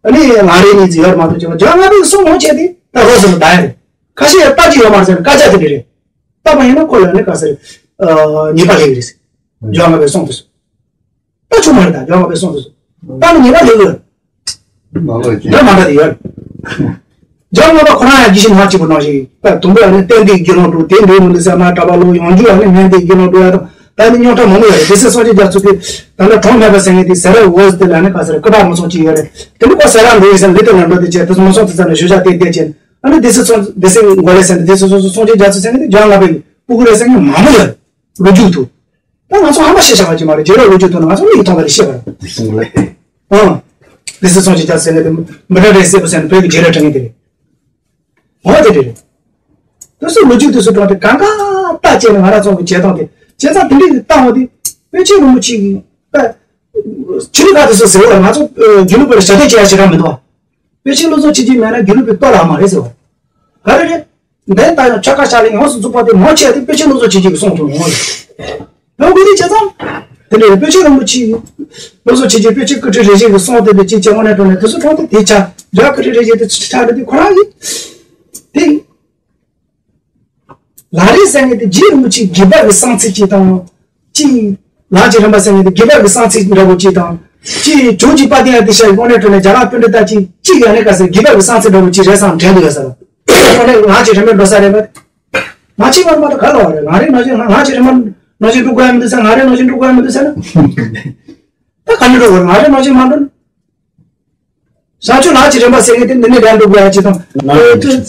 ཨ་ནི་ལམ་རིམ་གཉིས་ཚོ་ཡོད་རེད་མ་གཏོགས་ཅིག་འཇམ་དབྱངས་པའི་གསུང་མང་ཆེ་དེ་ད་རོབ་ཙམ་ལ་ད་ཡ་རེད། ཁ་ཤས་ཡང་ལྟ་རྒྱུ་ཡོད་མ་རེད་ཟེར་ན་སྐད་ཆ་དེ་འདྲ་རེད། ལྟ་བ་ཡིན་ན་ཁོ་ལ་ནི་ག་ཟེར་ཉེས་པ་སླེབས་ཀྱི་རེད་ཟེར། ཇོ་ལྔ་པའི་གསུང་དེ་ཚོ། ད་ཆུང་མ་རེད་ད་ཇོ་ལྔ་པའི་གསུང་དེ་ཚོ། ད་ནི་ཉེས་པ་སླེབས་ཀྱི་རེད། མ་ལོས་ཀྱི། འདྲ་མ་འདྲ་དེ་ཡོད་རེད། ཇོ་ལྔ་པ་ཁོ་རང་ཡང་ཇི་བཞིན་ཧ་གཅིག་པུ་ནང་བཞིན་པ་དུམ་བུ་ཡང་ནི་གཏན་བདེའི་དགེ་སློང་དུ་དེ་འདྲའི་མི་འདུག་ཟེར་ན་གྲྭ་པ་ལོ་ཡང་རྒྱུ་ཡང་ནི་སྨན་བདེའི་དགེ་སློང་དུ་ཡང་དང་ད་ནི་རྙོག་དྲ་མང་པོ་ཡོད་རེད། སྡེ་སྲིད་སངས་རྒྱས་རྒྱ་མཚོ་གིས་ད་ལྟ་གྲངས་མེད་པ་ཟེར་མཁན་དེ་ཟེར་ར་འོ་ཟེར་ལ་ནི་ག་ཟེར་སྐུ་པར་མི་སོང་ཅི་ཡོད་རེད། དེ་ནི་ཁོ་ཟེར་ར་འགྲོ་ཡིན་ཟེར་ལི་ཏི་ལ་འགྲོ་དེ་བྱས་དེ་ཚོ་མི་སོང་དེ་ཚ་ནས་ཞུ་བྱ་དེ་བསྡད་ཅན་ཨ་ནི་སྡེ་སྲིད་སངས་སྡེ་སྲིད་མགོ་ལས་ཟེར་ནས་སྡེ་སྲིད་སོ་སོ་སངས་རྒྱས་རྒྱ་མཚོ་ཟེར་མཁན་དེ་ཇོ་ལྔ་པའི་སྤུ་གུ་རེད་ཟེར་མཁན་མང་པོ་ཡོད་རེད། ལོ་རྒྱུས་དུ། ད་ང་ཚོ་ཧ་མ་ཤེས་བྱ་བ་ཅིག་མ་རེད། རྗེས་ལ་ལོ་རྒྱུས་ཐོག་ནས་ང་ཚོ་མིག་གིས་མཐོང་བ་ལས་ཤེས་པ་རེད། ཨང་། སྡེ་སྲིད་སངས་རྒྱས་རྒྱ་མཚོ་ཟེར་མཁན་དེ་མི་འདྲ་རེད་ཟེར་བ་ཟེར་ནས་བོད་ཀྱི་རྗེས་ལ་དྲན་མཁན་དེ་རེད། འོ་དེ་རེད། དེ་ཚོ་ལོ་རྒྱུས་དེ་ཚོ་དྲངས་ཏེ་གང་ག་ལྟ་བྱས་ནས་ང་རང་ཚོ་གི་བྱེད་སྟངས་དེ་བྱས་ཙང་དེ་འདྲའི་གི་བཏང་བ་དེ་པཎ་ཆེན་རིན་པོ་ཆེ་གི་པ། ཆོས་ལུགས་ཁག་དེ་ཚོ་ཟེར་བ་ལ་ང་ཚོ་དགེ་ལུགས་པ་ལ་ཞབས་འདེགས་བྱེད་ཡ་ཞེ་དྲག་མི་འདུག་བ། པཎ་ཆེན་སློབ་གསོ་བྱེད་ཀྱི་མེད་ན་དགེ་ལུགས་པའི་གཏོར་བརླག་མ་རེད་ཟེར་བ། ག་རེ་རེད། འདི་ལྟ་ཡང་ཆོལ་ཁ་ཤ་ལས་ཡོངས་སུ་རྫོགས་པ་དེ་མང་ཆེ་བ་དེ་པཎ་ཆེན་སློབ་གསོ་བྱེད་ཀྱི་གསུང་དུ་ཡོང་བ་རེད། ཡང་དགོས་དེ་བྱས་ཙང་། དེ་འདྲའི་པཎ་ཆེན་རིན་པོ་ཆེ་སློབ་གསོ་བྱེད་ཀྱི་པཎ་ཆེན་སྐུ་ཁྲི་རིན་ཆེན་གྱི་གསུང་དེ་འདི་ཅིག་བྱས་དངོས་གནས་དྲང་གནས་དེ་ཚོ་དྲངས་ཏེ་དེ་ཆ་འཇོག་སྐུ་ཁྲི་རིན་ཆེན་དེ་ཚོ་ཆ་འདི་དེ་ཁོ་རང་གིས། དེ། ལམ་རིམ་ཟེར་མཁན་དེ་རྗེ་རིན་པོ་ཆེ་དགེ་བ་གི་གསང་ཚིག་ཅིག་དང་། གཅིག་ལམ་གྱི་རིམ་པ་ཟེར་མཁན་དེ་དགེ་བ་གི་གསང་ཚིག་འདྲ་པོ་ཅིག་དང་། གཅིག་བྱང་ཆུབ་པ་དེ་ཡང་དེ་ཤར་དངོས་གནས་དྲང་གནས་རྒྱ་གར་པཎྜི་ཏ་ཅིག་གཅིག་ཡང་ནས་ག་ཟེར་དགེ་བ་གི་གསང་ཚིག་འདྲ་པོ་ཅིག་རེད་བསམ་དྲན་འདུག་ཡ་ཟེར་བ། དངོས་གནས་ལམ་གྱི་རིམ་པས་འགྲོ་ས་རེད་པ། ང་ཅིག་བར་མ་གཏོགས་ག་ལ་བ་རེད། ང་རེ་ནང་བཞིན་ང་ཅིག་རིམ་པ་ནང་བཞིན་འགྲོ་དགོས་ཡ་མི་འདུག་ཟེར། ང་རེ་ནང་བཞིན་འགྲོ་དགོས་ཡ་མི་འདུག་ཟེར་ན། ད་ག་ནས་འགྲོ་དགོས་རེད། ང་རེ་ནང་བཞིན་མ་འགྲོ་ན། བྱང་ཆུབ་ལམ་གྱི་རིམ་པ་ཟེར་མཁན་དེ་འདི་ནས་རྒྱག་འགྲོ་དགོས་ཡ་ཅིག་དང་།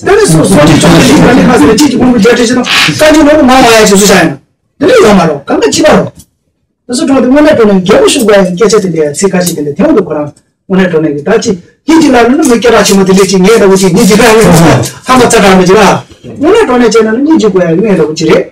དེ་ནས་སོ་སོ་ཅིག་ཆོག་ཅིག་ཡིན་པ་ནི་ཁ་ཟེར་ཅིག་ཅིག་ཁོང་གི་རྒྱལ་ཁྲི་ཅིག་དང་བཀའ་འགྱུར་ནང་དུ་མང་བ་ཡ་ཅིག་སུ་བྱ་ཡིན་དེ་ནས་ཡོད་མ་རོགས་གང་ག་ཅི་མ་རོགས། དེ་ཚོ་དྲངས་ཏེ་དངོས་གནས་དྲང་གནས་རྒྱལ་པོ་ཤུགས་དགོས་ཡ་སྐད་ཆ་དེ་འདྲའི་ཚིག་ཁ་ཤས་དེ་འདྲ་དེ་འོང་དུ་ཁོ་རང་དངོས་གནས་དྲང་གནས་ཀྱི་ད་ཅི་ཡིན་གྱི་ལ་ནི་མི་སྐད་གྲགས་ཆེན་པོ་དེ་འདྲས་ཅིག་ངས་ལྟ་བུ་ཅིག་ཡིན་གྱི་ལ་ངས་ཧ་མ་ཚ་དྲག་མི་ཅིག་ལ་དངོས་གནས་དྲང་གནས་བྱས་ན་ནི་སྙིང་རྗེ་དགོས་ཡ་ངས་ལྟ་བུ་ཅིག་རེད།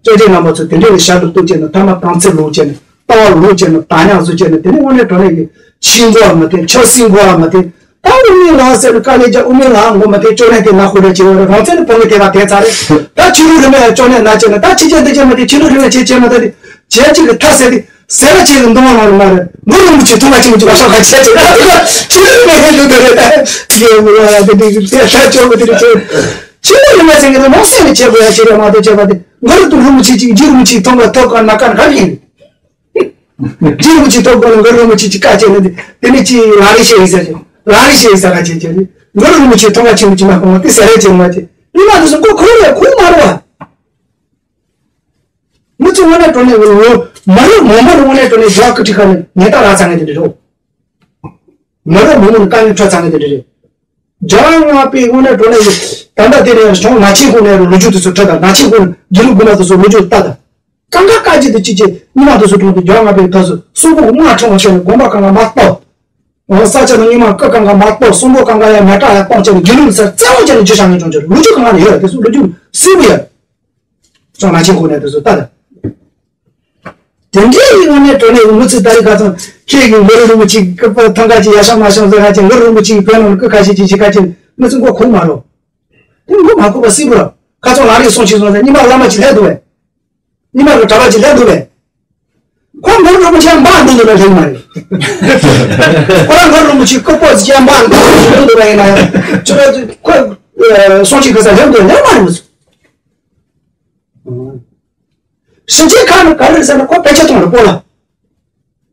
སྐྱབས་རྗེ་རྣམ་པ་ཚོ་དེ་འདྲའི་ཞབས་ལ་གཏུགས་བྱས་ནས་ཐ་མ་དམ་ཚིག་ལོག་བྱས་ནས་ལྟ་བ་ལོག་བྱས་ནས་དག་སྣང་བཟོ་བྱས་ནས་དེ་ནི་དངོས་གནས་དྲང་གནས་ཀྱི་ཆོས་མགོ་བ་མ་བསྟན་ཆབ་སྲིད་མགོ་བ་མ་བསྟན་ད་དབུ་མའི་ལམ་ཟེར་ནས་དཀའ་ལས་རྒྱག་དབུ་མའི་ལམ་མགོ་མ་བསྟན་ཅོ་ནས་དེ་ནག་ཧོ་རེ་བྱེད་བ་རེད། རང་བཙན་ནི་བོད་མི་དེ་བ་དེ་ཚ་རེད། ད་ཆོས་ལུགས་རིས་མེད་ཅོ་ནས་ན་བྱས་ནས་ད་ཕྱི་རྒྱལ་འདི་རྒྱལ་མ་བསྟན་ཆོས་ལུགས་རིས་མེད་བྱེད་བྱེད་མ་ད་དེ་བྱེད་ཅིག་གི་ཐ་ཟེར་དེ་ཟེར་བ་ཅིག་གི་འདུན་མ་ལངས་མ་རེད། མགོ་རིན་པོ་ཆེ་ཐུགས་མ་ཆེན་པོ་ཅིག་བ་ཤོག་ཁ་བྱེད་ཅིག་ད་ཆོས་ལུགས་རིས་མེད་ལུགས་དེ་རེད། ད་ཡོད་མི་ལ་དེ་འདྲ་དེ་ཤ་ཆོག་གི་དེ་རེད། ཆོས་ཆོས་ལུགས་རིས་མེད་ཟེར་མཁན་དེ་མང་སེམས་ནས་བྱེད་དགོས་ཡ་ཞིག་རེད་མ་གཏོགས་བྱས་པ་དེ་མགོ་རུ་ཐུག་རིན་པོ་ཆེ་གཅིག་རྗེ་རིན་པོ་ཆེ་ཐོག་མ་ཐོག་ཀ་ན་ཀ་ན་ག་རེ་ཡིན། རྗེ་རིན་པོ་ཆེ་ཐོག་མ་ལ་མགོ་རུ་རིན་པོ་ཆེ་གཅིག་བཀའ་བཅད་ནས་དེ་ནས་ཅི་ལམ་རིམ་བཤད་ཡིན་ཟེར་གྱི་ལམ་རིམ་བཤད་ཡིན་ཟེར་ག་བྱེད་ཀྱི་མགོ་རུ་རིན་པོ་ཆེ་ཐོག་མ་ཆེན་པོ་ཅིག་མ་གཏོང་བ་དེ་ཟེར་རེ་བྱེད་མ་བྱེད་མི་མ་དེ་ཚོ་མགོ་ཁོལ་ལས་ཁུག་མ་རུ་བ། མི་ཚོ་དངོས་གནས་དྲང་གནས་ངོ་མ་རུ་མང་པོ་རུ་དངོས་གནས་དྲང་གནས་རྒྱ་སྐུ་ཁྲི་ཁ་ནས་ཉེས་རྡུང་རག་ཚར་མཁན་དེ་འདྲ་རེད། མ་རུ་མང་པོ་ནས་དཀའ་ངལ་འཕྲད་ཚར་མཁན་དེ་འདྲ་རེད། རྒྱ་ནག་པའི་དངོས་གནས་དྲང་གནས་ཀྱི་ད་ལྟ་དེ་ནས་བྱུང་ན་ཆེན་ཁོང་ནས་རུ་ལོ་རྒྱུས་དེ་ཚོ་ཁྲིད་དང་ན་ཆེན་ཁོང་དགེ་ལུགས་དགོན་པ་དེ་ཚོ་ལོ་རྒྱུས་ལྟ་དང་། གང་ག་བཀའ་བརྒྱུད་དེ་གཅིག་གཅིག་ཉི་མ་དེ་ཚོ་དྲུང་དུ་རྒྱ་ནག་པའི་ད་ཚོ་གསོན་པོ་དམག་ཁྲོམ་བ་ཆེ་ནས་དགོན་པ་གང་ག་མ་གཏོགས། ས་ཆ་དང་ཉི་མ་སྐུ་གང་ག་མ་གཏོགས་གསོན་པོ་གང་ག་ཡང་མེ་སྲེག་ཡང་གཏོང་བྱས་ནས་དགེ་ལུགས་ས་བཙན་དབང་བྱས་ནས་རྒྱུ་ཞག་ངན་བྱུང་ཆོག་ལོ་རྒྱུས་གང་ག་ནས་ཡོད་དེ་ཚོ་ལོ་རྒྱུས་གསལ་པོ་ཡོད། ཅང་ན་ཆེན་ཁོ་ནས་དེ་ཚོ་ལྟ་ད། དེ་འདྲའི་ཡིན་ངོ་ནས་གྲོ་ནས་མི་ཚོས་ད་རེས་ཁ་ཚང་ཁྱེད་ཀྱི་མགོ་རུ་རིན་པོ་ཆེ་སྐུ་པར་ཐང་ཀ་ཅིག་ཡ་ཤང་མ་ཤང་ཟེར་ཁ་ཅིག་མགོ་རུ་རིན་པོ་ཆེ་གི་བོད་ནང་ལ་སྐུ་ཁ་ཤས་ཅིག་བྱེད་ཁ་ཅིག་མི་ཚོ་མགོ་ཁུག་མ་རོ། དེ་མགོ་མ་ཁུག་པ་སྲིད་པོ་ར་ཁ་ཚང་ལ་རེས་སོང་ཆེ་སོང་ཟེར་ཉི་མ་བླ་མ་ཅིག་ལྷན་འདུག་བས། ཉི་མ་གི་གྲྭ་པ་ཅིག་ལྷན་འདུག་བས། ཁོ་མགོ་རུ་རིན་པོ་ཆེ་འབག་འདུག་འདུག་ལ་ལྷན་མ་རེད། ཁོ་རང་མགོ་རུ་རིན་པོ་ཆེ་སྐུ་པར་ཅིག་འབག་འདུག་འདུག་འདུག་བས་ཡིན་ན་ཡང་ཁོ་སོང་ཆེ་གི་ས་ལྷན་འདུག་ལྷན་མ་རེད་མི་ཚོ། གཞིས་བྱེས་ཁག་ནི་ག་རེ་ཟེར་ན་ཁོ་ཕལ་ཆེར་གཏོང་རེད་སྤོ་ལ།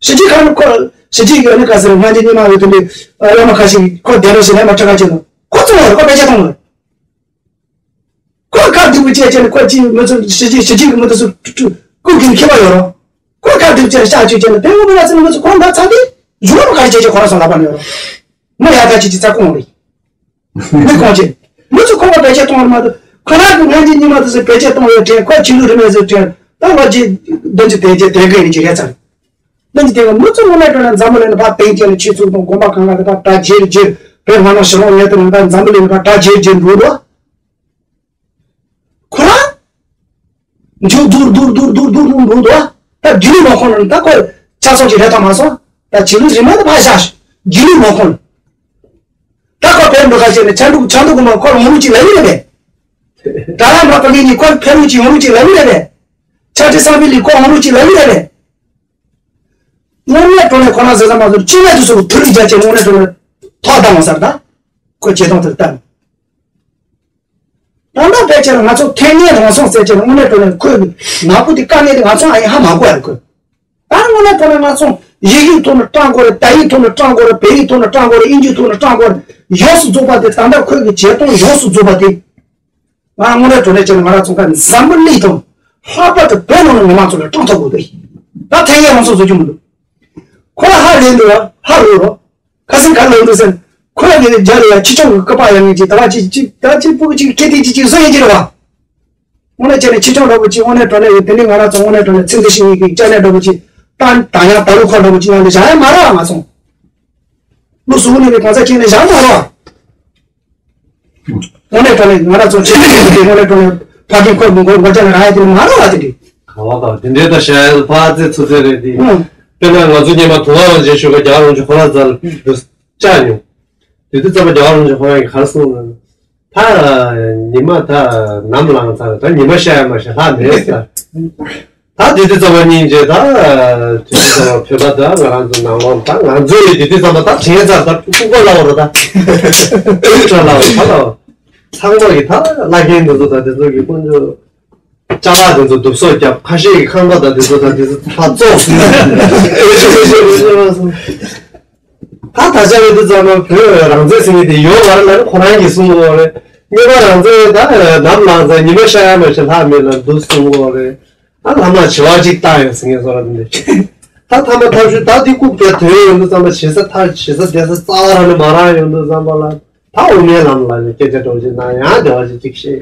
གཞིས་བྱེས་ཁག་ནི་ཁོ་གཞིས་བྱེས་ཀྱི་ནི་ག་ཟེར་སྔ་འགྱུར་རྙིང་མ་ཡོད་དུ་འདི་བླ་མ་ཁ་ཤས་ཁོ་གདན་རབས་ཤིག་ལས་མ་ཁྲི་ཁ་ཆེ་ནོ་ཁོ་གཏོང་རེད་ཁོ་ཕལ་ཆེར་གཏོང་རེད། ཁོ་ཁ་བདེ་པོ་བྱས་བྱས་ནས་ཁོ་ཅི་མི་ཚོ་གཞིས་བྱེས་གཞིས་བྱེས་ཀྱི་མི་དེ་ཚོ་ཀུན་གྱིས་མཁས་པ་ཡོད་རོ། ཁོ་ཁ་བདེ་པོ་བྱས་ནས་ཤག་བཅོས་བྱས་ནས་བལ་ཡུལ་མི་ལ་ཟེར་ནས་མི་ཚོ་ཁོ་འདྲ་ཚ་དེ་གཞུང་ལ་ག་རེ་བྱས་བྱས་ཁོ་རང་སོང་ལབ་པ་ནི་ཡོད་རོ། མི་ཡག་ཐག་ཆོད་ཀྱི་རྩ་ཁོང་རེད། མི་གང་ཅི། མི་ཚོ་ཁོ་པ་བེད་སྤྱོད་གཏོང་བར་མ་གཏོགས་ཁོ་རང་གི་ངན་གྱི་ཉི་མ་དེ་ཚོ་བེད་སྤྱོད་གཏོང་བའི་དྲན་ཁོ་ཆོས་ལུགས་རིས་མེད་ཚོའི་དྲན་ད་ལོ་རྗེས་བདུན་ཅུ་དེ་རྗེས་དེ་གའི་རིགས་རེད་ཚར། བདུན་ཅུ་དེ་ག་མི་ཚོ་དངོས་གནས་དྲང་གནས་འཛམ་བུ་གླིང་ནས་ཕར་བེད་སྤྱོད་ནས་ཆོས་ཚུགས་དང་དགོན་པ་གང་ག་དེ་ཕར་གྲ་རྒྱས་རྒྱས་བོད་སྔ་ནང་ཕྱི་ལོགས་ཉེ་དུ་ནས་ད་འཛམ་བུ་གླིང་ནས་ཕར་གྲ་རྒྱས་རྒྱས་འགྲོ་འདུག་ཁོ་རང་། མཇུག་རྡུར་རྡུར་རྡུར་རྡུར་རྡུར་རྡུར་འགྲོ་འདུག་ད་རྒྱུན་ལས་མ་ཁོང་ནང་ད་ཁོ་ཆ་ཚང་གི་རེད་ད་མ་སོང་ ད་ཆོས་ལུགས་རིས་མེད་དུ་ཕར་བཞག་ཤོག་སྒྱིད་ལུག་མ་ཁོང་། ད་ཁོ་ཕེབས་འགྲོ་ཁ་བྱས་ནས་ཆ་འདུག་ཆ་འདུག་གོ་མ་ཁོ་ལ་ངོ་ལུག་ཅིག་ལབ་ཡོད་རེད་པས། ད་ལམ་ར་པ་ལི་གཉིས་ཁོ་ཕེབས་ལུག་ཅིག་ངོ་ལུག་ཅིག་ལབ་ཡོད་རེད་པས། ཆ་ཁྲི་བསམ་འཕེལ་ལི་ཁོ་ངོ་ལུག་ཅིག་ལབ་ཡོད་རེད་པས། དངོས་གནས་དྲང་གནས་ཁོ་རང་ཟེར་ས་མ་ཟེར་ཅི་ན་དུ་སོ་ཐུར་ལི་རྒྱ་ཆེ་དངོས་གནས་དྲང་གནས་ཐོག་བཏང་བ་སར་ད། ཁོ་བྱེད་སྟངས་དེར་ལྟ། ད་ལྟ་ཕལ་ཆེར་ང་ཚོ་ཐེངས་ངེས་རང་སོང་ཟེར་ཆེར་དངོས་གནས་དྲང་གནས་ཁོས་ནག་པོ་དེ་དཀའ་ངལ་དེ་ང་ཚོ་ཨ་ཡིན་ཧ་མ་གོ་ཡ་རེད་ཁོས། ད་དངོས་གནས་དྲང་གནས་ང་ཚོ་ཡི་གེའི་ཐོག་ནས་བཀྲམ་དགོས་རེད། ད་ཡིག་ཐོག་ནས་བཀྲམ་དགོས་རེད། བོད་ཡིག་ཐོག་ནས་བཀྲམ་དགོས་རེད། ཨིན་ཇིའི་ཐོག་ནས་བཀྲམ་དགོས་རེད། ཡོངས་སུ་རྫོགས་པ་དེ་ད་ལྟ་ཁོས་ཀྱི་བྱེད་སྟངས་ཡོངས་སུ་རྫོགས་པ་དེ། ང་དངོས་གནས་དྲང་གནས་བྱས་ན་ང་རང་ཚོ་ཁ་འཛམ་བུ་གླིང་དང་ལྷག་པར་དུ་བོད་ནང་ལ་མི་མང་ཚོ་ལ་བཀྲམ་ཐུབ་དགོས་ཏེ། ད་ཐེངས་ཡང་རང་ཚོ་བཟོ་རྒྱུ་མི་འདུག་ཁོ་ལ་ཧ་ལས་འདུག་ཧ་ལོ་རོ། ཁ་སང་ག་ལོ་འདུག་ཟེར། ཁོ་ལ་ངས་རྒྱ་ལ་ཡ་ཁྱི་ཆུང་གི་ཀ་པ་ཡ་ངས་ཅི་ད་བ་ཅི་ཅི་ད་ཅི་ཕྲུ་གུ་ཅིག་ཁེ་ཏི་ཅི་ཅིག་བཟོ་ཡིན་ཅི་རེད་བ། དངོས་གནས་བྱས་ན་ཁྱི་ཆུང་འདྲ་པོ་ཅིག་དངོས་གནས་དྲང་གནས་ཡོད་དེ་ནི་ང་རང་ཚོ་དངོས་གནས་དྲང་གནས་ཚིག་འདི་ཤེས་ཡིན་གི་ཅ་ནས་འདྲ་པོ་ཅིག་ཏང་ཏང་ཡང་ད་ལུ་ཁ་འདྲ་པོ་ཅིག་ཡང་འདི་བཞག་ཡ་མ་རེད་བ་ང་ཚོ། ལུ་སུ་ནི་ནི་གང་ཚ་ཁྱེད་ནས་བཞག་མ་རེད་བ། དངོས་གནས་དྲང་གནས་ང་རང་ཚོ་ཆེ་ཆེ་དེ་དངོས་གནས་དྲང་གནས་ཕ་རྒན་ཁོ་མི་མགོ་མགོ་ཅག་ལ་རག་ཡ་དེ་ནི་མ་རེད་བ་དེ་འདྲི། ག་བ་ག་བ་དེ་འདྲའི་ད་བཤད་ཡ་ཕ་ཚེ་ཚུ་ཚེ་རེད་དེ། ཨང་། དཔེར་ན་ང་ཚོ་སྔོན་མ་དུ་བ་རང་བཞིན་ཞུ་ག་རྒྱ་རང་བཞིན་ཁོ་ར་ཛ་ལ་འདུ་ཅག་ཉོ། དེ་དུས་ཙམ་པ་རྒྱ་རང་བཞིན་ཁོ་ར་གི་གར་སོང་ན། ད་ཉི་མ་ད་ནམ་ལངས་ཚར་ད་ཉི་མ་ཤར་ཡ་མ་ཤར་ལྷག་མེད་ས། ད་དེ་དུས་ཙམ་པ་སྙིང་རྗེ་ད། དེ་དུས་ཙམ་པ་བོད་པ་ད་ང་རང་ཚོ་ནང་ལོགས་ད་ང་ཚོ་ཡི་དེ་དུས་ཙམ་པ་ད་དྲན་ཚར་ད་ཀུ་ཀོ་ལ་བ་ར་ད། ཨུ་ཏྲ་ལ་བ་ད་ལ་བ། ཚང་མ་གི་ད་བླ་རྒན་འདི་ཚོ་ད་དེ་ཚོ་གི་དཀོན་མཆོག་ཅ་ལག་དེ་ཚོ་བསྡུ་གསོག་རྒྱབ་ཁ་ཤས་ཀྱི་ཁང་པ་དང་དེ་ཚོ་དང་དེ་ཚོ་ད་བཙོག་སོང་། ད་ད་ཆ་རེད་དུས་ཙམ་པ་བོད་རང་བཙན་ཟེར་མཁན་དེ་ཡོད་མ་རེད་ལ་ཁོ་རང་གིས་གསུང་གི་ཡོད་རེད། སྔོན་མ་རང་བཙན་ད་ནམ་ལངས་ཚར་ཉི་མ་ཤར་ཡ་མ་ཤར་ལྷག་མེད་ལ་འདུག་གསུང་གི་ཡོད་རེད། ད་ལྷ་མ་བྱེ་བ་གཅིག་བཏང་ཡོད་ཟེར་མཁན་བཟོ་འདྲ་འདི་འདྲ། ད་ཐ་མ་ཐབས་ཤུགས་ད་འདི་རྐུབ་བཀྱག་དོན་ཡོང་དུས་ཙམ་པ་བྱེད་ས་ཐག་བྱེད་ས་བསྡད་ས་རྩ་བ་རང་ནས་མ་རག་ཡོང་དུས་ཙམ་པ་ལ་ད་འོ་མའི་ལམ་ལ་ནས་སྐད་ཆ་འདྲ་བོ་ཅིག་གནང་ཡང་བདེ་བ་ཅིག་ཅིག་བཤད།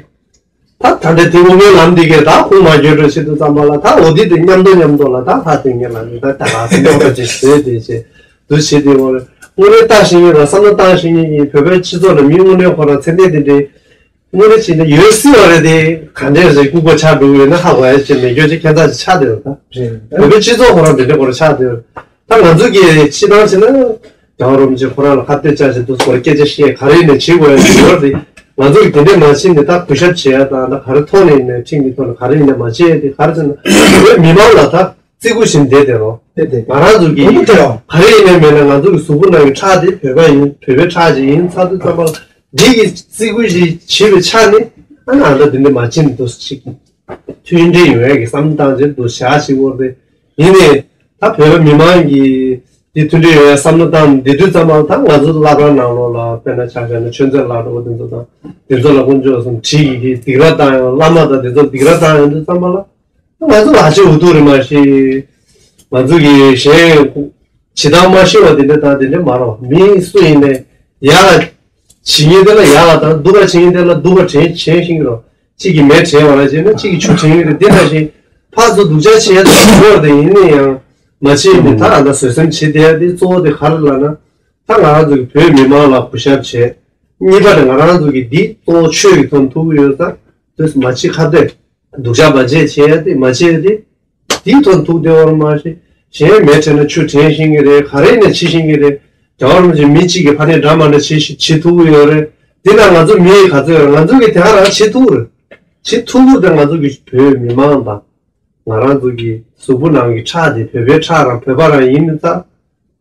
ད་ད་ལྟ་དེ་འོ་མའི་ལམ་འདི་གས་ད་ཁུངས་མ་འཁྱོལ་འགྲོ་བྱེད་དུས་ཙམ་པ་ལ་ད་འོ་དེ་དེ་མཉམ་དུ་མཉམ་དུ་ལ་ད་ལྷ་སེང་གེ་ལ་ནི་ད་ད་ག་སེ་མོ་ད་ཅིག་བཟོས་དེ་བྱས་འདུ་བྱེད་དེ་འོ་རེད། དངོས་གནས་ལྟ་ཤེས་མཁན་དང་བསམ་བློ་བཏང་ཤེས་མཁན་གྱི་བོད་པའི་སྤྱི་ཚོགས་ལ་མི་དངོས་གནས་ཁོ་རང་ཚད་ལྡན་དེ་འདྲའི་དངོས་གནས་བྱས་ན་ཡོད་སྲིད་པ་རེད་དེ་ག་འདྲས་རེད་ལྐུགས་པ་ཆགས་འགྲོ་གི་ཡོད་ན་ཧ་གོ་ཡ་ཅིག་མེད་རྒྱུ་ཅིག་ཁྱད་མཚར་ཅིག་ཆགས་བསྡད་ཡོད་ད། རེད། བོད་པའི་སྤྱི་ཚོགས་ཁོ་རང་དེ་འདྲས་ཁོ་རང་ཆགས་བསྡད་ཡོད། ད་ང་ཚོ་གི་སྤྱི་བཏང་བྱས་ན་རྒྱལ་བ་རིན་པོ་ཆེ་ཁོ་རང་ལ་ཁ་གཏད་བཅག་བྱས་འདུག་སྐོར་སྐད་ཆ་བཤད་ག་རེ་ཡིན་ནས་བྱེད་དགོས་ཡ་ཅིག་ཡོད་རེད། ང་ཚོ་གི་དེ་འདྲས་མ་བྱས་ནས་ད་གུས་ཞབས་བྱེད་ཡ་དང་ད་ག་རེ་ཐོག་ནས་ཡིན་ནས་ཁྲིམས་ཀྱི་ཐོག་ནས་ག་རེ་ཡིན་ནས་མ་བྱེད་ཡ་དེ་ག་རེ་ཟེར་ན་བོད་མི་མང་ལ་ད། བརྩི་བཀུར་བཞིན་བསྡད་དེ་རོ། དེ་དེ། ང་རང་ཚོ་གི་དགོངས་པ་དེ་རོ། ག་རེ་ཡིན་ནའི་མེད་ན་ང་ཚོ་གི་གཟུགས་པོ་ནང་གི་ཁྲག་དེ་བོད་པ་ཡིན་བོད་པའི་ཁྲག་ཅིག་ཡིན་ཚར་དུས་ཙམ་པ་ལ་འདི་གི་བརྩི་བཀུར་ཞིག་བྱེད་པའི་ཆ་ནས་ཨ་ནི་ཨ་ད་འདི་འདྲ་མ་བྱེད་ནས་འདུག་ཅིག་མཐུན་སྒྲིལ་ཡོང་ཡ་གི་བསམ་བློ་བཏང་བྱས་འདུག་བཞག་ཅིག་འོ་རེད། ཡིན་ནའི་ད་བོད་པ་མི་མང་གིས་འདི་མཐུན་སྒྲིལ་ཡོང་ཡ་བསམ་བློ་བཏང་འདི་དུས་ཙམ་པ་ལ་ད་ང་ཚོ་བླ་བྲང་ནང་ལོགས་ལ་དཔེར་ན་ཆ་བཞག་ན་ཆོས་མཛད་ལགས་འདྲ་བོ་འདི་ཚོ་དང་འདི་ཚོ་ལ་དཀོན་མཆོག་གསུམ་བྲིས་ཀྱི་གི་སྡིགས་ར་བཏང་ཡོང་བླ་མ་དང་འདི་ཚོ་སྡིགས་ར་བཏང་ཡོང་དུས་ཙམ་པ་ལ། ང་ཚོ་ལག་ཆ་འུ་ཐུག་རེད་མ་གཞི། ང་ཚོ་གི་གཞན་བྱེད་སྟངས་མ་ཤེས་པ་དེ་འདྲ་དང་དེ་འདྲ་མ་རེད། མི་སུ་ཡིན་ནའི་ཡག་ལ་བྱེད་མཁན་དེ་ལ་ཡག་ལ་དང་སྡུག་པ་བྱེད་མཁན་དེ་ལ་སྡུག་པ་དྲན་དྲན་ཤེས་ཀྱི་རེད། གཅིག་གིས་མེ་དྲན་པ་ལ་བྱས་ན་གཅིག་གིས་ཆུ་དྲན་གྱི་རེད། དེ་ནང་བཞིན་ཕར་ཚུར་སྡུག་ཅག་བྱེད་ཡ་དེ་ཡོད་རེད། ཡིན་ན་ཡང་མ་བྱེད་ཡིན་ནའི་ད་ཨ་ད་བཟོད་སེམས་བྱེད་བསྡད་ཡ་དེ་གཙོ་བོ་དེ་ག་རེ་ལབ་ན། ད་ང་རང་ཚོ་གི་བོད་མི་མང་ལ་གུས་ཞབས་བྱེད། གཉིས་པ་དེ་ང་རང་ཚོ་གི་འདི་གཙོ་བོ་ཆོས་ཀྱི་ཐོག་ཐུག་གི་ཡོད་ཙང་དེ་མ་བྱེད་ཁ་གཏད། སྡུག་ཅག་མ་བྱེད་བྱེད་ཡ་དེ་མ་བྱེད་ཡ་དེ། དེའི་ཐོག་ཐུག་བསྡད་པ་མ་ཤེས། གཞན་མེ་དྲན་ན་ཆུ་དྲན་ཤེས་ཀྱི་རེད། ག་རེ་ཡིན་ན་བྱེད་ཤེས་ཀྱི་རེད། རྒྱལ་བ་རིན་པོ་ཆེ་མི་གཅིག་གིས་ཕ་ནས་འདྲ་མ་འདྲ་བྱེད་ཤེས་བྱེད་ཐུབ་ཀྱི་ཡོད་རེད། དེ་ན་ང་ཚོ་མི་ག་ཚོད་ཡོད་རེད། ང་ཚོ་གིས་དེ་ག་རང་བྱེད་ཐུབ་རེད། བྱེད་ཐུབ་ཀྱི་རེད། ང་ཚོ་གི་བོད་མི་མང་དང་། ང་རང་ཚོ་གི་གཟུགས་པོ་ནང་གི་ཁྲག་དེ་བོད་པའི་ཁྲག་རང་བོད་པ་རང་ཡིན་ཙང་།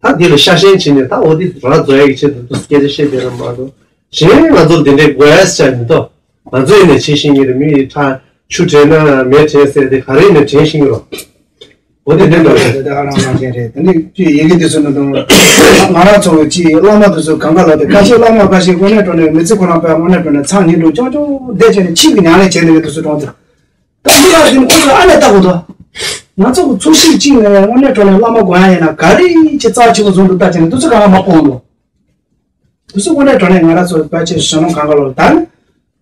ད་འདི་ལ་ཤ་ཞེན་བྱས་ནས་ད་འོ་འདི་ར་རྫོགས་ཡ་གི་ཆེད་དུ་འདུག་སྐད་ཆ་བཤད་བསྡད་ན་མ་གཏོགས། གཞན་ང་ཚོར་འདི་འདྲའི་དགོས་ཡ་ཟེར་མི་འདུག་ང་ཚོ་ཡིན་ནས་བྱེད་ཤེས་ཀྱི་རེད། མི་ཡི་ཁྲག་ཆུ་དྲན་ན་མེ་དྲན་ཟེར་དེ་ག་རེ་ཡིན་ནས་དྲན་ཤེས་ཀྱི་རོ། འོ་དེ་འདྲ་འདྲ་རེད། དེ་ཨ་རང་རང་བཞིན་རེད། དེ་ནི་ཅི་ཡི་གེ་འདི་ཚོ་ནི་དང་། ང་རང་ཚོ་ཅི་བླ་མ་དེ་ཚོ་གང་ག་ལ་དེ་ཁ་ཤས་བླ་མ་ཁ་ཤས་དངོས་གནས་དྲང་གནས་མི་ཚེ་ཁོ་རང་པའི་དངོས་གནས་དྲང་གནས་ཚང་ཉིན་དུ་ཅོག་ཅོག་བསྡད་བྱས་ནས་ཆིག་གི་ཉག་ལས་བྱས་ནས་དེ་ཚོ་གྲོངས་ཚེ། ད་འདི་ཡང་བཞིན་ཁོ་ཚོ་ཨ་ནེ་ལྟ་བུ་དང་། ང་ཚོ་གི་ཚོ་ཞིག་གཅིག་ནས་དངོས་གནས་དྲང་གནས་བླ་མ་དགོངས་ཡ་ཡིན་ན་ག་རེ་ཅི་རྩ་ཆེ་བོ་བཟུང་འདུག་ལྟ་བྱས་ནས་དེ་ཚོ་གང་ལ་མ་སྤོང་འདུག་དེ་ཚོ་དངོས་གནས་དྲང་གནས་ང་རང་ཚོ་ཕལ་ཆེར་གཞོན་ནུ་གང་ག་ལོ་ད་ནི།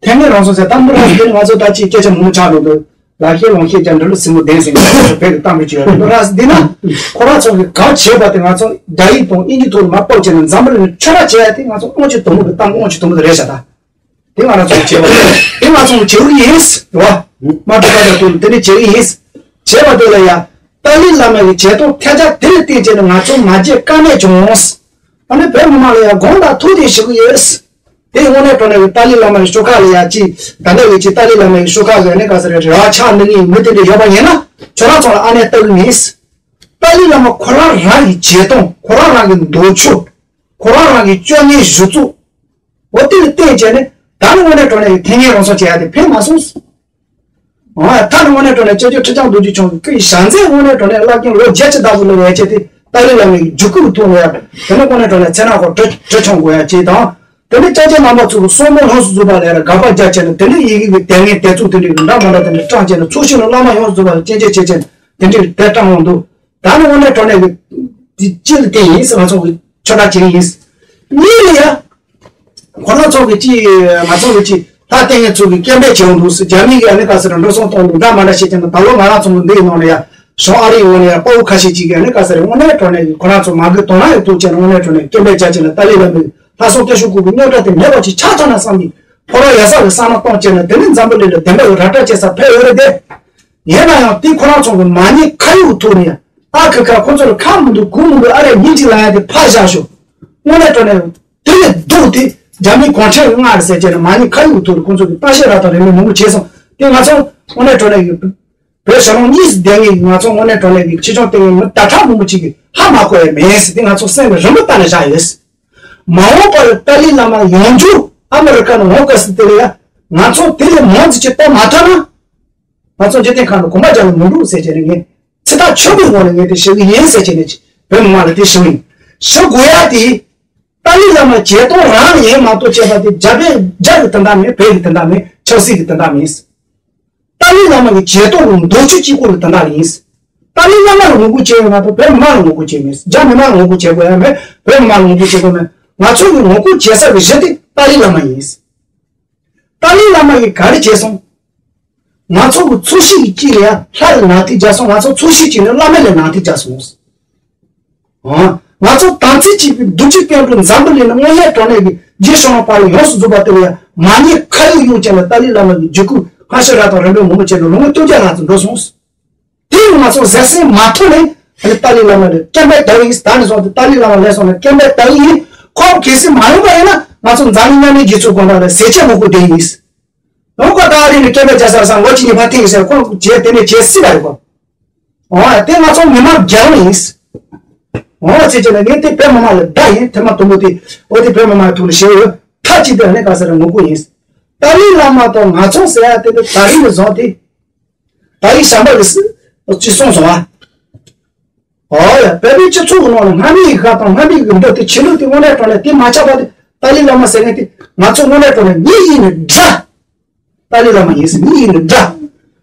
དེ་ནས་རང་ཚོ་ཚེ་དམ་པོ་རང་ཚོ་དེ་ནི་ང་ཚོ་ད་ཅིག་སྐད་ཆ་མང་པོ་ཆགས་འདུག་འདུག་ལག་ཤེས་ལོང་ཤེས་ཀྱང་འདྲ་ལུགས་སྲིན་མོ་ལྡན་ཟིན་ང་ཚོ་བོད་ཀྱི་གཏམ་རྒྱུད་ཅིག་ཡོད་རེད་འདུག་ར། འདི་ན་ཁོ་རང་ཚོ་གི་གང་བྱས་པ་དེ་ང་ཚོ་རྒྱ་ཡིག་དང་དབྱིན་ཇི་ཐོག་ལ་མ་སྤོབས་བྱས་ན་འཛམ་བུ་གླིང་ནས་ཁྱོད་རང་བྱས་ཡ་དེ་ང་ཚོ་དབང་ཆ་དུམ་བུ་གི་གཏམ་དབང་ཆ་དུམ་བུ་དེ་རེད་ཤག་ད། དེ་ང་རང་ཚོ་བྱས་པ་དེ་ང་ཚོ་བྱེད་ཀྱི་ཡིན་རེད་བ། མ་གྲུབ་པ་དང་དུ་དེ་ནས་བྱེད་ཀྱི་ཡིན། བྱས་པ་དེ་ལ་ཡ། ད་ ཏཱ་ལའི་བླ་མ་ཡི་བྱེད་སྟངས་ཐལ་ཆ་དེ་ལ་བརྟེན་བྱས་ནས་ང་ཚོ་མ་བརྗེད་ཀ་མེད་བྱུང་། ཨ་ནི་བོད་མི་མང་ལ་ཡང་དགོངས་དག་ཐུགས་བདེ་ཞུ་གི་ཡོད། དེ་དངོས་གནས་དྲང་གནས་ཀྱི་ཏཱ་ལའི་བླ་མ་ཡི་ཤོག་ཁག་ལ་ཡང་ཅིག་ད་ལྟ་གི་ཅིག་ཏཱ་ལའི་བླ་མ་ཡི་ཤོག་ཁག་གི་ནི་ག་ས་རེ་རེ་བ་ཆགས་འདི་ངའི་མི་དེ་འདྲ་ཡོད་པ་ཡིན་ན་ཁྱོད་རང་ཚོ་ལ་ཨ་ནེ་ལྟ་གི་མིན། ཏཱ་ལའི་བླ་མ་ཁོ་རང་རང་གི་བྱེད་སྟངས། ཁོ་རང་རང་གི་འདོད་ཕྱོགས། ཁོ་རང་རང་གི་སྤྱོད་ངན་གཞི་བཙུགས། འོ་དེ་ལ་བརྟེན་བྱས་ནས་ད་ནི་དངོས་གནས་དྲང་གནས་ཀྱི་ཐེངས་ངན་རང་སྲུང་བྱེད་ཡ་དེ་ཕན་མ་སོང་། འོ་ད་ནི་དངོས་གནས་དྲང་གནས་སྐྱབས་རྗེ་ཁྲི་བྱང་རྡོ་རྗེ་འཆང་གི་སྐུའི་ཞལ་མཛད་དངོས་གནས་དྲང་གནས་བླ་རྒན་ལོ་བརྒྱད་ཅུ་ལྟ་བུ་ལ་ཡ་བྱས་ཏེ་ཏཱ་ལའི་བླ་མའི་རྒྱུད་སྐུལ་ཐོག་ལ་ཡ་དེ་ནི་དངོས་གནས་དྲང་གནས་མཚན་ནག་གོ་གྲི་གྲི་མཆོང་དགོས་ཡ་བྱས་དང་། དེ་ནས་སྐྱབས་རྗེ་རྣམ་པ་ཚོ་གི་སྲོག་མོ་ལྷུང་སུ་བཟོས་པ་ལ་ཡ་དགག་པ་རྒྱག་བྱས་ནས་དེ་འདྲའི་ཡི་གེ་གི་དེབ་ངན་དེབ་གཙུག་དེ་འདྲའི་གི་འདྲ་མ་འདྲ་དེ་འདྲ་བཀྲམ་བྱས་ནས་ཚོགས་ཞིང་ལ་བླ་མ་ཡོངས་སུ་རྫོགས་པ་ལ་སྐྱོན་བརྗོད་བྱེད་བྱས་ནས་དེ་འདྲའི་དེབ་བཀྲམ་ཡོང་འདུག་ད་ནི་དངོས་གནས་དྲང་གནས་ཀྱི་དེ་སྤྱི་ལ་བརྟེན་ཡིན་ཟེར་ང་ཚོ་གི་ཆོས་གྲགས་བྱེད་ཀྱི་ཡིན། གཉིས་ནི་ཡ། ཁོ་རང་ཚོ་གི་ཅི་ང་ཚོ་གི་ཅི་ལྷ་བསྟེན་མཁན་ཚོ་གི་སྐད་འབོད་བྱེད་འོང་འདུག་ཟེར། རྒྱ་མི་གི་ཨ་ནི་ག་ཟེར་འགྲོ་སོང་གཏོང་འདུག་འདྲ་མ་འདྲ་བྱེད་ཀྱང་ད་ལོ་ང་རང་ཚོ་གི་འདི་ཡི་ནང་ལ་ཡ་གཞུང་ཨ་རིའི་ངོས་ནས་ཡ་དཔའ་བོ་ཁ་ཤས་ཅིག་གི་ཨ་ནི་ག་ཟེར་དངོས་གནས་དྲང་གནས་ཀྱི་ཁོ་རང་ཚོ་མ་གི་དོ་སྣང་ཡོད་ཐུག་བྱས་ནས་དངོས་གནས་དྲང་གནས་སྐད་འབོད་རྒྱག་བྱས་ན་ཏཱ་ལའི་བླ་མའི་ལྷ་སྲུང་སྐྱབས་སུ་སྐུ་གི་རྙོག་དྲ་དེ་མེད་པ་ཅིག་ཆགས་ཐུབ་ན་བསམ་གི་ཕོ་བྲང་ཡ་ས་གི་བསམ་བློ་གཏོང་བྱས་ན་དེ་ནི་འཛམ་བུ་གླིང་ལ་བདེན་པ་གི་ར་སྤྲོད་བྱེད་ས་ཕེབས་ཡོད་རེད་དེ། ཡིན་ན་ཡང་དེ་ཁོ་རང་ཚོ་གི་མ་ཉེས་ཁ་གཡོགས་ཐོག་ནས་ཨ་ཁུ་ཁ་ཁོ་ཚོ་ལ་ཁ་མི་འདུག་གུ་མི་འདུག་ཨ་རེ་ཉིན་གཅིག་ལ་ཡ་དེ་ཕར་བཞག་ཤོག་དངོས་གནས་དྲང་གནས་དེ་ལས་སྡུག་དེ་རྒྱ་མིའི་གུང་ཁྲན་གྱི་མངའ་རེད་ཟེར་བྱས་ནས་མ་ཉེས་ཁ་གཡོགས་ཐོག་ནས་ཁོ་ཚོ་གི་ལྟ་བཤལ་ར་དང་རིན་མེད་མང་པོ་བྱས་སོང་། དེ་ང་ཚོ་དངོས་གནས་དྲང་གནས་ཀྱི་བོད་ཞང་ཞུང་གཉིས་སུ་བསྡད་མཁན་གྱི་ང་ཚོ་དངོས་གནས་དྲང་གནས་ཀྱི་ཆེ་ཆུང་སྟེང་གི་མི་ཟླ་ཁྲག་མང་པོ་ཅིག་གིས་ཧ་མ་གོ་ཡ་མེད་ཟེར། དེ་ང་ཚོ་སེམས་ལ་རིམ་པ་ལྟ་ནས་བཞག་ཡོད། མ་འོངས་པར་ཏཱ་ལའི་བླ་མ་ཡོང་རྒྱུ་ཨ་མི་རི་ཀ་ནས་འོང་དཀའ་སི་དེ་ལ་ཡ་ང་ཚོ་དེ་ལས་མང་ཙམ་ཅིག་གཏོང་མ་ཐུབ་ན། ང་ཚོ་འཇིག་རྟེན་ཁམས་ལ་གོམ་པ་རྒྱག་ནས་མི་འདུག་ཟེར་བྱས་ནས་ངས་ཚིག་ཐག་ཆོད་པོའི་ངང་ནས་ངས་དེ་ཞུ་གི་ཡིན་ཟེར་བྱས་ནས་བོད་མི་མང་ལ་དེ་ཞུ་གི་ཡིན། ཞུ་དགོས་ཡ་དེ་ཏཱ་ལའི་བླ་མ་བྱེད་སྟངས་རང་ཡིན་མ་གཏོགས་བྱས་པ་དེ་རྒྱ་བོད་རྒྱ་གི་དོན་དག་མེད། བོད་ཀྱི་དོན་དག་མེད། ཆབ་སྲིད་ཀྱི་དོན་དག་མེད། ཏཱ་ལའི་བླ་མ་གི་བྱེད་སྟངས་ལ་འདོད་ཆུ་གཅིག་པོ་ལ་དོན་དག་ཡིན། ཏཱ་ལའི་བླ་མ་ལ་ངོ་རྒོལ་བྱས་ཡོད་མ་གཏོགས་བོད་མི་མང་ལ་ངོ་རྒོལ་བྱས་མེད། རྒྱ་མི་མང་ལ་ངོ་རྒོལ་བྱེད་དགོས་ཡ་མེད། བོད་མི་མང་ལ་ངོ་རྒོལ་བྱེད་དགོས་མེད། ང་ཚོ་གི་ངོ་རྒོལ་བྱེད་ས་གི་གཞི་དེ་ཏཱ་ལའི་བླ་མ་ཡིན། ཏཱ་ལའི་བླ་མ་གིས་ག་རེ་བྱས་སོང་། ང་ཚོ་གི་ཚོགས་ཞིང་གི་དཀྱིལ་ལ་ཡ་ལྷ་ལ་ནང་ཐིག་རྒྱག་སོང་། ང་ཚོ་ཚོགས་ཞིང་གི་ནི་བླ་མ་ལ་ནང་ཐིག་རྒྱག་སོང་། ཨང་། ང་ཚོ་དམ་ཚིག་གཅིག་པའི་རྡོ་རྗེ་སྤུན་གྲོགས་འཛམ་བུ་གླིང་ནས་དངོས་གནས་དྲང་གནས་ཀྱི་རྗེ་བཙུན་མ་དཔལ་ལ་ཡོངས་སུ་རྫོགས་པ་དེ་ལ་ཡ་མ་ཉེས་ཁ་གཡོགས་གཡོགས་ཅན་ལ་ཏཱ་ལའི་བླ་མ་གི་རྒྱུད་སྐུལ་ཧ་ཤ་ར་དང་རིན་པོ་མང་པོ་བྱས་ནས་ལོ་ངོ་བཅོ་བརྒྱད་ལྷག་ཙམ་འགྲོ་སོང་། དེ་ཡང་ང་ཚོ་གཟབ་གཟབ་མ་ཐུབ་ནས་ཨ་ནི་ཏཱ་ལའི་བླ་མ་ལ་སྐད་འབོད་བཏང་ཡིན། ད་ནས་བཟུང་སྟེ་ཏཱ་ལའི་བླ་མ་ལ་སོང་ནས་སྐད་འབོད་བཏང་ཡིན། ཁོང་གལ་སྲིད་མ་ཡོང་པ་ཡིན་ན་ང་ཚོ་འཛམ་གླིང་མཉམ་མེད་རྒྱལ་ཚོགས་སྒང་ལ་ཟས་བཅད་མུ་གུ་བསྡད་ཡིན། ཡང་ཁོ་ད་རེས་ནས་སྐད་འབོད་བརྒྱབ་ས་ལ་སང་ལོ་གཅིག་གཉིས་ཕར་འཐེན་ཟེར་ཁོང་བྱས་དེ་ནས་བྱས་སྲིད་པ་རེད་ཁོ། འོ་དེ་ང་ཚོ་མི་མང་རྒྱལ་ལོ་ཡིན། འོ་ཚེ་ཆེ་ན་ངས་དེ་བོད་མི་མང་ལ་བརྡ་ཡིན། ཐེངས་མ་དང་པོ་དེ་འོ་དེ་བོད་མི་མང་ཐུག་ལ་ཞེས་ཡོད། མཐའ་གཅིག་ཏུ་ཨ་ནི་ག་ས་ར་ངོ་རྒོལ་ཡིན། ཏཱ་ལའི་བླ་མ་དང་ང་ཚོ་ཟེར་ཡ་དེ་ནི་ད་རིང་ནས་བཟུང་སྟེ། ད་རིང་བྱམས་པ་གི་སྲིད་ཅེས་གསུངས་སོང་ཨ། ཨོ་ཡ། བོད་པའི་སྤྱི་ཚོགས་ཀྱི་ནང་ལ་སྔ་མའི་ཡི་ག་དང་སྔ་མའི་ཡི་གེ་འདི་དེ་ཆོས་ལུགས་དེ་དངོས་གནས་དྲང་གནས་དེ་མ་ཆགས་པ་དེ་ཏཱ་ལའི་བླ་མ་ཟེར་མཁན་དེ་ང་ཚོ་དངོས་གནས་དྲང་གནས་མི་ཡིན་ནི་དགྲ། ཏཱ་ལའི་བླ་མ་ཡིན་ཟེར་མི་ཡིན་ནི་དགྲ།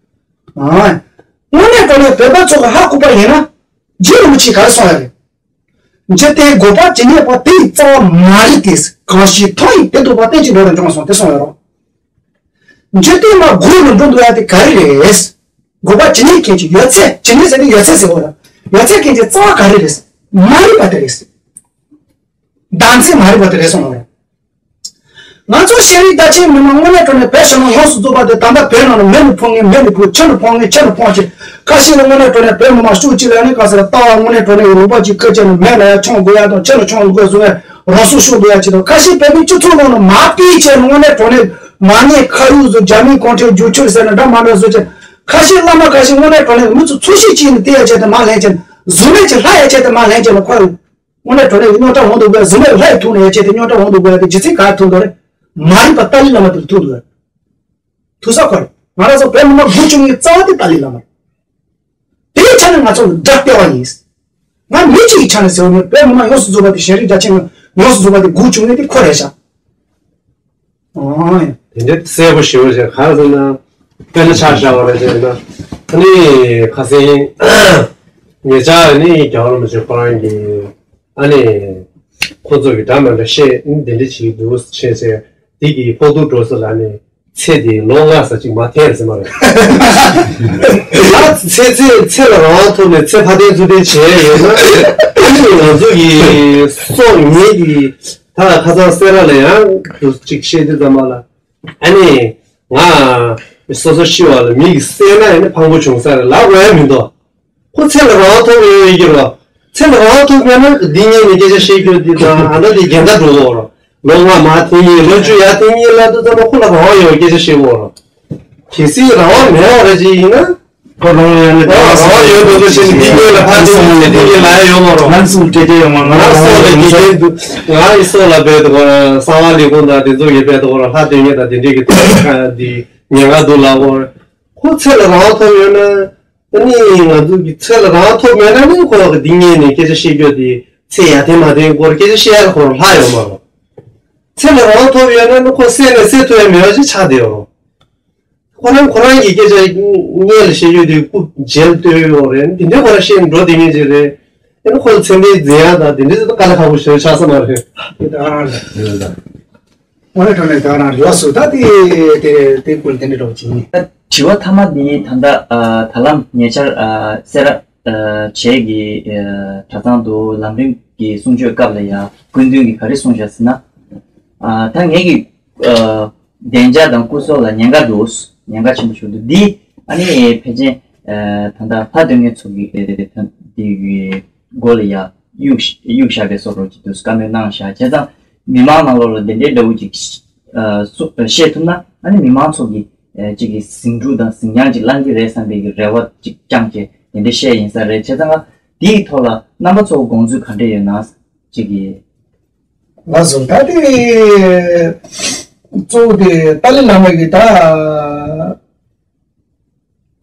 ཨ། དངོས་གནས་དྲང་གནས་བོད་པ་ཚོ་གི་ཧ་གོ་པ་ཡིན་ན་རྗེ་རིན་པོ་ཆེས་ག་རེ་གསུངས་ཡ་རེད། འཇིག་རྟེན་འགོག་པ་ཇི་སྙེད་པ་དེ་ཡི་རྩ་བ་མ་རེད་དེ། གང་ཞིག་མཐོང་ཡི་དེ་རྟོགས་པ་རྟེན་ཅིང་འགྲོ་བར་འགྱུར་གསུངས་དེ་གསུངས་ཡོད་རོ། འཇིག་རྟེན་མ་འགོག་ནས་འགྲོ་འདུག་ཡ་དེ་ག་རེ་རེད། འགོག་པ་ཇི་སྙེད་མཁན་གྱི་ཡོད་ཚད། ཇི་སྙེད་ཟེར་ནི་ཡོད་ཚད་ཟེར་བ་ལ། ཡོད་ཚད་མཁན་གྱི་རྩ་བ་ག་རེ་རེད། མ་རིག་པ་དེ་རེད། བདག་འཛིན་མ་རིག་པ་དེ་རེད་གསུངས་ཡོད་རོ། ང་ཚོ་ཤེས་རིག་བརྡ་ཆད་མི་མང་དངོས་གནས་དྲང་གནས་བོད་ཕྱི་ནང་ཡོངས་སུ་རྫོགས་པ་དེ་ད་ལྟ་བོད་ནང་ལ་མེ་ནས་ཕོག་མཁན་མེ་ནས་ཕོག་ཆུ་ནས་ཕོག་མཁན་ཆུ་ནས་ཕོག་ཅིག་ཁ་ཤས་ལ་དངོས་གནས་དྲང་གནས་བོད་མི་མང་ཤུགས་གཅིག་ལ་ནི་ག་ས་ལ་ལྟ་བ་དངོས་གནས་དྲང་གནས་ཀྱི་ལུང་པ་གཅིག་ཁུར་བྱས་ནས་མེ་ལ་ཡ་མཆོང་དགོས་ཡ་དང་ཆུ་ལ་མཆོང་དགོས་བཟོ་བའི་རང་སྲོག་ཤོར་དགོས་ཡ་ཅིག་དང་། ཁ་ཤས་བོད་མི་སྤྱི་ཚོགས་ནང་ལ་མ་དཔེ་བྱས་ནས་དངོས་གནས་དྲང་གནས་མ་ཉེས་ཁ་གཡོགས་བཟོ། རྒྱ་མིའི་གུང་ཁྲན་རྒྱུག་ཁྱིར་ཟེར་ནས་འདྲ་མ་འདྲ་བཟོ་བྱས། ཁ་ཤས་བླ་མ་ཁ་ཤས་དངོས་གནས་དྲང་གནས་མི་ཚོ་ཚོགས་ཞིང་གཅིག་ནས་བལྟས་ཡ་ཆེད་དུ་མ་ལེན་བྱས་ནས་བཟོ་མེད་ཅིག་ལྷ་ཡ་ཆེད་དུ་མ་ལེན་བྱས་ནས་ཁོ། དངོས་གནས་དྲང་གནས་ཀྱི་རྙོག་དྲ་འོང་འདུག་པས། གཟུར་གནས་ལྷའི་ཐུག་ནས་ཡ་ཆེད་དུ་རྙོག་དྲ་འོང་འདུག་པས། དེ་ཇི་སྲིད་ག་ཐུག་འདུག་རེད། མ་རིག་པ་ཏཱ་ལའི་བླ་མ་དེར་ཐུག་འདུག་རེད། ཐུག་ས་ཁོ་རེད། ང་རང་ཚོ་བོད་མི་མང་སྒུག་བཅུག་མཁན་རྩ་བ་དེ་ཏཱ་ལའི་བླ་མ་རེད། དེའི་ཆ་ནས་ང་ཚོ་ལ་དགྲ་ལྟེ་བ་ཡིན། ང་མི་གཅིག་གི་ཆ་ནས་ཟེར་བ་མིན། བོད་མི་མང་ཡོངས་སུ་རྫོགས་པ་དེ་ཤེས་རིག་རྒྱ་ཆེན་ཡོངས་སུ་རྫོགས་པ་དེ་སྒུག་བཅུག་མཁན་དེ་ཁོ་རེད་ཤག་ཨང་། དེ་འདྲ་གསལ་པོ་ཞེ་པོ་ཅིག་ག་རེ་ཟེར་ན། དཔེར་ན་ཆ་བཞག་པ་རེད་ཟེར་ན། ཨ་ནི་ཁ་སང་ཉེ་ཆར་ནི་རྒྱལ་བ་རིན་པོ་ཆེ་ཁོ་རང་གིས་ཨ་ནི་ཁོ་ཚོ་གི་འདྲ་མི་འདྲ་བཤད་འདི་འདྲ་བྱེད་ཀྱི་འདུག་བྱས་ཚེ་འདི་གི་ཕོག་ཐུག་འགྲོ་ས་ལ་ནི་ཚེ་འདི་ལོ་ལྔ་ཙམ་ཅིག་མ་འཐེན་ཟེར་མ་རེད། ད་ཚེ་ཚེ་ཚེ་ལ་རང་དབང་ཐོབ་ནས་ཚེ་ཕ་བརྟན་ཚུར་བརྟན་བྱས་ཡོད་ན་ཨ་ནི་ང་ཚོ་གི་སྲོག་ཉིད་ཀྱི་ད་ཁ་སང་སེ་ར་ལ་ཡང་དུ་ཅིག་བཤད་དུས་ཙམ་པ་ལ། ཨ་ནི། ང་། སོ་སོ་ཤི་བ་ལ་མི་གི་བསད་ན་ཨ་ནི་ཕངས་པོ་བྱུང་ས་རེད་ལབ་དགོས་ཡ་མི་འདུག་ཁོ་ཚེ་ལ་རང་དབང་ཐོབ་ཡོད་ཡོད་ཀྱི་རེད་བ། ཚེ་ལ་རང་དབང་ཐོབ་ཡོད་ན་འདི་ཉིད་ནས་སྐད་ཆ་བཤད་རྒྱུ་འདི་དང་ཨ་ན་འདི་འགལ་ཟླ་འགྲོ་གི་རེད། ལོ་ལྔ་མར་འཐེན་ཡིན། ལོ་བཅུ་ཡར་འཐེན་ཡིན་ལབ་དུས་ཙམ་པ་ཁོ་ལ་རང་དབང་ཡོད་སྐད་ཆ་བཤད་དགོས་རེད། གལ་སྲིད་རང་དབང་མེད་པ་རེད་ཅིག་ཡིན་ན། ཁོ་རང་ཡོད་ནི་རང་དབང་ཡོད་འདུག་ཟེར་ནས་འདི་ཉིད་ལ་ཕར་འཐེན་ཡིན་ནས་འདི་ཉིད་ལ་ཡོད་མ་རེད། ང་ཚོ་སྐད་ཆ་ཡོད་མ་ང་ང་སོགས་ལ་དགེ་རྒན་འདུག་ང་ཡི་སོགས་ལ་བས་དུ་གོ་ར་གསང་བ་ལས་ཁུངས་དང་དེ་ཚོ་ཡི་བས་དུ་གོ་ར་ལྷ་སྟོན་ཉེ་དང་དེ་འདྲས་ཀྱི་ཐོག་འདི་ཉེན་ཁ་འདུག་ལབ་གོ་ཁོ་ཚེ་ལ་རང་དབང་ཐོབ་ཡོད་ན། ཨ་ནི་ང་ཚོ་གི་ཚེ་ལ་རང་དབང་ཐོབ་མེད་ན་ནི་ཁོ་གི་འདི་ཉིད་ནས་སྐད་ཆ་བཤད་རྒྱུ་དེ་ཚེ་ཡར་འཐེན་མར་འཐེན་སྐོར་སྐད་ཆ་བཤད་ཡ་ལ་ཁོ་ལྷག་ཡོད་མ་རེད། ཚེ་ལ་རང་དབང་ཐོབ་ཡོད་ན་ནི་ཁོ་སད་ནས་སད་ཐུབ་ཡ་མེད་པ་ཞིག་ཆགས་བསྡད་ཡོད་རེད། ཁོ་རང་ཁོ་རང་གི་སྐད་ཆ་སྔོན་ལ་བཤད་རྒྱུ་དེ་རྐུབ་འཇལ་སྟོན་ཡོད་རེད། དེ་འདྲའི་ཁོ་རང་བཤད་ནས་འགྲོ་བསྡད་མཁན་ཅིག་རེད། ཨ་ནི་ཁོ་ལ་མཚན་ལྡན་འཛིན་ཡ་དང་དེ་འདྲའི་དེ་དཀའ་ལས་ཁག་པོ་ཞིག་ཆགས་ས་མ་རེད། དེ་ད་རང་རེད། དངོས་གནས་དྲང་གནས་ད་རང་ཡོད་སུ་ད་དེ་དེ་དེ་ཀུན་དེ་འདྲ་འགྲོ་གི་ཡིན། ད་དྲི་བ་མཐའ་མ་འདི་ད་ལྟ་ཨ་ད་ལམ་ཉེ་ཆར་ཨ་སེ་ར་ཨ་བྱེས་ཀྱི་ཨ་གྲྭ་ཚང་དུ་ལམ་རིམ་གྱི་གསུང་ཆོས་སྐབས་ལ་ཡང་སྐུ་མདུན་གྱིས་ག་རེ་གསུངས་བཞག་ཟེར་ན། ཨ་ད་ངེད་ཀྱི་ཨ་བདེ་འཇགས་དང་སྐུ་སྲོག་ལ་ཉེན་ཁ་འདུག་ཉེན་ཁ་ཆེན་པོ་ཞིག་འདུག་འདི་ཨ་ནི་ཕལ་ཆེར་ཨ་ད་ལྟ་ལྷ་སྟོན་མཁན་ཚོ་གི་ཨ་འདི་གི་མགོ་ལ་ཡ་གཡུག་གཡུག་བཞག་པའི་བཟོ་འདྲ་ཅིག་འདུག་བཀའ་མོལ་གནང་བཞག་བྱས་ཙང་མི་མང་ནང་ལོགས་ལ་དེ་འདྲའི་འདྲ་བོ་ཅིག་ཨ་སུ་བཤད་ཐུབ་ན་ཨ་ནི་མི་མང་ཚོ་གི་ཨ་ཅིག་གི་ཟིང་འཁྲུག་དང་ཟིང་ཉམས་ཅིག་བསླང་གི་རེད་བསམ་པའི་གི་རེ་བ་ཅིག་བཅངས་བྱས་དེ་འདྲ་བཤད་ཡིན་ས་རེད། བྱས་ཙང་ཨ་དེའི་ཐོག་ལ་རྣམ་པ་ཚོ་དགོངས་ཚུལ་ག་འདྲ་ཡོད་ན་ཅིག་གི་ལགས་སོ། ད་དེ་གཙོ་བོ་དེ་ཏཱ་ལའི་བླ་མ་གི་ད་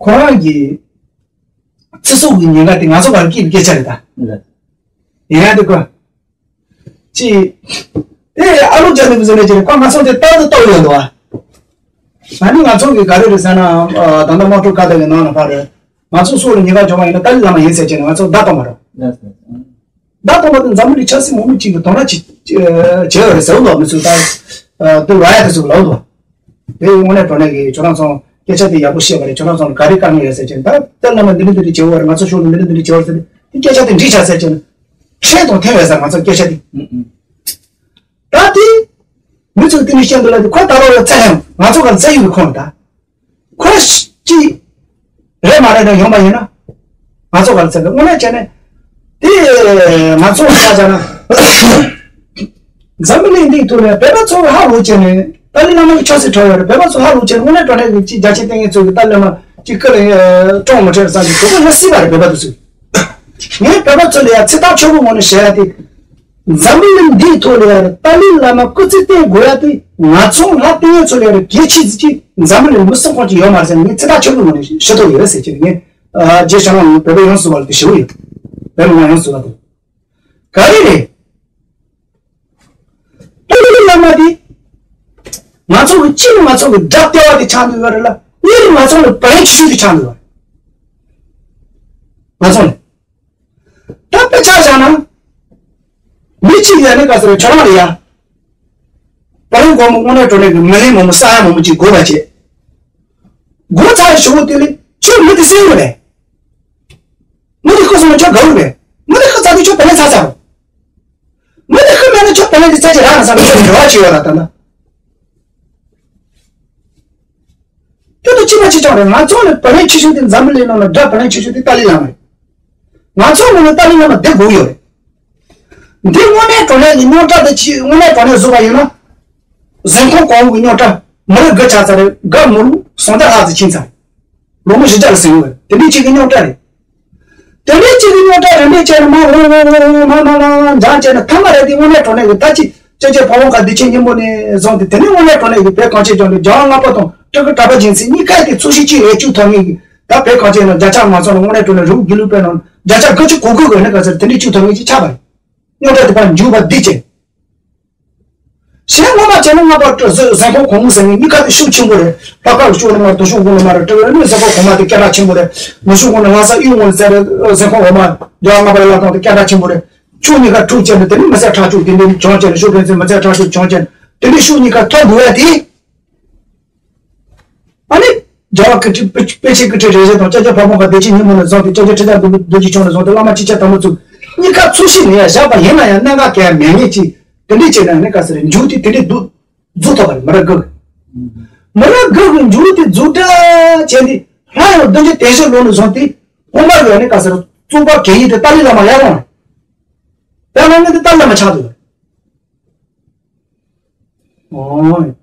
ཁོ་རང་གི་ཚེ་སྲོག་གི་ཉེན་ཁ་དེ་ང་ཚོ་བར་སྐྱེས་པའི་སྐད་ཆ་རེད་ད། ལགས། ཡིན་ཡང་དེ་ཁོ་ཅི་དེ་ཨ་ལོ་ཅག་ནི་བཟོ་ནས་ཅི་རེད། ཁོ་ང་ཚོ་དེ་ཏག་ཏག་ཏག་ཡོད་འདུག་ཨ། ང་ནི་ང་ཚོ་གི་ག་རེ་རེད་ཟེར་ན་ད་ལྟ་དམངས་ཁྲོད་ཁ་བརྡ་གི་ནང་ལ་ཕར་རེད། ང་ཚོ་སྲོག་ལ་ཉེན་ཁ་བྱུང་བ་ཡིན་ན་ཏཱ་ལའི་བླ་མ་ཡིན་ཟེར་བྱས་ནས་ང་ཚོ་བརྡ་གཏོང་བ་རེད། ལགས་སོ། བརྡ་གཏོང་བ་དེ་འཛམ་བུ་གླིང་ཆབ་སྲིད་མང་པོ་ཅིག་གིས་དོ་སྣང་བྱེད་བྱེད་ཡོད་རེད་ཟེར་བ་ལོག་མི་ཚོས་ད་དེ་ལ་ཡ་དེ་ཚོ་ལབ་འདུག་དེ་དངོས་གནས་དྲང་གནས་ཀྱི་ཁྱོད་རང་ཚོ་སྐད་ཆ་དེ་ཡག་པོ་བཤད་པ་རེད། ཁྱོད་རང་ཚོ་ལ་ག་རེ་དཀའ་ངལ་ཡོད་ཟེར་བྱས་ད་ལྟ་བླ་མ་འདི་འདྲ་འདི་འདྲ་བྱེད་འོ་རེད། ང་ཚོ་ཕྱོགས་ནས་འདི་འདྲ་འདི་འདྲ་བྱེད་འོ་ཟེར་ཏེ་དེ་སྐད་ཆ་དེ་འགྲིག་ཆགས་ཟེར་བྱས་ན་ཁྲེལ་དང་འཐེན་ཡོད་ཟེར། ང་ཚོ་སྐད་ཆ་དེ་ད་དེ་མི་ཚོས་དེ་འདྲ་བཤད་འདུག་ལབ་དེ་ཁོ་ད་རོགས་ལ་བཙལ་ཡང་ང་ཚོ་ག་ལ་བཙལ་ཡོད་པའི་ཁོངས་ད། ཁོ་ཅི་རེད་མ་རེད་ན་ཡོང་པ་ཡིན་ན་ང་ཚོ་ག་ལ་ཚད་དངོས་གནས་བྱས་ནས་དེ་ང་ཚོ་ཆ་བཞག་ན་འཛམ་བུ་གླིང་འདིའི་ཐོག་ནས་བོད་པ་ཚོ་ཧ་ལུག་བྱས་ནས་ཏཱ་ལའི་བླ་མ་གི་ཆབ་སྲིད་གྲོལ་ཡོད་རེད། བོད་པ་ཚོ་ཧ་ལུག་བྱས་ནས་དངོས་གནས་དྲང་གནས་ཀྱི་ཅིག་རྒྱ་ཆེ་བསྟེན་མཁན་ཚོ་གི་ཏཱ་ལའི་བླ་མ་ཅིག་སྐུ་ལ་ཀྲོང་མི་ཁྲེལ་བསམ་གྱི་གོ་སྐབས་ལ་སྲིད་པ་རེད། བོད་པ་དེ་ཚོས་ངས་བོད་པ་ཚོ་ལ་ཡ་ཚེ་ཐག་ཆོད་པོ་ངོ་ནས་བཤད་ཡ་དེ། འཛམ་བུ་གླིང་འདིའི་ཐོག་ལ་ཡང་ཏཱ་ལའི་བླ་མ་སྐུ་ཚེ་བརྟན་དགོས་ཡ་དེ་ང་ཚོ་ལྷ་བསྟེན་ཡ་ཚོ་ལ་ཡང་གལ་ཆེ་ཟིག་ཅིག་འཛམ་བུ་གླིང་མི་སུ་ཁོང་ཅིག་ཡོད་མ་རེད་ཟེར་ནས་ངས་ཚེ་ཐག་ཆོད་པོའི་ངང་ནས་ཞུ་ཐུབ་ཡོད་ཟེར་གྱི་ངས་རྗེས་ཆ་ནང་བོད་པ་ཡོངས་སུ་བར་དུ་ཞུ་གི་ཡོད། བོད་མི་མང་ཡོངས་སུ་བར་དུ་ག་རེ་རེད། ཏཱ་ལའི་བླ་མ་དེ་ང་ཚོ་གི་སྤྱི་ནི་ང་ཚོ་གི་དགྲ་ལྟེ་བ་དེ་ཆགས་འདུག་ཡོད་རེད་ལ། གཉིས་ནི་ང་ཚོ་ལ་བ་ཡན་ཆུ་ཤུ་དེ་ཆགས་འདུག་ཡོད་རེད། ང་ཚོ་ལ། ད་དཔེ་ཆ་བཞག་ན། མི་གཅིག་ཡོད་ནི་ག་ཚོད་རེད། ཁྱོད་རང་རེད་ཡ། བ་ལན་སྒོར་མོ་དངོས་གནས་དྲང་གནས་ཀྱི་མི་ལེན་མོ་མོ་ས་ཡ་མོ་མོ་གཅིག་དགོས་པ་བྱེད། སྒོ་ཚ་ཡི་ཞུ་བོ་དེ་ལས་ཁྱོད་མི་དེ་སེམས་ཡོད་རེད། མི་དེ་ཁུ་སོང་ན་ཁྱོད་དགའ་བོ་རེད། མི་དེ་ཁུ་ཚ་དུས་ཁྱོད་བ་ལན་ཚ་ཚ་རོ། མི་དེ་ཁུ་མེད་ན་ཁྱོད་བ་ལན་དེ་ཚ་ཅི་རག་ན་ས་མི་ཁྱོད་འབྲེལ་བ་བྱེད་ཡོད་ར་ད་ན། དེ་དུ་ཅི་མ་ཅི་ཅང་རེད། ང་ཚོ་ནི་བ་ལན་ཆེ་ཤོས་དེ་འཛམ་བུ་གླིང་ནང་ལ་དགྲ་བ་ལན་ཆེ་ཤོས་དེ་ཏཱ་ལའི་བླ་མ་རེད། ང་ཚོ་ནི་ཏཱ་ལའི་བླ་མ་བསྡད་དགོས་ཡོད་རེད། འདི་དངོས་གནས་དྲང་གནས་ཀྱི་རྙོག་དྲ་དེ་ཅི་དངོས་གནས་དྲང་གནས་བཟོ་བ་ཡིན་ན། གཟན་ཁང་གོང་གི་རྙོག་དྲ་མི་རབས་དགུ་ཆགས་ཚར་རེད། དགའ་མི་ལུག་སོང་ད་ལྷག་ཙི་ཕྱིན་ཚར། ལོ་ངོ་བཞི་བརྒྱ་ལ་ཟིན་ཡོད་རེད། དེ་འདྲའི་ཅིག་གི་རྙོག་དྲ་རེད། དེ་འདྲའི་ཅིག་གི་རྙོག་དྲ་རེ་འདྲའི་བྱས་ནས་མ་འོང་འོང་འོང་འོང་མ་མ་མ་མ་འཇང་བྱས་ནས་ཐ་མ་རེད། དེ་དངོས་གནས་དྲང་གནས་ཀྱི་ད་ཅི་ཅི་ཅི་ཕ་བོང་ཁ་བདེ་ཆེན་སྙིང་པོ་ནས་བཟུང་སྟེ་དེ་ནས་དངོས་གནས་དྲང་གནས་ཀྱི་བོད་གངས་ཅན་ལྗོངས་ནས་རྒྱལ་བ་ལྔ་པ་དང་སྤྲུལ་སྐུ་གྲགས་པ་རྒྱལ་མཚན་གཉིས་ཀ་དེ་ཚོ་ཞིག་ཅིག་ལས་བཅུག་ཐོབ་ངེས་ཀྱི་ད་བོད་གངས་ཅན་ལ་བརྒྱ་ཆ་མ་སོང་ན་དངོས་གནས་དྲང་གནས་རི་བོ་དགེ་ལུགས་པའི་ནང་བརྒྱ་ཆ་དགུ་བཅུ་གོ་དགུ་གི་ནི་ག་ཚོད་དེ་འདྲའི་བཅུག་ཐོབ་ངེས་ཅིག་ཆགས་པ་རེད། རྙོག་དྲ་དེ་ཕར་མཇུག་པ་འདི་བྱས། གཞན་ངོ་མ་བྱས་ན་ལྔ་པ་གཟན་ཁང་གོང་མ་ཟེར་ནས་གཉིས་ཀ་དེ་ཤུགས་ཆེན་པོ་རེད། ལྷག་དཀར་ཤོག་ནི་མ་རེད། དོ་ཤོག་དགུ་ནི་མ་རེད། དེ་བས་ནི་གཟན་ཁང་གོང་མ་དེ་སྐད་གྲགས་ཆེན་པོ་རེད། ནུབ་ཤོག་དགུ་ནི་ལྷ་ས་གཡུ་ངོ་ལ་ཟེར་རེད། གཟན་ཁང་འོག་མ་རྒྱལ་བ་ལྔ་པ་ཡི་བླ་བྲང་དེ་སྐད་གྲགས་ཆེན་པོ་རེད། ཕྱོགས་གཉིས་ཀ་འཁྲུག་བྱས་ནས་དེ་ནི་མི་ཚེ་ཁྲག་སྦྱོར་དེ་འདྲའི་བྱུང་བྱས་ནས་ཤོག་ཕན་ཚུན་མི་ཚེ་ཁྲག་སྦྱོར་བྱུང་བྱས་ནས་དེ་འདྲའི་ཤུགས་གཉིས་ཀ་ཐོན་འདུག་ཡ་དེ། ཨ་ནི། རྒྱལ་བ་སྐུ་ཕྲེང་དཔེ་དཔེ་ཆེན་སྐུ་ཕྲེང་རིམ་བྱོན་དང་སྐྱབས་རྗེ་ཕ་བོང་ཁ་བདེ་ཆེན་སྙིང་པོ་ནས་བཟུང་སྟེ་སྐྱབས་རྗེ་ཁྲི་བྱང་རྡོ་རྗེ་འཆང་ནས་བཟུང་སྟེ་བླ་མ་ཆེ་ཆེ་དམ་པ་ཚོ་གཉིས་ཀ་ཚུལ་ཤིང་ནས་ཡང་བཞག་པ་ཡིན་ན་ཡང་གནད་འགག་གལ་མེད་ངེས་ཅིག་དེ་འདྲས་བྱས་ན་ནི་ག་ཟེར་མཇུག་དེ་དེ་འདྲས་འདུག་འཛུགས་ཐུབ་པ་རེད། མི་རབས་དགུ་གི་མི་རབས་དགུ་གི་མཇུག་དེ་འཛུགས་འདྲ་བྱས་ཏེ་སླར་ཡང་བདུན་ཅུ་དོན་བཞི་ལོ་ནས་བཟུང་སྟེ། ཧོང་པ་གི་ཨ་ནི་ག་ཟེར་རྩོམ་པ་གན་ཡིག་དེ་ཏཱ་ལའི་བླ་མ་ཡར་ལོངས་རེད། ཡར་ལོངས་ནས་དེ་ཏཱ་ལའི་བླ་མ་ཆགས་འདུག་ཨོ།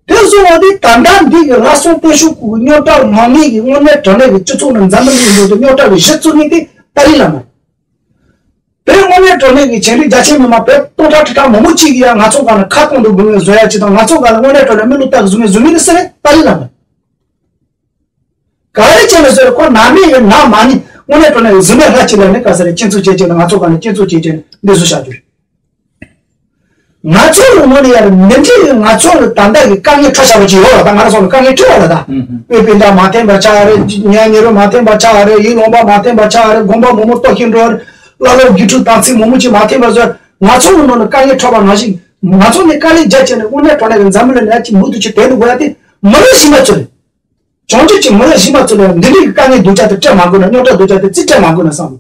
དེ་སོང་བ་དེ་ད་ལྟ་འདི་གི་ལྷ་སྲུང་བརྟན་བཞུགས་སྐུ་གི་རྙོག་དྲ་མང་ངེས་ཀྱི་དངོས་གནས་དྲང་གནས་ཀྱི་སྤྱི་ཚོགས་ནང་འཛམ་བུ་གླིང་འགྲོ་དུས་རྙོག་དྲ་གི་གཞི་བཙུགས་མཁན་དེ་ཏཱ་ལའི་བླ་མ་རེད། དེ་དངོས་གནས་དྲང་གནས་ཀྱི་བྱེད་འདྲ་རྒྱ་ཆེ་མི་མང་བོད་སྟོང་ཕྲག་ཁྲི་ཕྲག་མང་པོ་གཅིག་གིས་ཡང་ང་ཚོ་སྒང་ལ་ཁ་གཏོང་དུ་འབུལ་མཁན་བཟོ་ཡ་གཅིག་དང་ང་ཚོ་སྒང་ལ་དངོས་གནས་དྲང་གནས་མི་བློ་བཏང་གི་བཟོ་མཁན་བཟོ་མཁན་དེ་སུ་རེད། ཏཱ་ལའི་བླ་མ་རེད། ག་རེ་བྱས་ནས་ཟེར་ཁོ་ནང་མི་ཡི་ནང་མ་ནི་དངོས་གནས་དྲང་གནས་གཟུར་གནས་ལྷ་གཅིག་ལ་ནི་ག་ས་རེ་སྐྱིན་ཚུགས་བྱེད་ཀྱི་ན་ང་ཚོ་ག་ནས་སྐྱིན་ཚུགས་བྱེད་ཀྱི་ན་འདི་བཟོ་བྱ་རྒྱུ་རེད། ང་ཚོ་ལ་ངོ་ནས་ཡར་མི་འགྲིག་གི་ང་ཚོ་ལ་ད་ལྟ་གི་དཀའ་ངལ་འཕྲད་བྱ་བ་ཅིག་ཡོད་ལ་ད་ང་རང་ཚོ་ལ་དཀའ་ངལ་འཕྲད་ཡོད་ལ་ད། དབུས་སྤུན་ཟླ་མ་འཐེན་པ་ཆགས་རེད། ཉལ་ཉེ་རུ་མ་འཐེན་པ་ཆགས་རེད། ཡིད་ལོང་པ་མ་འཐེན་པ་ཆགས་རེད། དགོན་པ་མང་པོ་གཏོར་བཤིག་འགྲོ་རེད། བླ་སློབ་དགེ་ཕྲུག་དམ་ཚིག་མང་པོ་ཅིག་མ་འཐེན་པ་བཟོས། ང་ཚོ་ལ་ནང་ལ་དཀའ་ངལ་འཕྲད་པ་ནང་བཞིན་ང་ཚོ་ནས་དཀའ་ལས་རྒྱ་བྱས་ནས་དངོས་གནས་དྲང་གནས་ཀྱི་འཛམ་བུ་གླིང་ནང་ཅིག་མུ་མཐུད་ཅིག་བསྡད་འདུག་དགོས་ཡ་དེ་མི་རིགས་གཞན་པ་ཚོ་རེད། བྱང་ཆུབ་ཀྱི་མི་ལ་གཞན་པ་ཚོ་ལ་འདི་འདྲའི་དཀའ་ངལ་སྡུག་ཅག་དེ་སྤྲད་མ་དགོས་ན། རྙོག་དྲ་སྡུག་ཅག་དེ་རྩིས་སྤྲད་མ་དགོས་ན་བསམ།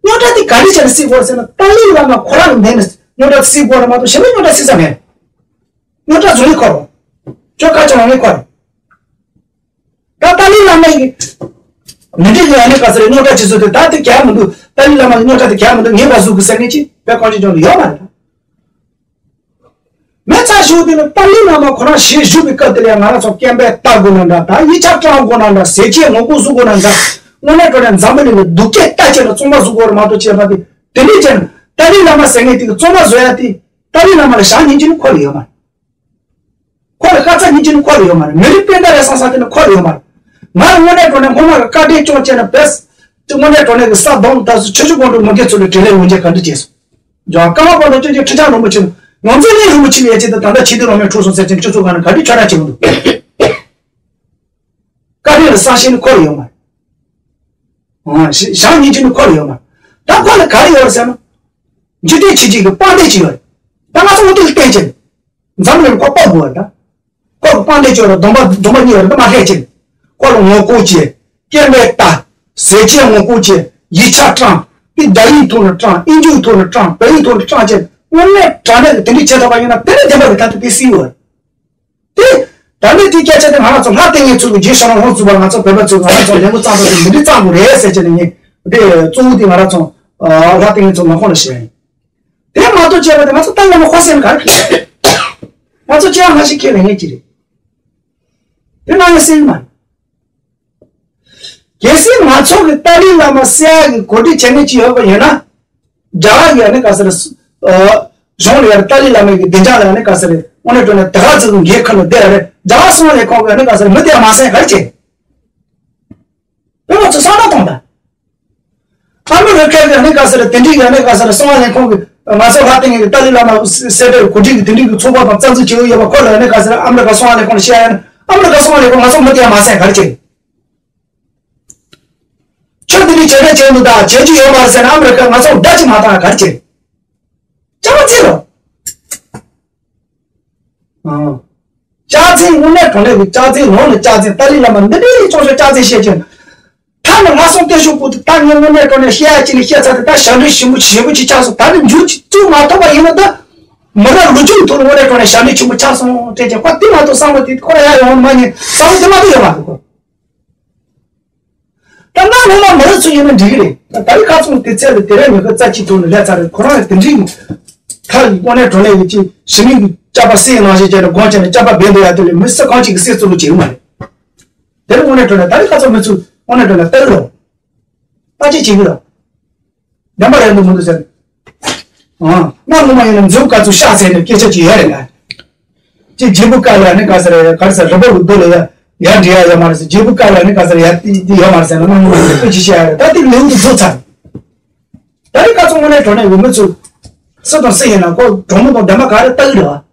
རྙོག་དྲ་དེ་ག་འདྲ་བྱས་ནས་སེལ་དགོས་ཟེར་ན། ཏཱ་ལའི་བླ་མ་ཁོ་རང་གི་མདུན་ནས་རྙོག་དྲ་དེ་སེལ་དགོས་རེད་མ་གཏོགས་གཞན་པའི་རྙོག་དྲ་སེལ་ས་མེད། རྙོག་དྲ་བཟོ་ཡི་ཁོ་རང་། ཁྱོད་ཁ་ཆེ་ལོང་ངེ་ཁོ་རེད། ད་ཏཱ་ལའི་བླ་མ་ཡི་མི་འདྲ་གི་ཨ་ནི་ག་ཟེར་རེད། རྙོག་དྲ་བྱེད་ཚུལ་དེ་ད་དེ་གལ་མི་འདུག་ཏཱ་ལའི་བླ་མ་གི་རྙོག་དྲ་དེ་གལ་མི་འདུག་ངེས་པ་བཟོ་དགོས་ཟེར་མཁན་ཅིག་བོད་གངས་ཅན་ལྗོངས་ལ་ཡོད་མ་རེད། མི་ཚ་ཞུ་དེ་ནི་ཏཱ་ལའི་བླ་མ་ཁོ་རང་ཞལ་བཞུགས་པའི་སྐབས་དེ་ལ་ང་རང་ཚོ་སྐད་འབོད་བཏང་དགོས་ན་འདྲ། ད་ཡིག་ཆ་བཀྲམ་དགོས་ན་འདྲ། ཟས་བཅད་ངོ་རྒོལ་བཟོ་དགོས་ན་འདྲ། དངོས་གནས་དྲང་གནས་འཛམ་བུ་གླིང་ལ་སྡུག་སྐད་བཏགས་བྱས་ན་རྩོམ་པ་བཟོ་དགོས་རེད་མ་གཏོགས། བྱས་པ་དེ་དེ་འདྲས་བྱས་ན་ཏཱ་ལའི་བླ་མ་ཟེར་མཁན་དེ་གི་རྩོམ་པ་བཟོ་ཡ་དེ་ཏཱ་ལའི་བླ་མ་ལ་ཞག་ཉིན་གཅིག་ནི་འཁོར་ཡོད་མ་རེད། ཁོ་ལ་ཁ་ཚ་ཉིན་གཅིག་ནི་འཁོར་ཡོད་མ་རེད། མི་རིགས་སྤུན་ཟླ་རེད་བསམ་ས་དེ་ནི་འཁོར་ཡོད་མ་རེད། ང་ལ་དངོས་གནས་དྲང་གནས་སྔོན་མ་གི་བཀའ་དྲིན་སྐྱོང་བྱས་ན་བས་དངོས་གནས་དྲང་གནས་ཀྱི་ས་དོམ་ད་སུ་ཆོས་བརྒྱུད་སྒང་དྲུག་མུ་གེ་ཚོ་ལ་དྲིན་ལན་འོང་རྒྱུ་ག་འདྲ་བྱས་སོང་། ཀརྨ་པ་དང་སྐྱབས་རྗེ་ཁྲི་བྱང་རིན་པོ་ཆེ་ནི་ཡོངས་འཛིན་གླིང་རིན་པོ་ཆེ་ཡས་ཅིག་ད་ད་ལྟ་ཆོས་དད་རང་མོས་འཁྲུག་སོང་ཟེར་ཅིག་སྤྱི་ཚོགས་སྒང་ནས་ག་འདྲ་ཁྱོད་ར་བྱེད་མི་འདུག་བཀའ་དྲིན་ལ་བསམ་ཤེས་ནི་འཁོར་ཡོད་མ་རེད། ཞག་ཉིན་གཅིག་ནི་འཁོར་ཡོད་མ་རེད། ད་ཁོ་ལ་ག་རེ་ཡོད་རེད་ཟེར་ན། འཇིག་རྟེན་ཆོས་བརྒྱུད་ཀྱི་དཔལ་ལྡན་ཅིག་ཡོད་རེད། ད་ང་ཚོ་འོ་དེ་ལ་བརྟེན་བྱས་ནས། འཛམ་གླིང་ཁོ་སྤོབས་དགོས་རེད་ད། ཁོ་གི་དཔལ་ལྡན་ཅིག་ཡོད་རེད། སྡོམ་པ་སྡོམ་པ་གཉིས་ཡོད་རེད། འདི་མ་ལྷད་བྱས་ནས། ཁོ་ལ་ངོ་རྒོལ་བྱས། སྐད་འབོད་བཏང་། ཟས་བཅད་ངོ་རྒོལ་བྱས། ཡིག་ཆ་བཀྲམ། དེ་རྒྱ་ཡིག་ཐོག་ནས་བཀྲམ། དབྱིན་ཇིའི་ཐོག་ནས་བཀྲམ། བལ་ཡིག་ཐོག་ནས་བཀྲམ་བྱས། དངོས་གནས་དྲང་གནས་ཀྱི་དེ་འདྲ་བྱས་ཐུབ་པ་ཡིན་ན་དེ་ནས་བདེན་པ་རེད། ད་དེ་དེ་སྲིད་ཡོད་རེད། དེ། ད་ནི་དེ་སྐད་ཆ་དེ་ང་རང་ཚོ་ལྷ་ལྟ་མཁན་ཚོ་གི་རྗེས་ཤོག་ལ་ཧོན་ཚུགས་པ། ང་ཚོ་བོད་པ་ཚོས་ང་རང་ཚོ་ལས་འགུལ་བརྩམས་པ་དེ་མི་འདི་བརྩམས་དགོས་རེད་ཟེར་བྱས་ནས་ངས་དེ་གཙོ་བོ་དེ་ང་རང་ཚོ་ལྷ་ལྟ་མཁན་ཚོ་ངག་ཁོང་ལ་བཤད་ཡིན། དེ་མ་གཏོགས་བྱས་པ་དེ་ང་ཚོ་ཏཱ་ལའི་བླ་མ་ཁོ་སེམས་ག་རེ་ང་ཚོ་ཅི་ཡང་ང་ཞིག་ཁས་ལེན་མཁན་ཅིག་རེད། དེ་ང་ཡང་སེམས་མ་རེད། གལ་སྲིད་ང་ཚོ་གི་ཏཱ་ལའི་བླ་མ་བསད་ཡག་གི་གོ་སྒྲིག་བྱེད་མཁན་ཅིག་ཡོད་པ་ཡིན་ན། རྒྱ་གར་གི་ཨ་ནི་ག་ཟེར། གཞུང་ལ་ཡར་ཏཱ་ལའི་བླ་མ་གི་བདེ་འཇགས་ལ་ཨ་ནི་ག་ཟེར། དངོས་གནས་དྲང་གནས་དེ་ག་ཚོད་འགན་ཁུར་ནས་བསྡད་རེད། རྒྱ་གར་གསང་བ་ལས་ཁུངས་གི་ཨ་ནི་ག་ཟེར། མི་དེ་ཡང་མ་བསད་ག་རེ་བྱེད། བོད་པ་ཚོ་བསམ་བློ་གཏོང་དང་། ཨ་མི་རི་ཀ་གི་ཨ་ནི་ག་ཟེར། དེ་འདྲའི་གི་ཨ་ནི་ག་ཟེར། གསང་བ་ལས་ཁུངས་གི་ང་ཚོ་ལྷ་ལྟ་མཁན་གི་ཏཱ་ལའི་བླ་མ་བསད་པའི་གོ་སྒྲིག་གི་དེ་འདྲའི་གི་ཚོགས་པ་དང་རྩ་འཛུགས་བྱེད་ཡོད་པ་ཁོ་ལ་ཨ་ནི་ག་ཟེར། ཨ་མི་རི་ཀ་གསང་བ་ལས་ཁུངས་ལ་བཤད་ཡ་ཡིན། ཨ་མི་རི་ཀ་གསང་བ་ལས་ཁུངས་ང་ཚོ་མི་དེ་ཡང་མ་བསད་ག་རེ་བྱེད། ཁྱོད་འདི་འདྲའི་བྱེད་འདྲ་བྱེད་འདུག་ད་བྱེད་རྒྱུ་ཡོད་མ་རེད་ཟེར་ན། ཨ་མི་རི་ཀ་ང་ཚོ་བརྡ་ཅིག་མ་བཏང་ག་རེ་བྱེད། ཅག་ཙེ་རོ། ཨང་། ཅག་ཙེ་དངོས་གནས་དྲང་གནས་ཀྱི་ཅག་ཙེ་ནང་ནས་ཅག་ཙེ། ཏཱ་ལའི་བླ་མ་འདི་འདྲའི་ཅོག་ཅོག་ཅག་ཙེ་བཤད་ཀྱི། ད་ནི་ལྷ་སྲུང་བརྟན་བཞུགས་སྐུ་དེ་ད་ངས་དངོས་གནས་དྲང་གནས་བཤད་ཡ་ཅིག་ནས་བཤད་ཚར་ཏེ། ད་ཞབས་འདྲེན་ཞིམ་པོ་ཞིམ་པོ་ཅིག་ཆགས་སོང་། ད་ནི་མཇུག་ཅིག་བཙུགས་མ་ཐུབ་པ་ཡིན་ན། ད་མི་རབས་ལོ་རྒྱུས་ཐོག་ནས་དངོས་གནས་དྲང་གནས་ཞབས་འདྲེན་ཆེན་པོ་ཆགས་སོང་དྲན་ཀྱི། ཁོ་དེ་མ་གཏོགས་བསམ་བློ་དེ་ཁོ་ར་ཡ་ཡོང་མ་ཉན། བསམ་བློ་དེ་མ་གཏོགས་ཡོང་མ་ཐུབ་ཁོ། ད་ང་ངོ་མ་མི་རབས་ཚོ་ཡིན་ན་འགྲིག་གི་རེད། ད་ད་རེས་ཁ་ཚོང་དེ་ཚད་ལ་དེ་རིང་ཉི་ཤུ་རྩ་གཅིག་ཐོག་ནས་སླེབས་ཚར་རེད། ཁོ་རང་ལ་དེ་འདྲའི་ཁ་དངོས་གནས་དྲང་གནས་ཀྱི་ཅིག་ཞི་མི་གི་སྐྱབས་པ་སྲིད་ནང་བཞིན་བྱས་ནས་དགོངས་བྱས་ནས་སྐྱབས་པ་འབད་འདོད་ཡ་དེ་ལས་མི་སུ་གང་ཅིག་གི་སྲིད་གཙོ་བོ་བྱེད་ཀྱི་མ་རེད། དེ་ནི་དངོས་གནས་དྲང་གནས་ད་རེས་ཁ་ཚོང་མི་ཚོས་དངོས་གནས་དྲང་གནས་ལྟ་གི་རོགས། ད་ཅི་བྱེད་ཀྱི་རོགས། བདེན་པ་རེད་འདུག་མི་འདུག་ཟེར། ཨང་། ང་ངོ་མ་ཡིན་ན་མཛོ་དཀར་ཚོ་ཤ་ཟས་ནས་སྐད་ཆ་ཅིག་ཡོད་རེད་ན། ཅིག་བརྗེ་པོ་དཀར་ལ་ནི་ག་ཟེར་ཡ། ག་རེ་ཟེར། རི་བོ་གི་རྡོ་ལ་ཡ་ཡ་འདྲེ་ཡ་ཡོད་མ་རེད་ཟེར། བརྗེ་པོ་དཀར་ལ་ནི་ག་ཟེར་ཡ་དེ་དེ་ཡོད་མ་རེད་ཟེར་ན། ང་ངོ་མ་ཡིན་ན་ཅི་བཤད་ཡ་རེད། ད་དེ་ལེའུ་དེ་རྫོགས་ཚར། ད་རེས་ཁ་ཚོང་དངོས་གནས་དྲང་གནས་འོས་མི་ཚོས་སུ་དང་སུ་ཡིན་ན་ཁོ་གྲོགས་མོ་དང་བདེན་པ་ག་རེ་ལྟ་གི་རེད་བ།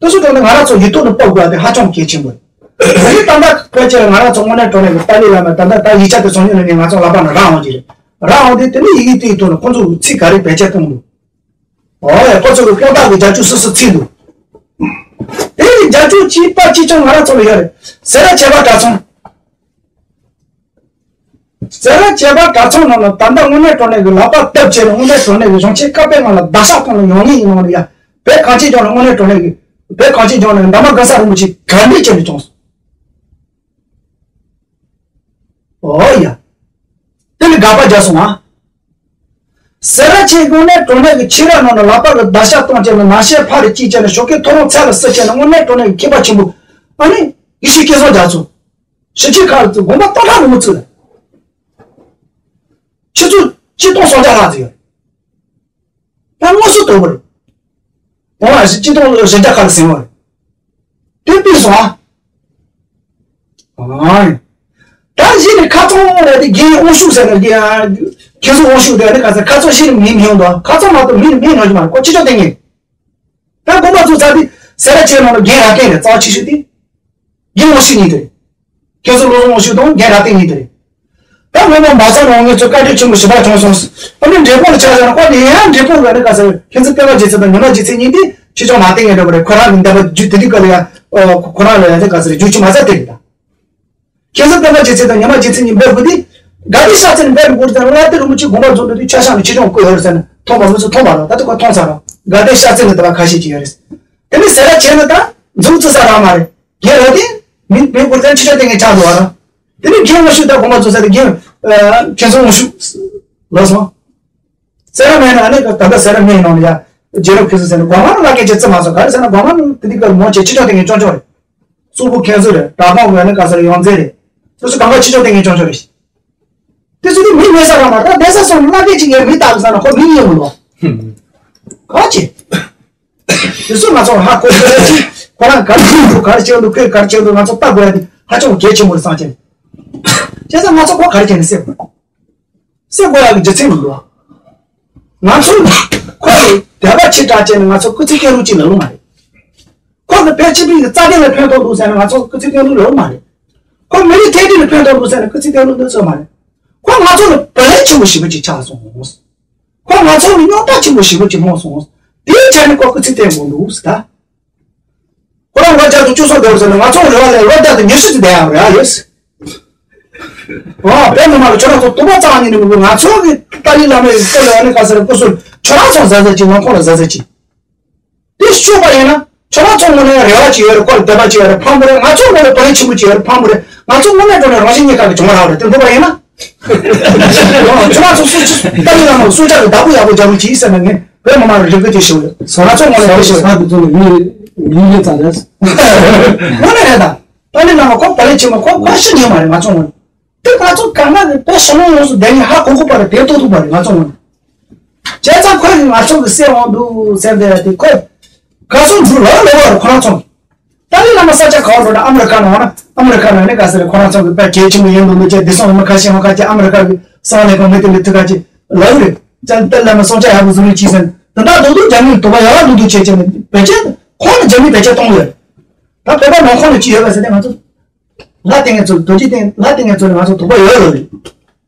དེ་ཚོ་དང་ནི་ང་རང་ཚོ་ཡིག་ཐོག་ནས་ཕབ་དགོས་པ་དེ་ཧ་ཅང་གལ་ཆེན་པོ་རེད། ད་ནི་ད་ལྟ་ཕལ་ཆེར་ང་རང་ཚོ་དངོས་གནས་དྲང་གནས་ཀྱི་ཏཱ་ལའི་བླ་མ་ད་ལྟ་ད་ཡིག་ཆ་དེ་ཚོ་ཉིད་ནས་ནི་ང་ཚོ་ལག་པ་ནས་རག་འོང་གི་རེད། རག་འོང་དུས་དེ་ནི་ཡི་གེ་དེའི་ཐོག་ནས་ཁོ་ཚོ་གི་ཚིག་ག་རེ་བེད་སྤྱོད་གཏོང་འདུག་ཨོ་ཡ། ཁོ་ཚོ་གི་དཔང་རྟགས་ཀྱི་རྒྱབ་ལྗོངས་སུ་སུ་ཚིག་འདུག་དེ་ནི་རྒྱབ་ལྗོངས་གཅིག་པ་གཅིག་རྐྱང་ང་རང་ཚོ་ལ་ཡོད་རེད། སེ་ར་བྱེས་པ་གྲྭ་ཚང་། སེ་ར་བྱེས་པ་གྲྭ་ཚང་ནང་ལ་ད་ལྟ་དངོས་གནས་དྲང་གནས་ཀྱི་ལག་པ་བརྡབ་བྱས་ནས་དངོས་གནས་དྲང་གནས་ཀྱི་གཞུང་ཆེན་བཀའ་པོད་ནང་ལ་བརྡ་ཤག་གཏོང་ལ་ཡོང་ངེས་ཡིན་ནོ་ལ་ཡ། བོད་གངས་ཅན་ལྗོངས་ལ་དངོས་གནས་དྲང་གནས་ཀྱི་བོད་གངས་ཅན་ལྗོངས་ལ་འདབ་མ་གེ་སར་རིན་པོ་ཆེ་ག་འདྲས་བྱས་ནས་བྱུང་སོང་། ཨོ་ཡ། དགག་པ་རྒྱག་སོང་ང་། སེ་ར་བྱེས་དངོས་གནས་དྲང་གནས་ཀྱི་ཆེ་རབས་ནང་ལ་ལག་པ་གི་བརྡར་ཤ་གཏོང་བྱས་ནས་ནང་ཤེད་ཕར་རེ་བསྐྱིལ་བྱས་ནས་ཞོགས་ཀས་ཐོ་རངས་ཚལ་ལ་བསྲེགས་བྱས་ནས་དངོས་གནས་དྲང་གནས་ཀྱི་མཁས་པ་ཆེན་པོ་ཨ་ནི་ཡེ་ཤེས་སྐལ་བཟང་རྒྱ་མཚོ། ཞིབ་ཆའི་ཁ་ལ་ཚུད་དགོངས་པ་སྟོང་ཕྲག་ལ་མི་ཚུད་ལ། ཆུ་ཚོད་ཆིག་སྟོང་སུམ་བརྒྱ་ལྷག་ཙམ་ཡོད། ད་དངོས་སུ་དོགས་པ་རེད། དོགས་པ་རེད། ཆིག་སྟོང་བཞི་བརྒྱ་ཁ་ལ་ཟིན་པ་རེད། དེ་ཕུད་སོང་ཨ། ཨ། ད་གཞི་ནས་ཁ་ཚང་རེད་དེ་རྒན་དབང་ཕྱུག་ཟེར་ན་རྒན། ཁྱེད་ཚོ་དབང་ཕྱུག་དེ་ནི་ག་ཚོད་ཁ་ཚང་གཞི་ནས་མི་མི་ཡོང་དོ། ཁ་ཚང་མ་གཏོགས་མི་ནི་མི་ཡོང་གི་མ་རེད། ཁོ་ཕྱི་ཕྱོགས་དེ་ངས། ད་དགོངས་པ་ཚོ་ཚར་དུས་སེ་ར་བྱེས་ནང་ལ་རྒན་རབ་བརྟན་རེད། རྩ་བ་ཆེ་ཤོས་དེ། རྒན་དབང་ཕྱུག་གཉིས་དེ་རེད། ཁྱེད་ཚོ་བློ་བཟང་དབང་ཕྱུག་དང་རྒན་རབ་བརྟན་གཉིས་དེ་རེད། ད་སྔོན་མ་མ་ཚང་རང་ངོས་ཚོ་བཀའ་དྲིན་ཆེན་པོ་ཞེ་དྲག་བྱུང་སོང་། ཨ་ནི་འབྲས་སྤུངས་ལ་ཆ་བཞག་ན་ཁོ་ནི་ཡང་འབྲས་སྤུངས་ལ་ནི་ག་ཟེར། ཁྱེད་ཚོ་སྟོན་པ་རྗེ་བཙུན་དང་ཉི་མ་རྗེ་བཙུན་གཉིས་དེ་ཕྱི་ཕྱོགས་མ་བསྟན་ངེས་འགྲོ་བ་རེད། ཁོ་རང་གི་འདས་པ་རྒྱུད་དེ་དུས་སྐབས་ལ་ཡང་ཁོ་རང་ལ་ཡང་ནི་ག་ཟེར་རྒྱུད་ཆུ་མ་ཟ་དེ་རེད་ད། ཁྱེད་ཚོ་སྟོན་པ་རྗེ་བཙུན་དང་ཉི་མ་རྗེ་བཙུན་གཉིས་འབོད་དགོས་དུས། དགའ་ལྡན་ཤར་རྩེ་ནས་འབོད་དགོས་དུས་ཙང་བླ་བདེ་རིན་པོ་ཆེ་དགོངས་པ་རྫོགས་འགྲོ་དུས་ཆ་བཞག་ནས་ཆོས་སྐྱོང་བསྐོས་ཡོད་རེད་ཟེར་ནས་མཐོང་བ་མི་ཚོ་མཐོང་བ་རེད། ད་ལྟ་ཁོ་མཐོང་ཚར་རོགས། དགའ་ལྡན་ཤར་རྩེ་ནས་དེ་བ་ཁ་ཤས་ཅིག་ཡོད་རེད། དེ་ནས་སེ་ར་བྱེས་ནས་ད་འཛུགས་བཙུགས་ས་རག་མ་རེད། རྒན་རབ་བརྟན་མི་འབོད་དགོས་དུས་ཙང་ཕྱི་ཕྱོགས་དེ་ངས་ཆགས་འདུག་བ་ར། དེ་ནས་རྒན་དབང་ཕྱུག་ད་དགོངས་པ་རྫོགས་ས་དེ་རྒན་ཁྱེད་ཚོ་དབང་ཕྱུག་ལགས་སོ། སེ་ར་སྨད་ནང་ནས་ད་ལྟ་སེ་ར་སྨད་ནང་ལ་ཡ་རྗེ་རབས་མཁན་ཟུར་ཟེར་ནས་སྒོ་ང་ལ་བླ་རྒན་ཅིག་བརྩི་མ་སོང་། ག་རེ་ཟེར་ན་སྒོ་ང་དེ་དུས་སྐབས་མང་ཆེ་ཕྱི་ཕྱོགས་དེ་ངས་སྐྱོང་ཆོག་རེད། གཙུག་ཕུད་མཁན་ཟུར་རེད། གྲྭ་པ་ངོས་ནས་ག་ཟེར་ཡོངས་འཛིན་རེད། སོ་སོ་གང་ག་ཕྱི་ཕྱོགས་དེ་ངས་སྐྱོང་ཆོག་རེད། དེ་ཚོ་དེ་མི་སྨད་ས་རང་མ་རེད། ད་གདན་ས་སོང་ནས་བླ་རྒན་ཅིག་ཡང་མི་ལྟ་གི་ས་ན་ཁོ་མི་ཉན་མི་འདུག་ག་ཅི། དེ་ཚོ་ང་ཚོ་ཧ་གོ་དགོས་ཅིག་ཁོ་རང་ག་རེ་བྱེད་འདུག་ག་རེ་བྱེད་འདུག་ཁོས་ག་རེ་བྱེད་འདུག་ང་ཚོ་ལྟ་དགོས་ཡ་དེ་ཧ་ཅང་གལ་ཆེན་པོ་རེད་བསམ་གྱི། བྱས་ཙང་ང་ཚོ་ཁོ་ག་རེ་བྱས་ནས་སེམས། སེམས་པ་ཡག་གི་རྒྱུ་མཚན་མི་འདུག་ང་ཚོ་ཁོ་ལ་དད་པ་ཆེ་དྲགས་བྱས་ནས་ང་ཚོ་སྐུ་ཚེ་བརྟན་ལུགས་ཅིག་ལ་ལོང་མ་རེད། ཁོ་ལ་བོད་སྤྱི་པའི་རྩ་དོན་ལ་ཕན་ཐོགས་འདུག་ཟེར་ན་ང་ཚོ་སྐུ་ཚེ་བརྟན་ལུགས་ལ་ལོང་མ་རེད། ཁོ་མི་རིགས་མཐུན་སྒྲིལ་ལ་ཕན་ཐོགས་འདུག་ཟེར་ན་སྐུ་ཚེ་བརྟན་ལུགས་འདུག་ཟེར་མ་རེད། ཁོ་ང་ཚོ་ལ་བག་ལེབ་ཆེན་པོ་ཞེ་པོ་ཅིག་ཆགས་སོང་། ཁོ་ང་ཚོ་ལ་རྙོག་དྲ་ཆེན་པོ་ཞེ་པོ་ཅིག་ལྷུང་སོང་། དེའི་ཆ་ནས་ཁོ་སྐུ་ཚེ་བརྟན་དགོས་འདུག་ཟེར་ད། ཁོ་རང་ལོ་བརྒྱ་དང་བཅུ་གསུམ་འདས་ཟེར་ནས་ང་ཚོ་རེ་བ་ལས་ལོ་བརྒྱ་དང་ཉི་ཤུ་ཙམ་བསྡད་ཡག་རེད་ཨ་ཡོད། ཨོ་བོད་མི་མང་ལ་ཁྱོད་རང་ཚོ་དུ་བ་གཙང་ཉིད་ནས་མི་དགོས། ང་ཚོ་གི་ཏཱ་ལའི་བླ་མའི་སྐུ་ལ་ནི་ག་ཟེར་སྐུ་གཟུགས་ཁྱོད་རང་ཚོ་གཟབ་གཟབ་གྱིས་ནང་ཁོག་ལ་གཟབ་གཟབ་གྱིས། དེ་ཤོད་པ་ཡིན་ན་ཁྱོད་རང་ཚོ་ངོས་ནས་རེ་བ་ཅིག་ཡོད་རེད། ཁོ་ལ་དད་པ་ཅིག་ཡོད་རེད་ཕངས་པོ་རེད། ང་ཚོ་ངོས་ནས་བག་ལེབ་ཆེན་པོ་ཅིག་ཡོད་རེད་ཕངས་པོ་རེད། ང་ཚོ་དངོས་གནས་དྲང་གནས་རང་བཞིན་གཉིས་ཀ་གི་སྦྱོང་བ་རག་རེད། དེ་འགྲུབ་པ་ཡིན་ན། ཁྱོད་རང་ཚོ་སུ་ཅི་ཏཱ་ལའི་བླ་མ་སུ་ཅག་གི་བདག་པོ་ཡག་པོ་རྒྱག་རོགས་གྱིས་ཟེར་ན་ངས་བོད་མི་མང་ལ་རེ་སྐུལ་དེ་ཞུ་གི་ཡོད། ང་ཚོ་ངོས་ནས་དེ་ཞུ་གི་ཡོད། ས་དེ་ཚོ་ལ་མི་མི་ཡོད་ཙང་རེད། དངོས་གནས་རེད་ད། ཏཱ་ལའི་བླ་མ་ཁོ་བག་ལེབ་ཆེན་མོ་ཁོ་ཁོ་ཤི་ཉན་མ་རེད་ང་ཚོ་ངོས་ནས། དེ་ང་ཚོ་གང་ག་གི་བོད་ཕྱི་ནང་ཡོངས་སུ་བསྡད་མཁན་ཧ་གོ་གོ་བ་རེད། དེ་ལྟོས་ཐུབ་པ་རེད་ང་ཚོ་ངོས་ནས། བྱས་ཙང་ཁོས་ང་ཚོ་གི་སེམས་དབང་འདུག་སེམས་དེ་དེ་ཁོས་ག་སོང་འགྲུལ་ལ་ལོ་བར་ཁོ་རང་ཚོ་གི། ཏཱ་ལའི་བླ་མ་ས་ཆ་ག་བར་འགྲོ་ན་ཨ་མི་རི་ཁ་ནང་ན་ཨ་མི་རི་ཁ་ནང་ནས་ག་ཟེར་ཁོ་རང་ཚོ་གི་དཔེ་གལ་ཆེན་པོ་ཡིན་འདུག་མི་བྱེད་དེ་སོང་མི་ཁ་ཤས་ཧོ་ཁ་ཅིག་ཨ་མི་རི་ཁ་གི་གསང་ལས་ཁང་མི་དེ་ལས་ཐུག་ཁ་ཅིག་ལབ་རེད། ཅང་ཏཱ་ལའི་བླ་མ་སོང་ཆ་ཡག་པོ་བཟོ་རེ་གྱིས་ཟེར་དེ་འདྲ་རྡོག་རྡོག་རྒྱ་མིའི་དོ་པ་ཡག་རྡོག་རྡོག་བྱས་བྱས་ནས་བེད་སྤྱད་ཁོང་ལ་རྒྱ་མིས་བེད་སྤྱད་གཏོང་ཡོད། ད་བོད་པ་ནང་ཁོངས་ལ་ཅི་ཡོད་པ་ཟེར་ཏེ་ང་ཚོ་ལྷ་ལྟས་ངན་ཚོ་རྡོ་རྗེ་གདན་ལྷ་ལྟས་ངན་ཚོ་ལ་ང་ཚོ་དོགས་པ་ཡོད་ཡོད་རེད།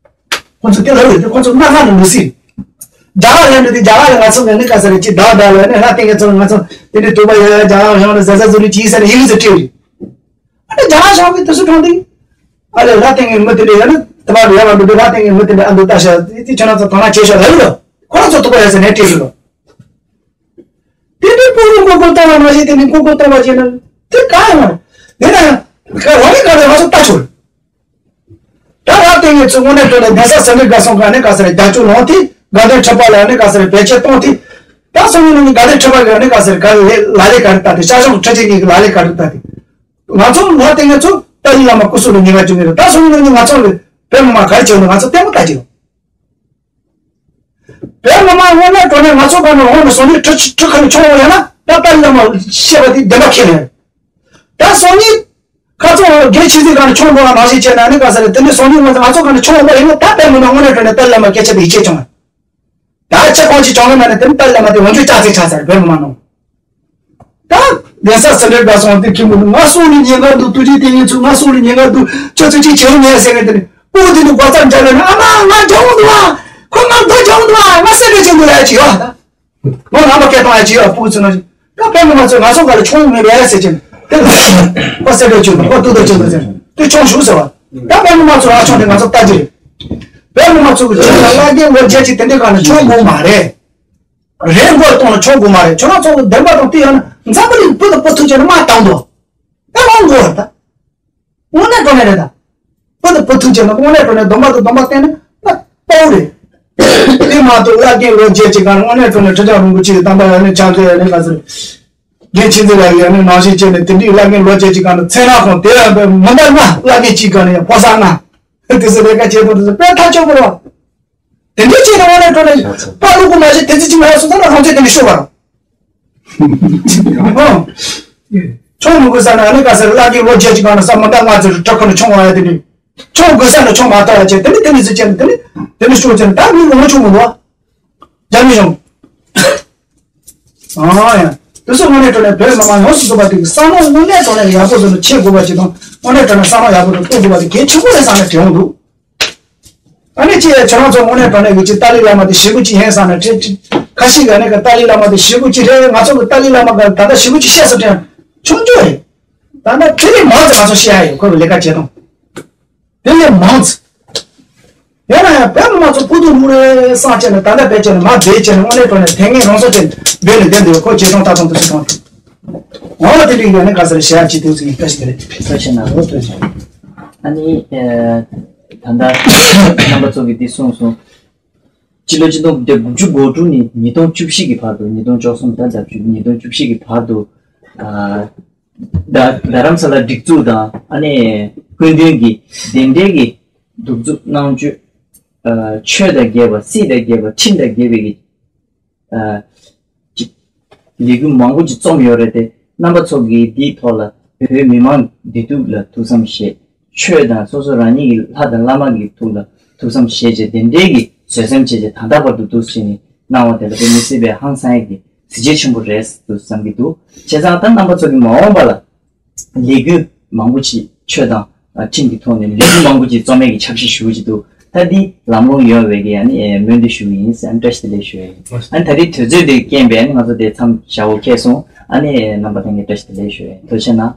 ཁོང་ཚོ་དེ་ལབ་ཡོད་དེ་ཁོང་ཚོ་སྣ་ཁ་ནས་མི་སྲིད། རྒྱ་གར་ལ་འགྲོ་དུས་རྒྱ་གར་ལ་ང་ཚོ་ངས་ནི་ག་ཟེར་རེད་ཅི་བདག་བདག་ལ་ནི་ལྷ་ལྟས་ངན་ཚོ་ལ་ང་ཚོ་དེ་འདྲའི་དོགས་པ་ཡོད་ཡོད་རྒྱ་གར་གཞུང་ལ་ཟ་ཟ་ཟུར་རེ་ཅི་ཟེར་ནས་ཡིག་ཚོ་སྤྲད་རེད། ཨ་ནི་རྒྱ་གར་གཞུང་གིས་དེ་ཚོ་དྲང་དུས་ཨ་ལས་ལྷ་ལྟས་ངན་མི་དེ་འདྲ་ཡོད་ན་དེ་བར་ཡོད་པ་འགྲོ་དུས་ལྷ་ལྟས་ངན་མི་དེ་འདྲ་ཨ་འདུག་ལྟ་ཤག་དེ་ཁྱོད་རང་ཚོ་དོ་སྣང་བྱེད་ཤོག་ལབ་ཡོད། ཁོ་རང་ཚོ་དོགས་པ་ཡོད་ཟེར་ནས་སྤྲད་ཡོད། དེ་འདྲའི་སྤུ་གུ་མགོ་སྐོར་གཏོང་བ་མ་བྱས་དེ་ནི་མགོ་སྐོར་གཏོང་བ་བྱས་ན་དེ་གང་ཡོང་རེད། དེ་ན་ཡང་རང་ཉིད་ག་རེ་ང་ཚོ་ལྟ་ཆོག་རེད། ད་རང་སྟེང་ངེད་ཚོ་དངོས་གནས་དྲང་གནས་གདན་ས་སེ་འབྲས་དགའ་གསུམ་ག་ནས་ག་ས་རེད་རྒྱབ་སྐྱོར་ལངས་ཏེ་དགའ་ལྡན་ཁྲི་པ་ལ་ནས་ག་ས་རེད་བེད་སྤྱད་གཏོང་སྟེ། ད་སང་ཉིན་ནང་ནས་དགའ་ལྡན་ཁྲི་པ་ག་ནས་ག་ས་རེད་ག་ལ་ལ་ལས་ག་རེ་ལྟ་དེ་ཤར་ཕྱོགས་ཁྲི་ཆེན་གཉིས་ཀྱི་ལ་ལས་ག་རེ་ལྟ་དེ། ང་ཚོ་ང་སྟེང་ངེད་ཚོ་ཏཱ་ལའི་བླ་མ་སྐུ་གཟུགས་ལ་ཉེན་ཁ་བྱུང་ངེས་རེད། ད་སང་ཉིན་ནང་ནས་ང་ཚོ་ལ་བོད་མི་མང་ག་རེ་བྱས་འདུག་ང་ཚོ་ལྟད་མོ་ལྟ་གི་ཡོད། བོད་མི་མང་དངོས་གནས་དྲང་གནས་ང་ཚོ་ག་ནས་འོང་ནས་སང་ཉིན་ཁྲི་ཁྲི་ཁ་ནས་མཆོང་འོང་ཡ་ན་ད་ཏཱ་ལའི་བླ་མ་བཤད་པ་དེ་བདེན་པ་ཁས་ལེན། ད་སང་ཉིན་ཁ་ཚོ་རྒན་ཆི་ཟིག་ག་ནས་མཆོང་འགྲོ་བ་ནང་བཞིན་བྱས་ན་ནི་ག་ས་རེད། དེ་ནས་སང་ཉིན་ང་ཚོ་ང་ཚོ་ག་ནས་མཆོང་འོང་བ་ཡིན་ན་ད་བོད་མི་མང་དངོས་གནས་དྲང་གནས་ཏཱ་ལའི་བླ་མ་སྐད་ཆ་དེ་ཡིད་ཆེས་བྱུང་བ། ད་ཆ་གང་ཅི་བྱུང་ན་ནི་དེ་ནི་ཏཱ་ལའི་བླ་མ་དེ་འོན་ཆོས་ལྕགས་ཚིག་ཆགས་ཚར་བོད་མི་མང་ནང་། ད་གདན་ས་སེ་འབྲས་དགའ་གསུམ་དེ་ཁྱིམ་པོ་ནི་ང་སོང་ནས་ཉེན་ཁ་འདུག་ཐུགས་རྗེ་དེ་ངེད་ཚོ་ང་སོང་ནས་ཉེན་ཁ་འདུག་ཁྱོད་ཚོ་ཅིག་བྱེད་ཉེན་ཟེར་གི་དེ་ནི་སྤུ་གུ་དེ་ནི་སྒོ་རྩར་འཇབ་ལ་ནི་ཨ་མ་ང་འཇབ་འོང་འདུག་ཨ། ཁོ་ང་རྡོ་འཇབ་འོང་འདུག་ཨ། ང་སེ་འབྲས་བྱེད་འདུག་ལ་ཡ་ཅིག་ཡོད་ད། ང་རྣམ་པ་སྐད་གཏོང་ཡ་ཅིག་ཡོད་སྤུ་གུ་ཚོ་ན་ཅིག་ད་བོད་མི་མང་ཚོས་ང་ཚོ་ག་ལ་ཆུང་མེད་པས་ཟེར་གྱིན་དེ་ཁོ་སེ་འབྲས་བྱེད་འདུག་ཁོ་ཏུ་ཏུ་བྱེད་འདུག་ཟེར་དེ་ཆུང་ཞུ་ཟེར་བ། ད་བོད་མི་མང་ཚོ་རང་ཆུང་དེ་ང་ཚོ་ལྟ་རྒྱུ་རེད། བོད་མི་མང་ཚོ་གི་ཆུང་ལ་བླ་རྒན་ལོ་བརྒྱད་ཅིག་དེ་འདྲའི་ག་ནས་ཆུང་དགོས་མ་རེད། རེས་མགོ་གཏོང་ལ་ཆོག་དགོས་མ་རེད། ཁྱོད་རང་ཚོ་གི་བདེན་པ་དང་བསྟུན་ཡོད་ན་འཛམ་བུ་གླིང་བུ་དང་བུ་ཐུག་ཅེ་ན་མ་བཏང་དོ། ད་མང་དགོས་རེད་ད། དངོས་གནས་དྲང་གནས་རེད་ད། བུ་དང་བུ་ཐུག་ཅེ་ན་དངོས་གནས་དྲང་གནས་སྡོམ་པ་དང་སྡོམ་པ་བསྟན་ན་ད། ཨ་ཏོ་བླ་རྒན་ལོ་བརྒྱད་ཅིག་གང་དངོས་གནས་དྲང་གནས་ཁྲི་བྱང་རིན་པོ་ཆེ་དམ་པ་ཡ་ནི་ཕྱག་འཚལ་ཡ་ནི་ག་ཟེར། རྒན་ཆོས་འཛིན་ལགས་ཡ་ནི་ནང་བཞིན་བྱས་ནས་དེ་འདྲའི་བླ་རྒན་ལོ་བརྒྱད་ཅིག་གང་ནས་མཚན་ལ་ཁོང་དེ་ཡང་མི་འདའ་ང་བླ་རྒན་གཅིག་གང་ནས་ཡང་ཕོ་གསར་ང་དེ་ཚོ་ལས་ཀ་བྱེད་དོ་དེ་ཚོ་དཔེ་ཐག་ཆོད་པོ་རེད་བ། དེ་འདྲའི་བྱས་ནས་དངོས་གནས་དྲང་གནས་པ་བླུག་གོ་མ་བྱེད་དེ་ཚོ་ཅིག་མ་ཡ་སོང་ཙང་ན་རང་ཚོས་དེ་འདྲ་ཤོད་པ་རེད། ཆུང་མི་དགོས་ས་ན་ཨ་ནི་ག་ཟེར་བླ་རྒན་ལོ་བརྒྱད་ཅིག་གང་ན་ས་མི་འདའ་ང་ཚོའི་བྲག་ཁུ་ནས་ཆུང་བ་ཡ་དེ་འདྲའི་ཆུང་དགོས་ས་ན་ཆུང་མ་གཏོགས་ཡ་བྱས་དེ་ནི་དེ་ནི་ཟི་བྱས་ནས་དེ་ནི་དེ་ནི་ཤོག་བྱས་ནས་ད་མི་ངོ་མ་ཆུང་མི་འདུག་ཨ། རྒྱ་མི་ཡོང་། ཨ་ཡ། དེ་ཚོ་དངོས་གནས་དྲང་གནས་བོད་མི་མང་ཡོངས་སུ་རྫོགས་པ་དེ་གི་བསམ་བློ་དངོས་གནས་དྲང་གནས་ཡག་པོ་བཟོ་ནས་བྱེད་དགོས་པ་ཅིག་དང་དངོས་གནས་དྲང་གནས་བསམ་བློ་ཡག་པོ་དང་གཏོང་དགོས་པ་དེ་གལ་ཆེན་པོ་རེད་བསམ་ནས་དྲན་འོང་འདུག་ཨ་ནི་ཅི་ཡ་ཁྱེད་རང་ཚོ་དངོས་གནས་དྲང་གནས་ཀྱི་ཅི་ཏཱ་ལའི་བླ་མ་དེ་ཞེ་པོ་ཅིག་ཡིན་བསམ་ནས་ཁྲེ་ཁྲེ་ཁ་ཤས་ཀྱི་ཨ་ནི་ཀ་ཏཱ་ལའི་བླ་མ་དེ་ཞེ་པོ་ཅིག་རེད། ང་ཚོ་གི་ཏཱ་ལའི་བླ་མ་ག་ད་ལྟ་ཞེ་པོ་ཅིག་བཤད་ས་དྲན་ཆུང་ཆུང་རེད། ད་ལྟ་དེ་ལས་མང་ཙམ་ང་ཚོ་བཤད་ཡ་ཡོད་ཁོ་གི་ལས་ཀ་བྱེད་སྟངས་དེ་ལས་མང་ཙམ། ཡང་ན་ཡང་བོད་མི་མང་ཚོ་ཕུ་ཐུ་ལུ་རེ་སང་བྱས་ནས་ད་ལྟ་བེད་བྱས་ནས་མ་བེད་བྱས་ནས་དངོས་གནས་དྲང་གནས་དེ་ངས་རང་སོ་བྱས་ནས་བེད་ལས་བསྡད་འདུག་ཁོ་བྱེད་སྟངས་ལྟ་སྟངས་དེ་ཚོ་དང་། འོ་དེ་འདྲ་ཡོད་ནས་ག་ཟེར་བཤད་ཡ་ཅི་འདུག་ཟེར་ཡིན་བཀྲ་ཤིས་བདེ་ལེགས། ཐུགས་རྗེ་གནང་། ཐུགས་རྗེ་གནང་། ཨ་ནི་ཨེ་ད་ལྟ་རྣམ་པ་ཚོ་གིས་འདི་གསུངས་སོང་། སྤྱི་ལོ་ཆིག་སྟོང་དགུ་བརྒྱ་དགུ་བཅུ་གོ་དྲུག་ནས་ཉིས་སྟོང་བཅུ་བཞི་གི་བར་དུ་ཉིས་སྟོང་བཅུ་གསུམ་ད་ལྟ་བཅུ་ཉིས་སྟོང་བཅུ་བཞི་གི་བར་དུ་ཨ་རྡ་རྡ་རམ་ས་ལ་སྒྲིག་འཛུགས་དང་ཨ་ནི་སྐུ་མདུན་གྱི་གདན་འདྲེན་གྱི་གདུག་རྩུབ་གནང་སྤྱོད། ཨ་ཆོས་དང་འགལ་བ་སྲིད་དང་འགལ་བ་ཁྲིམས་དང་འགལ་བའི་གི་ཨ་ཅིག་ལས་འགུལ་མང་པོ་ཅིག་རྩོམ་ཡོད་རེད་དེ། རྣམ་པ་ཚོ་གིས་འདིའི་ཐོག་ལ་བོད་མི་མང་བདེ་སྡུག་ལ་ཐུགས་བསམ་བཞེས། ཆོས་དང་སོ་སོ་རང་ཉིད་ཀྱི་ལྷ་དང་བླ་མ་གི་ཐུགས་ལ་ཐུགས་བསམ་བཞེས་བྱས་དེ་འདྲའི་གི་བཟོད་སེམས་བྱས་བྱས་ད་ལྟ་བར་དུ་འདུག་བྱས་ནས་གནང་བ་དེ་ལ་དཔེ་མི་སྲིད་པའི་ཧང་སང་ཡས་ཀྱི་གཟི་བརྗིད་ཆེན་པོ་རེད་འདུག་བསམ་གྱི་འདུག་བྱས་ཙང་ད་རྣམ་པ་ཚོ་གི་མ་འོངས་པ་ལ་ལས་འགུལ་མང་པོ་ཅིག་ཆོས་དང་ཁྲིམས་ཀྱི་ཐོག་ནས་ལས་འགུལ་མང་པོ་ཅིག་རྩོམ་ཡས་ཀྱི་འཆར་གཞི་ཞུ་གི་འདུག་ད་འདི་ལམ་ལྷོང་ཡོང་བའི་གི་ཨ་ནི་སྨོན་འདུན་ཞུ་གི་ཡིན་ཟེར་ཨ་ནི་བཀྲ་ཤིས་བདེ་ལེགས་ཞུ་ཡ་ཡིན། ཨ་ནི་ད་རེས་དུས་ཚོད་འདི་རྐྱེན་པས་ཨ་ནི་ང་ཚོ་དེ་མཚམས་བཞག་འོ་ཁེལ་སོང་། ཨ་ནི་རྣམ་པ་ཐམས་ཅད་བཀྲ་ཤིས་བདེ་ལེགས་ཞུ་ཡ་ཡིན། ཐུགས་རྗེ་གནང་།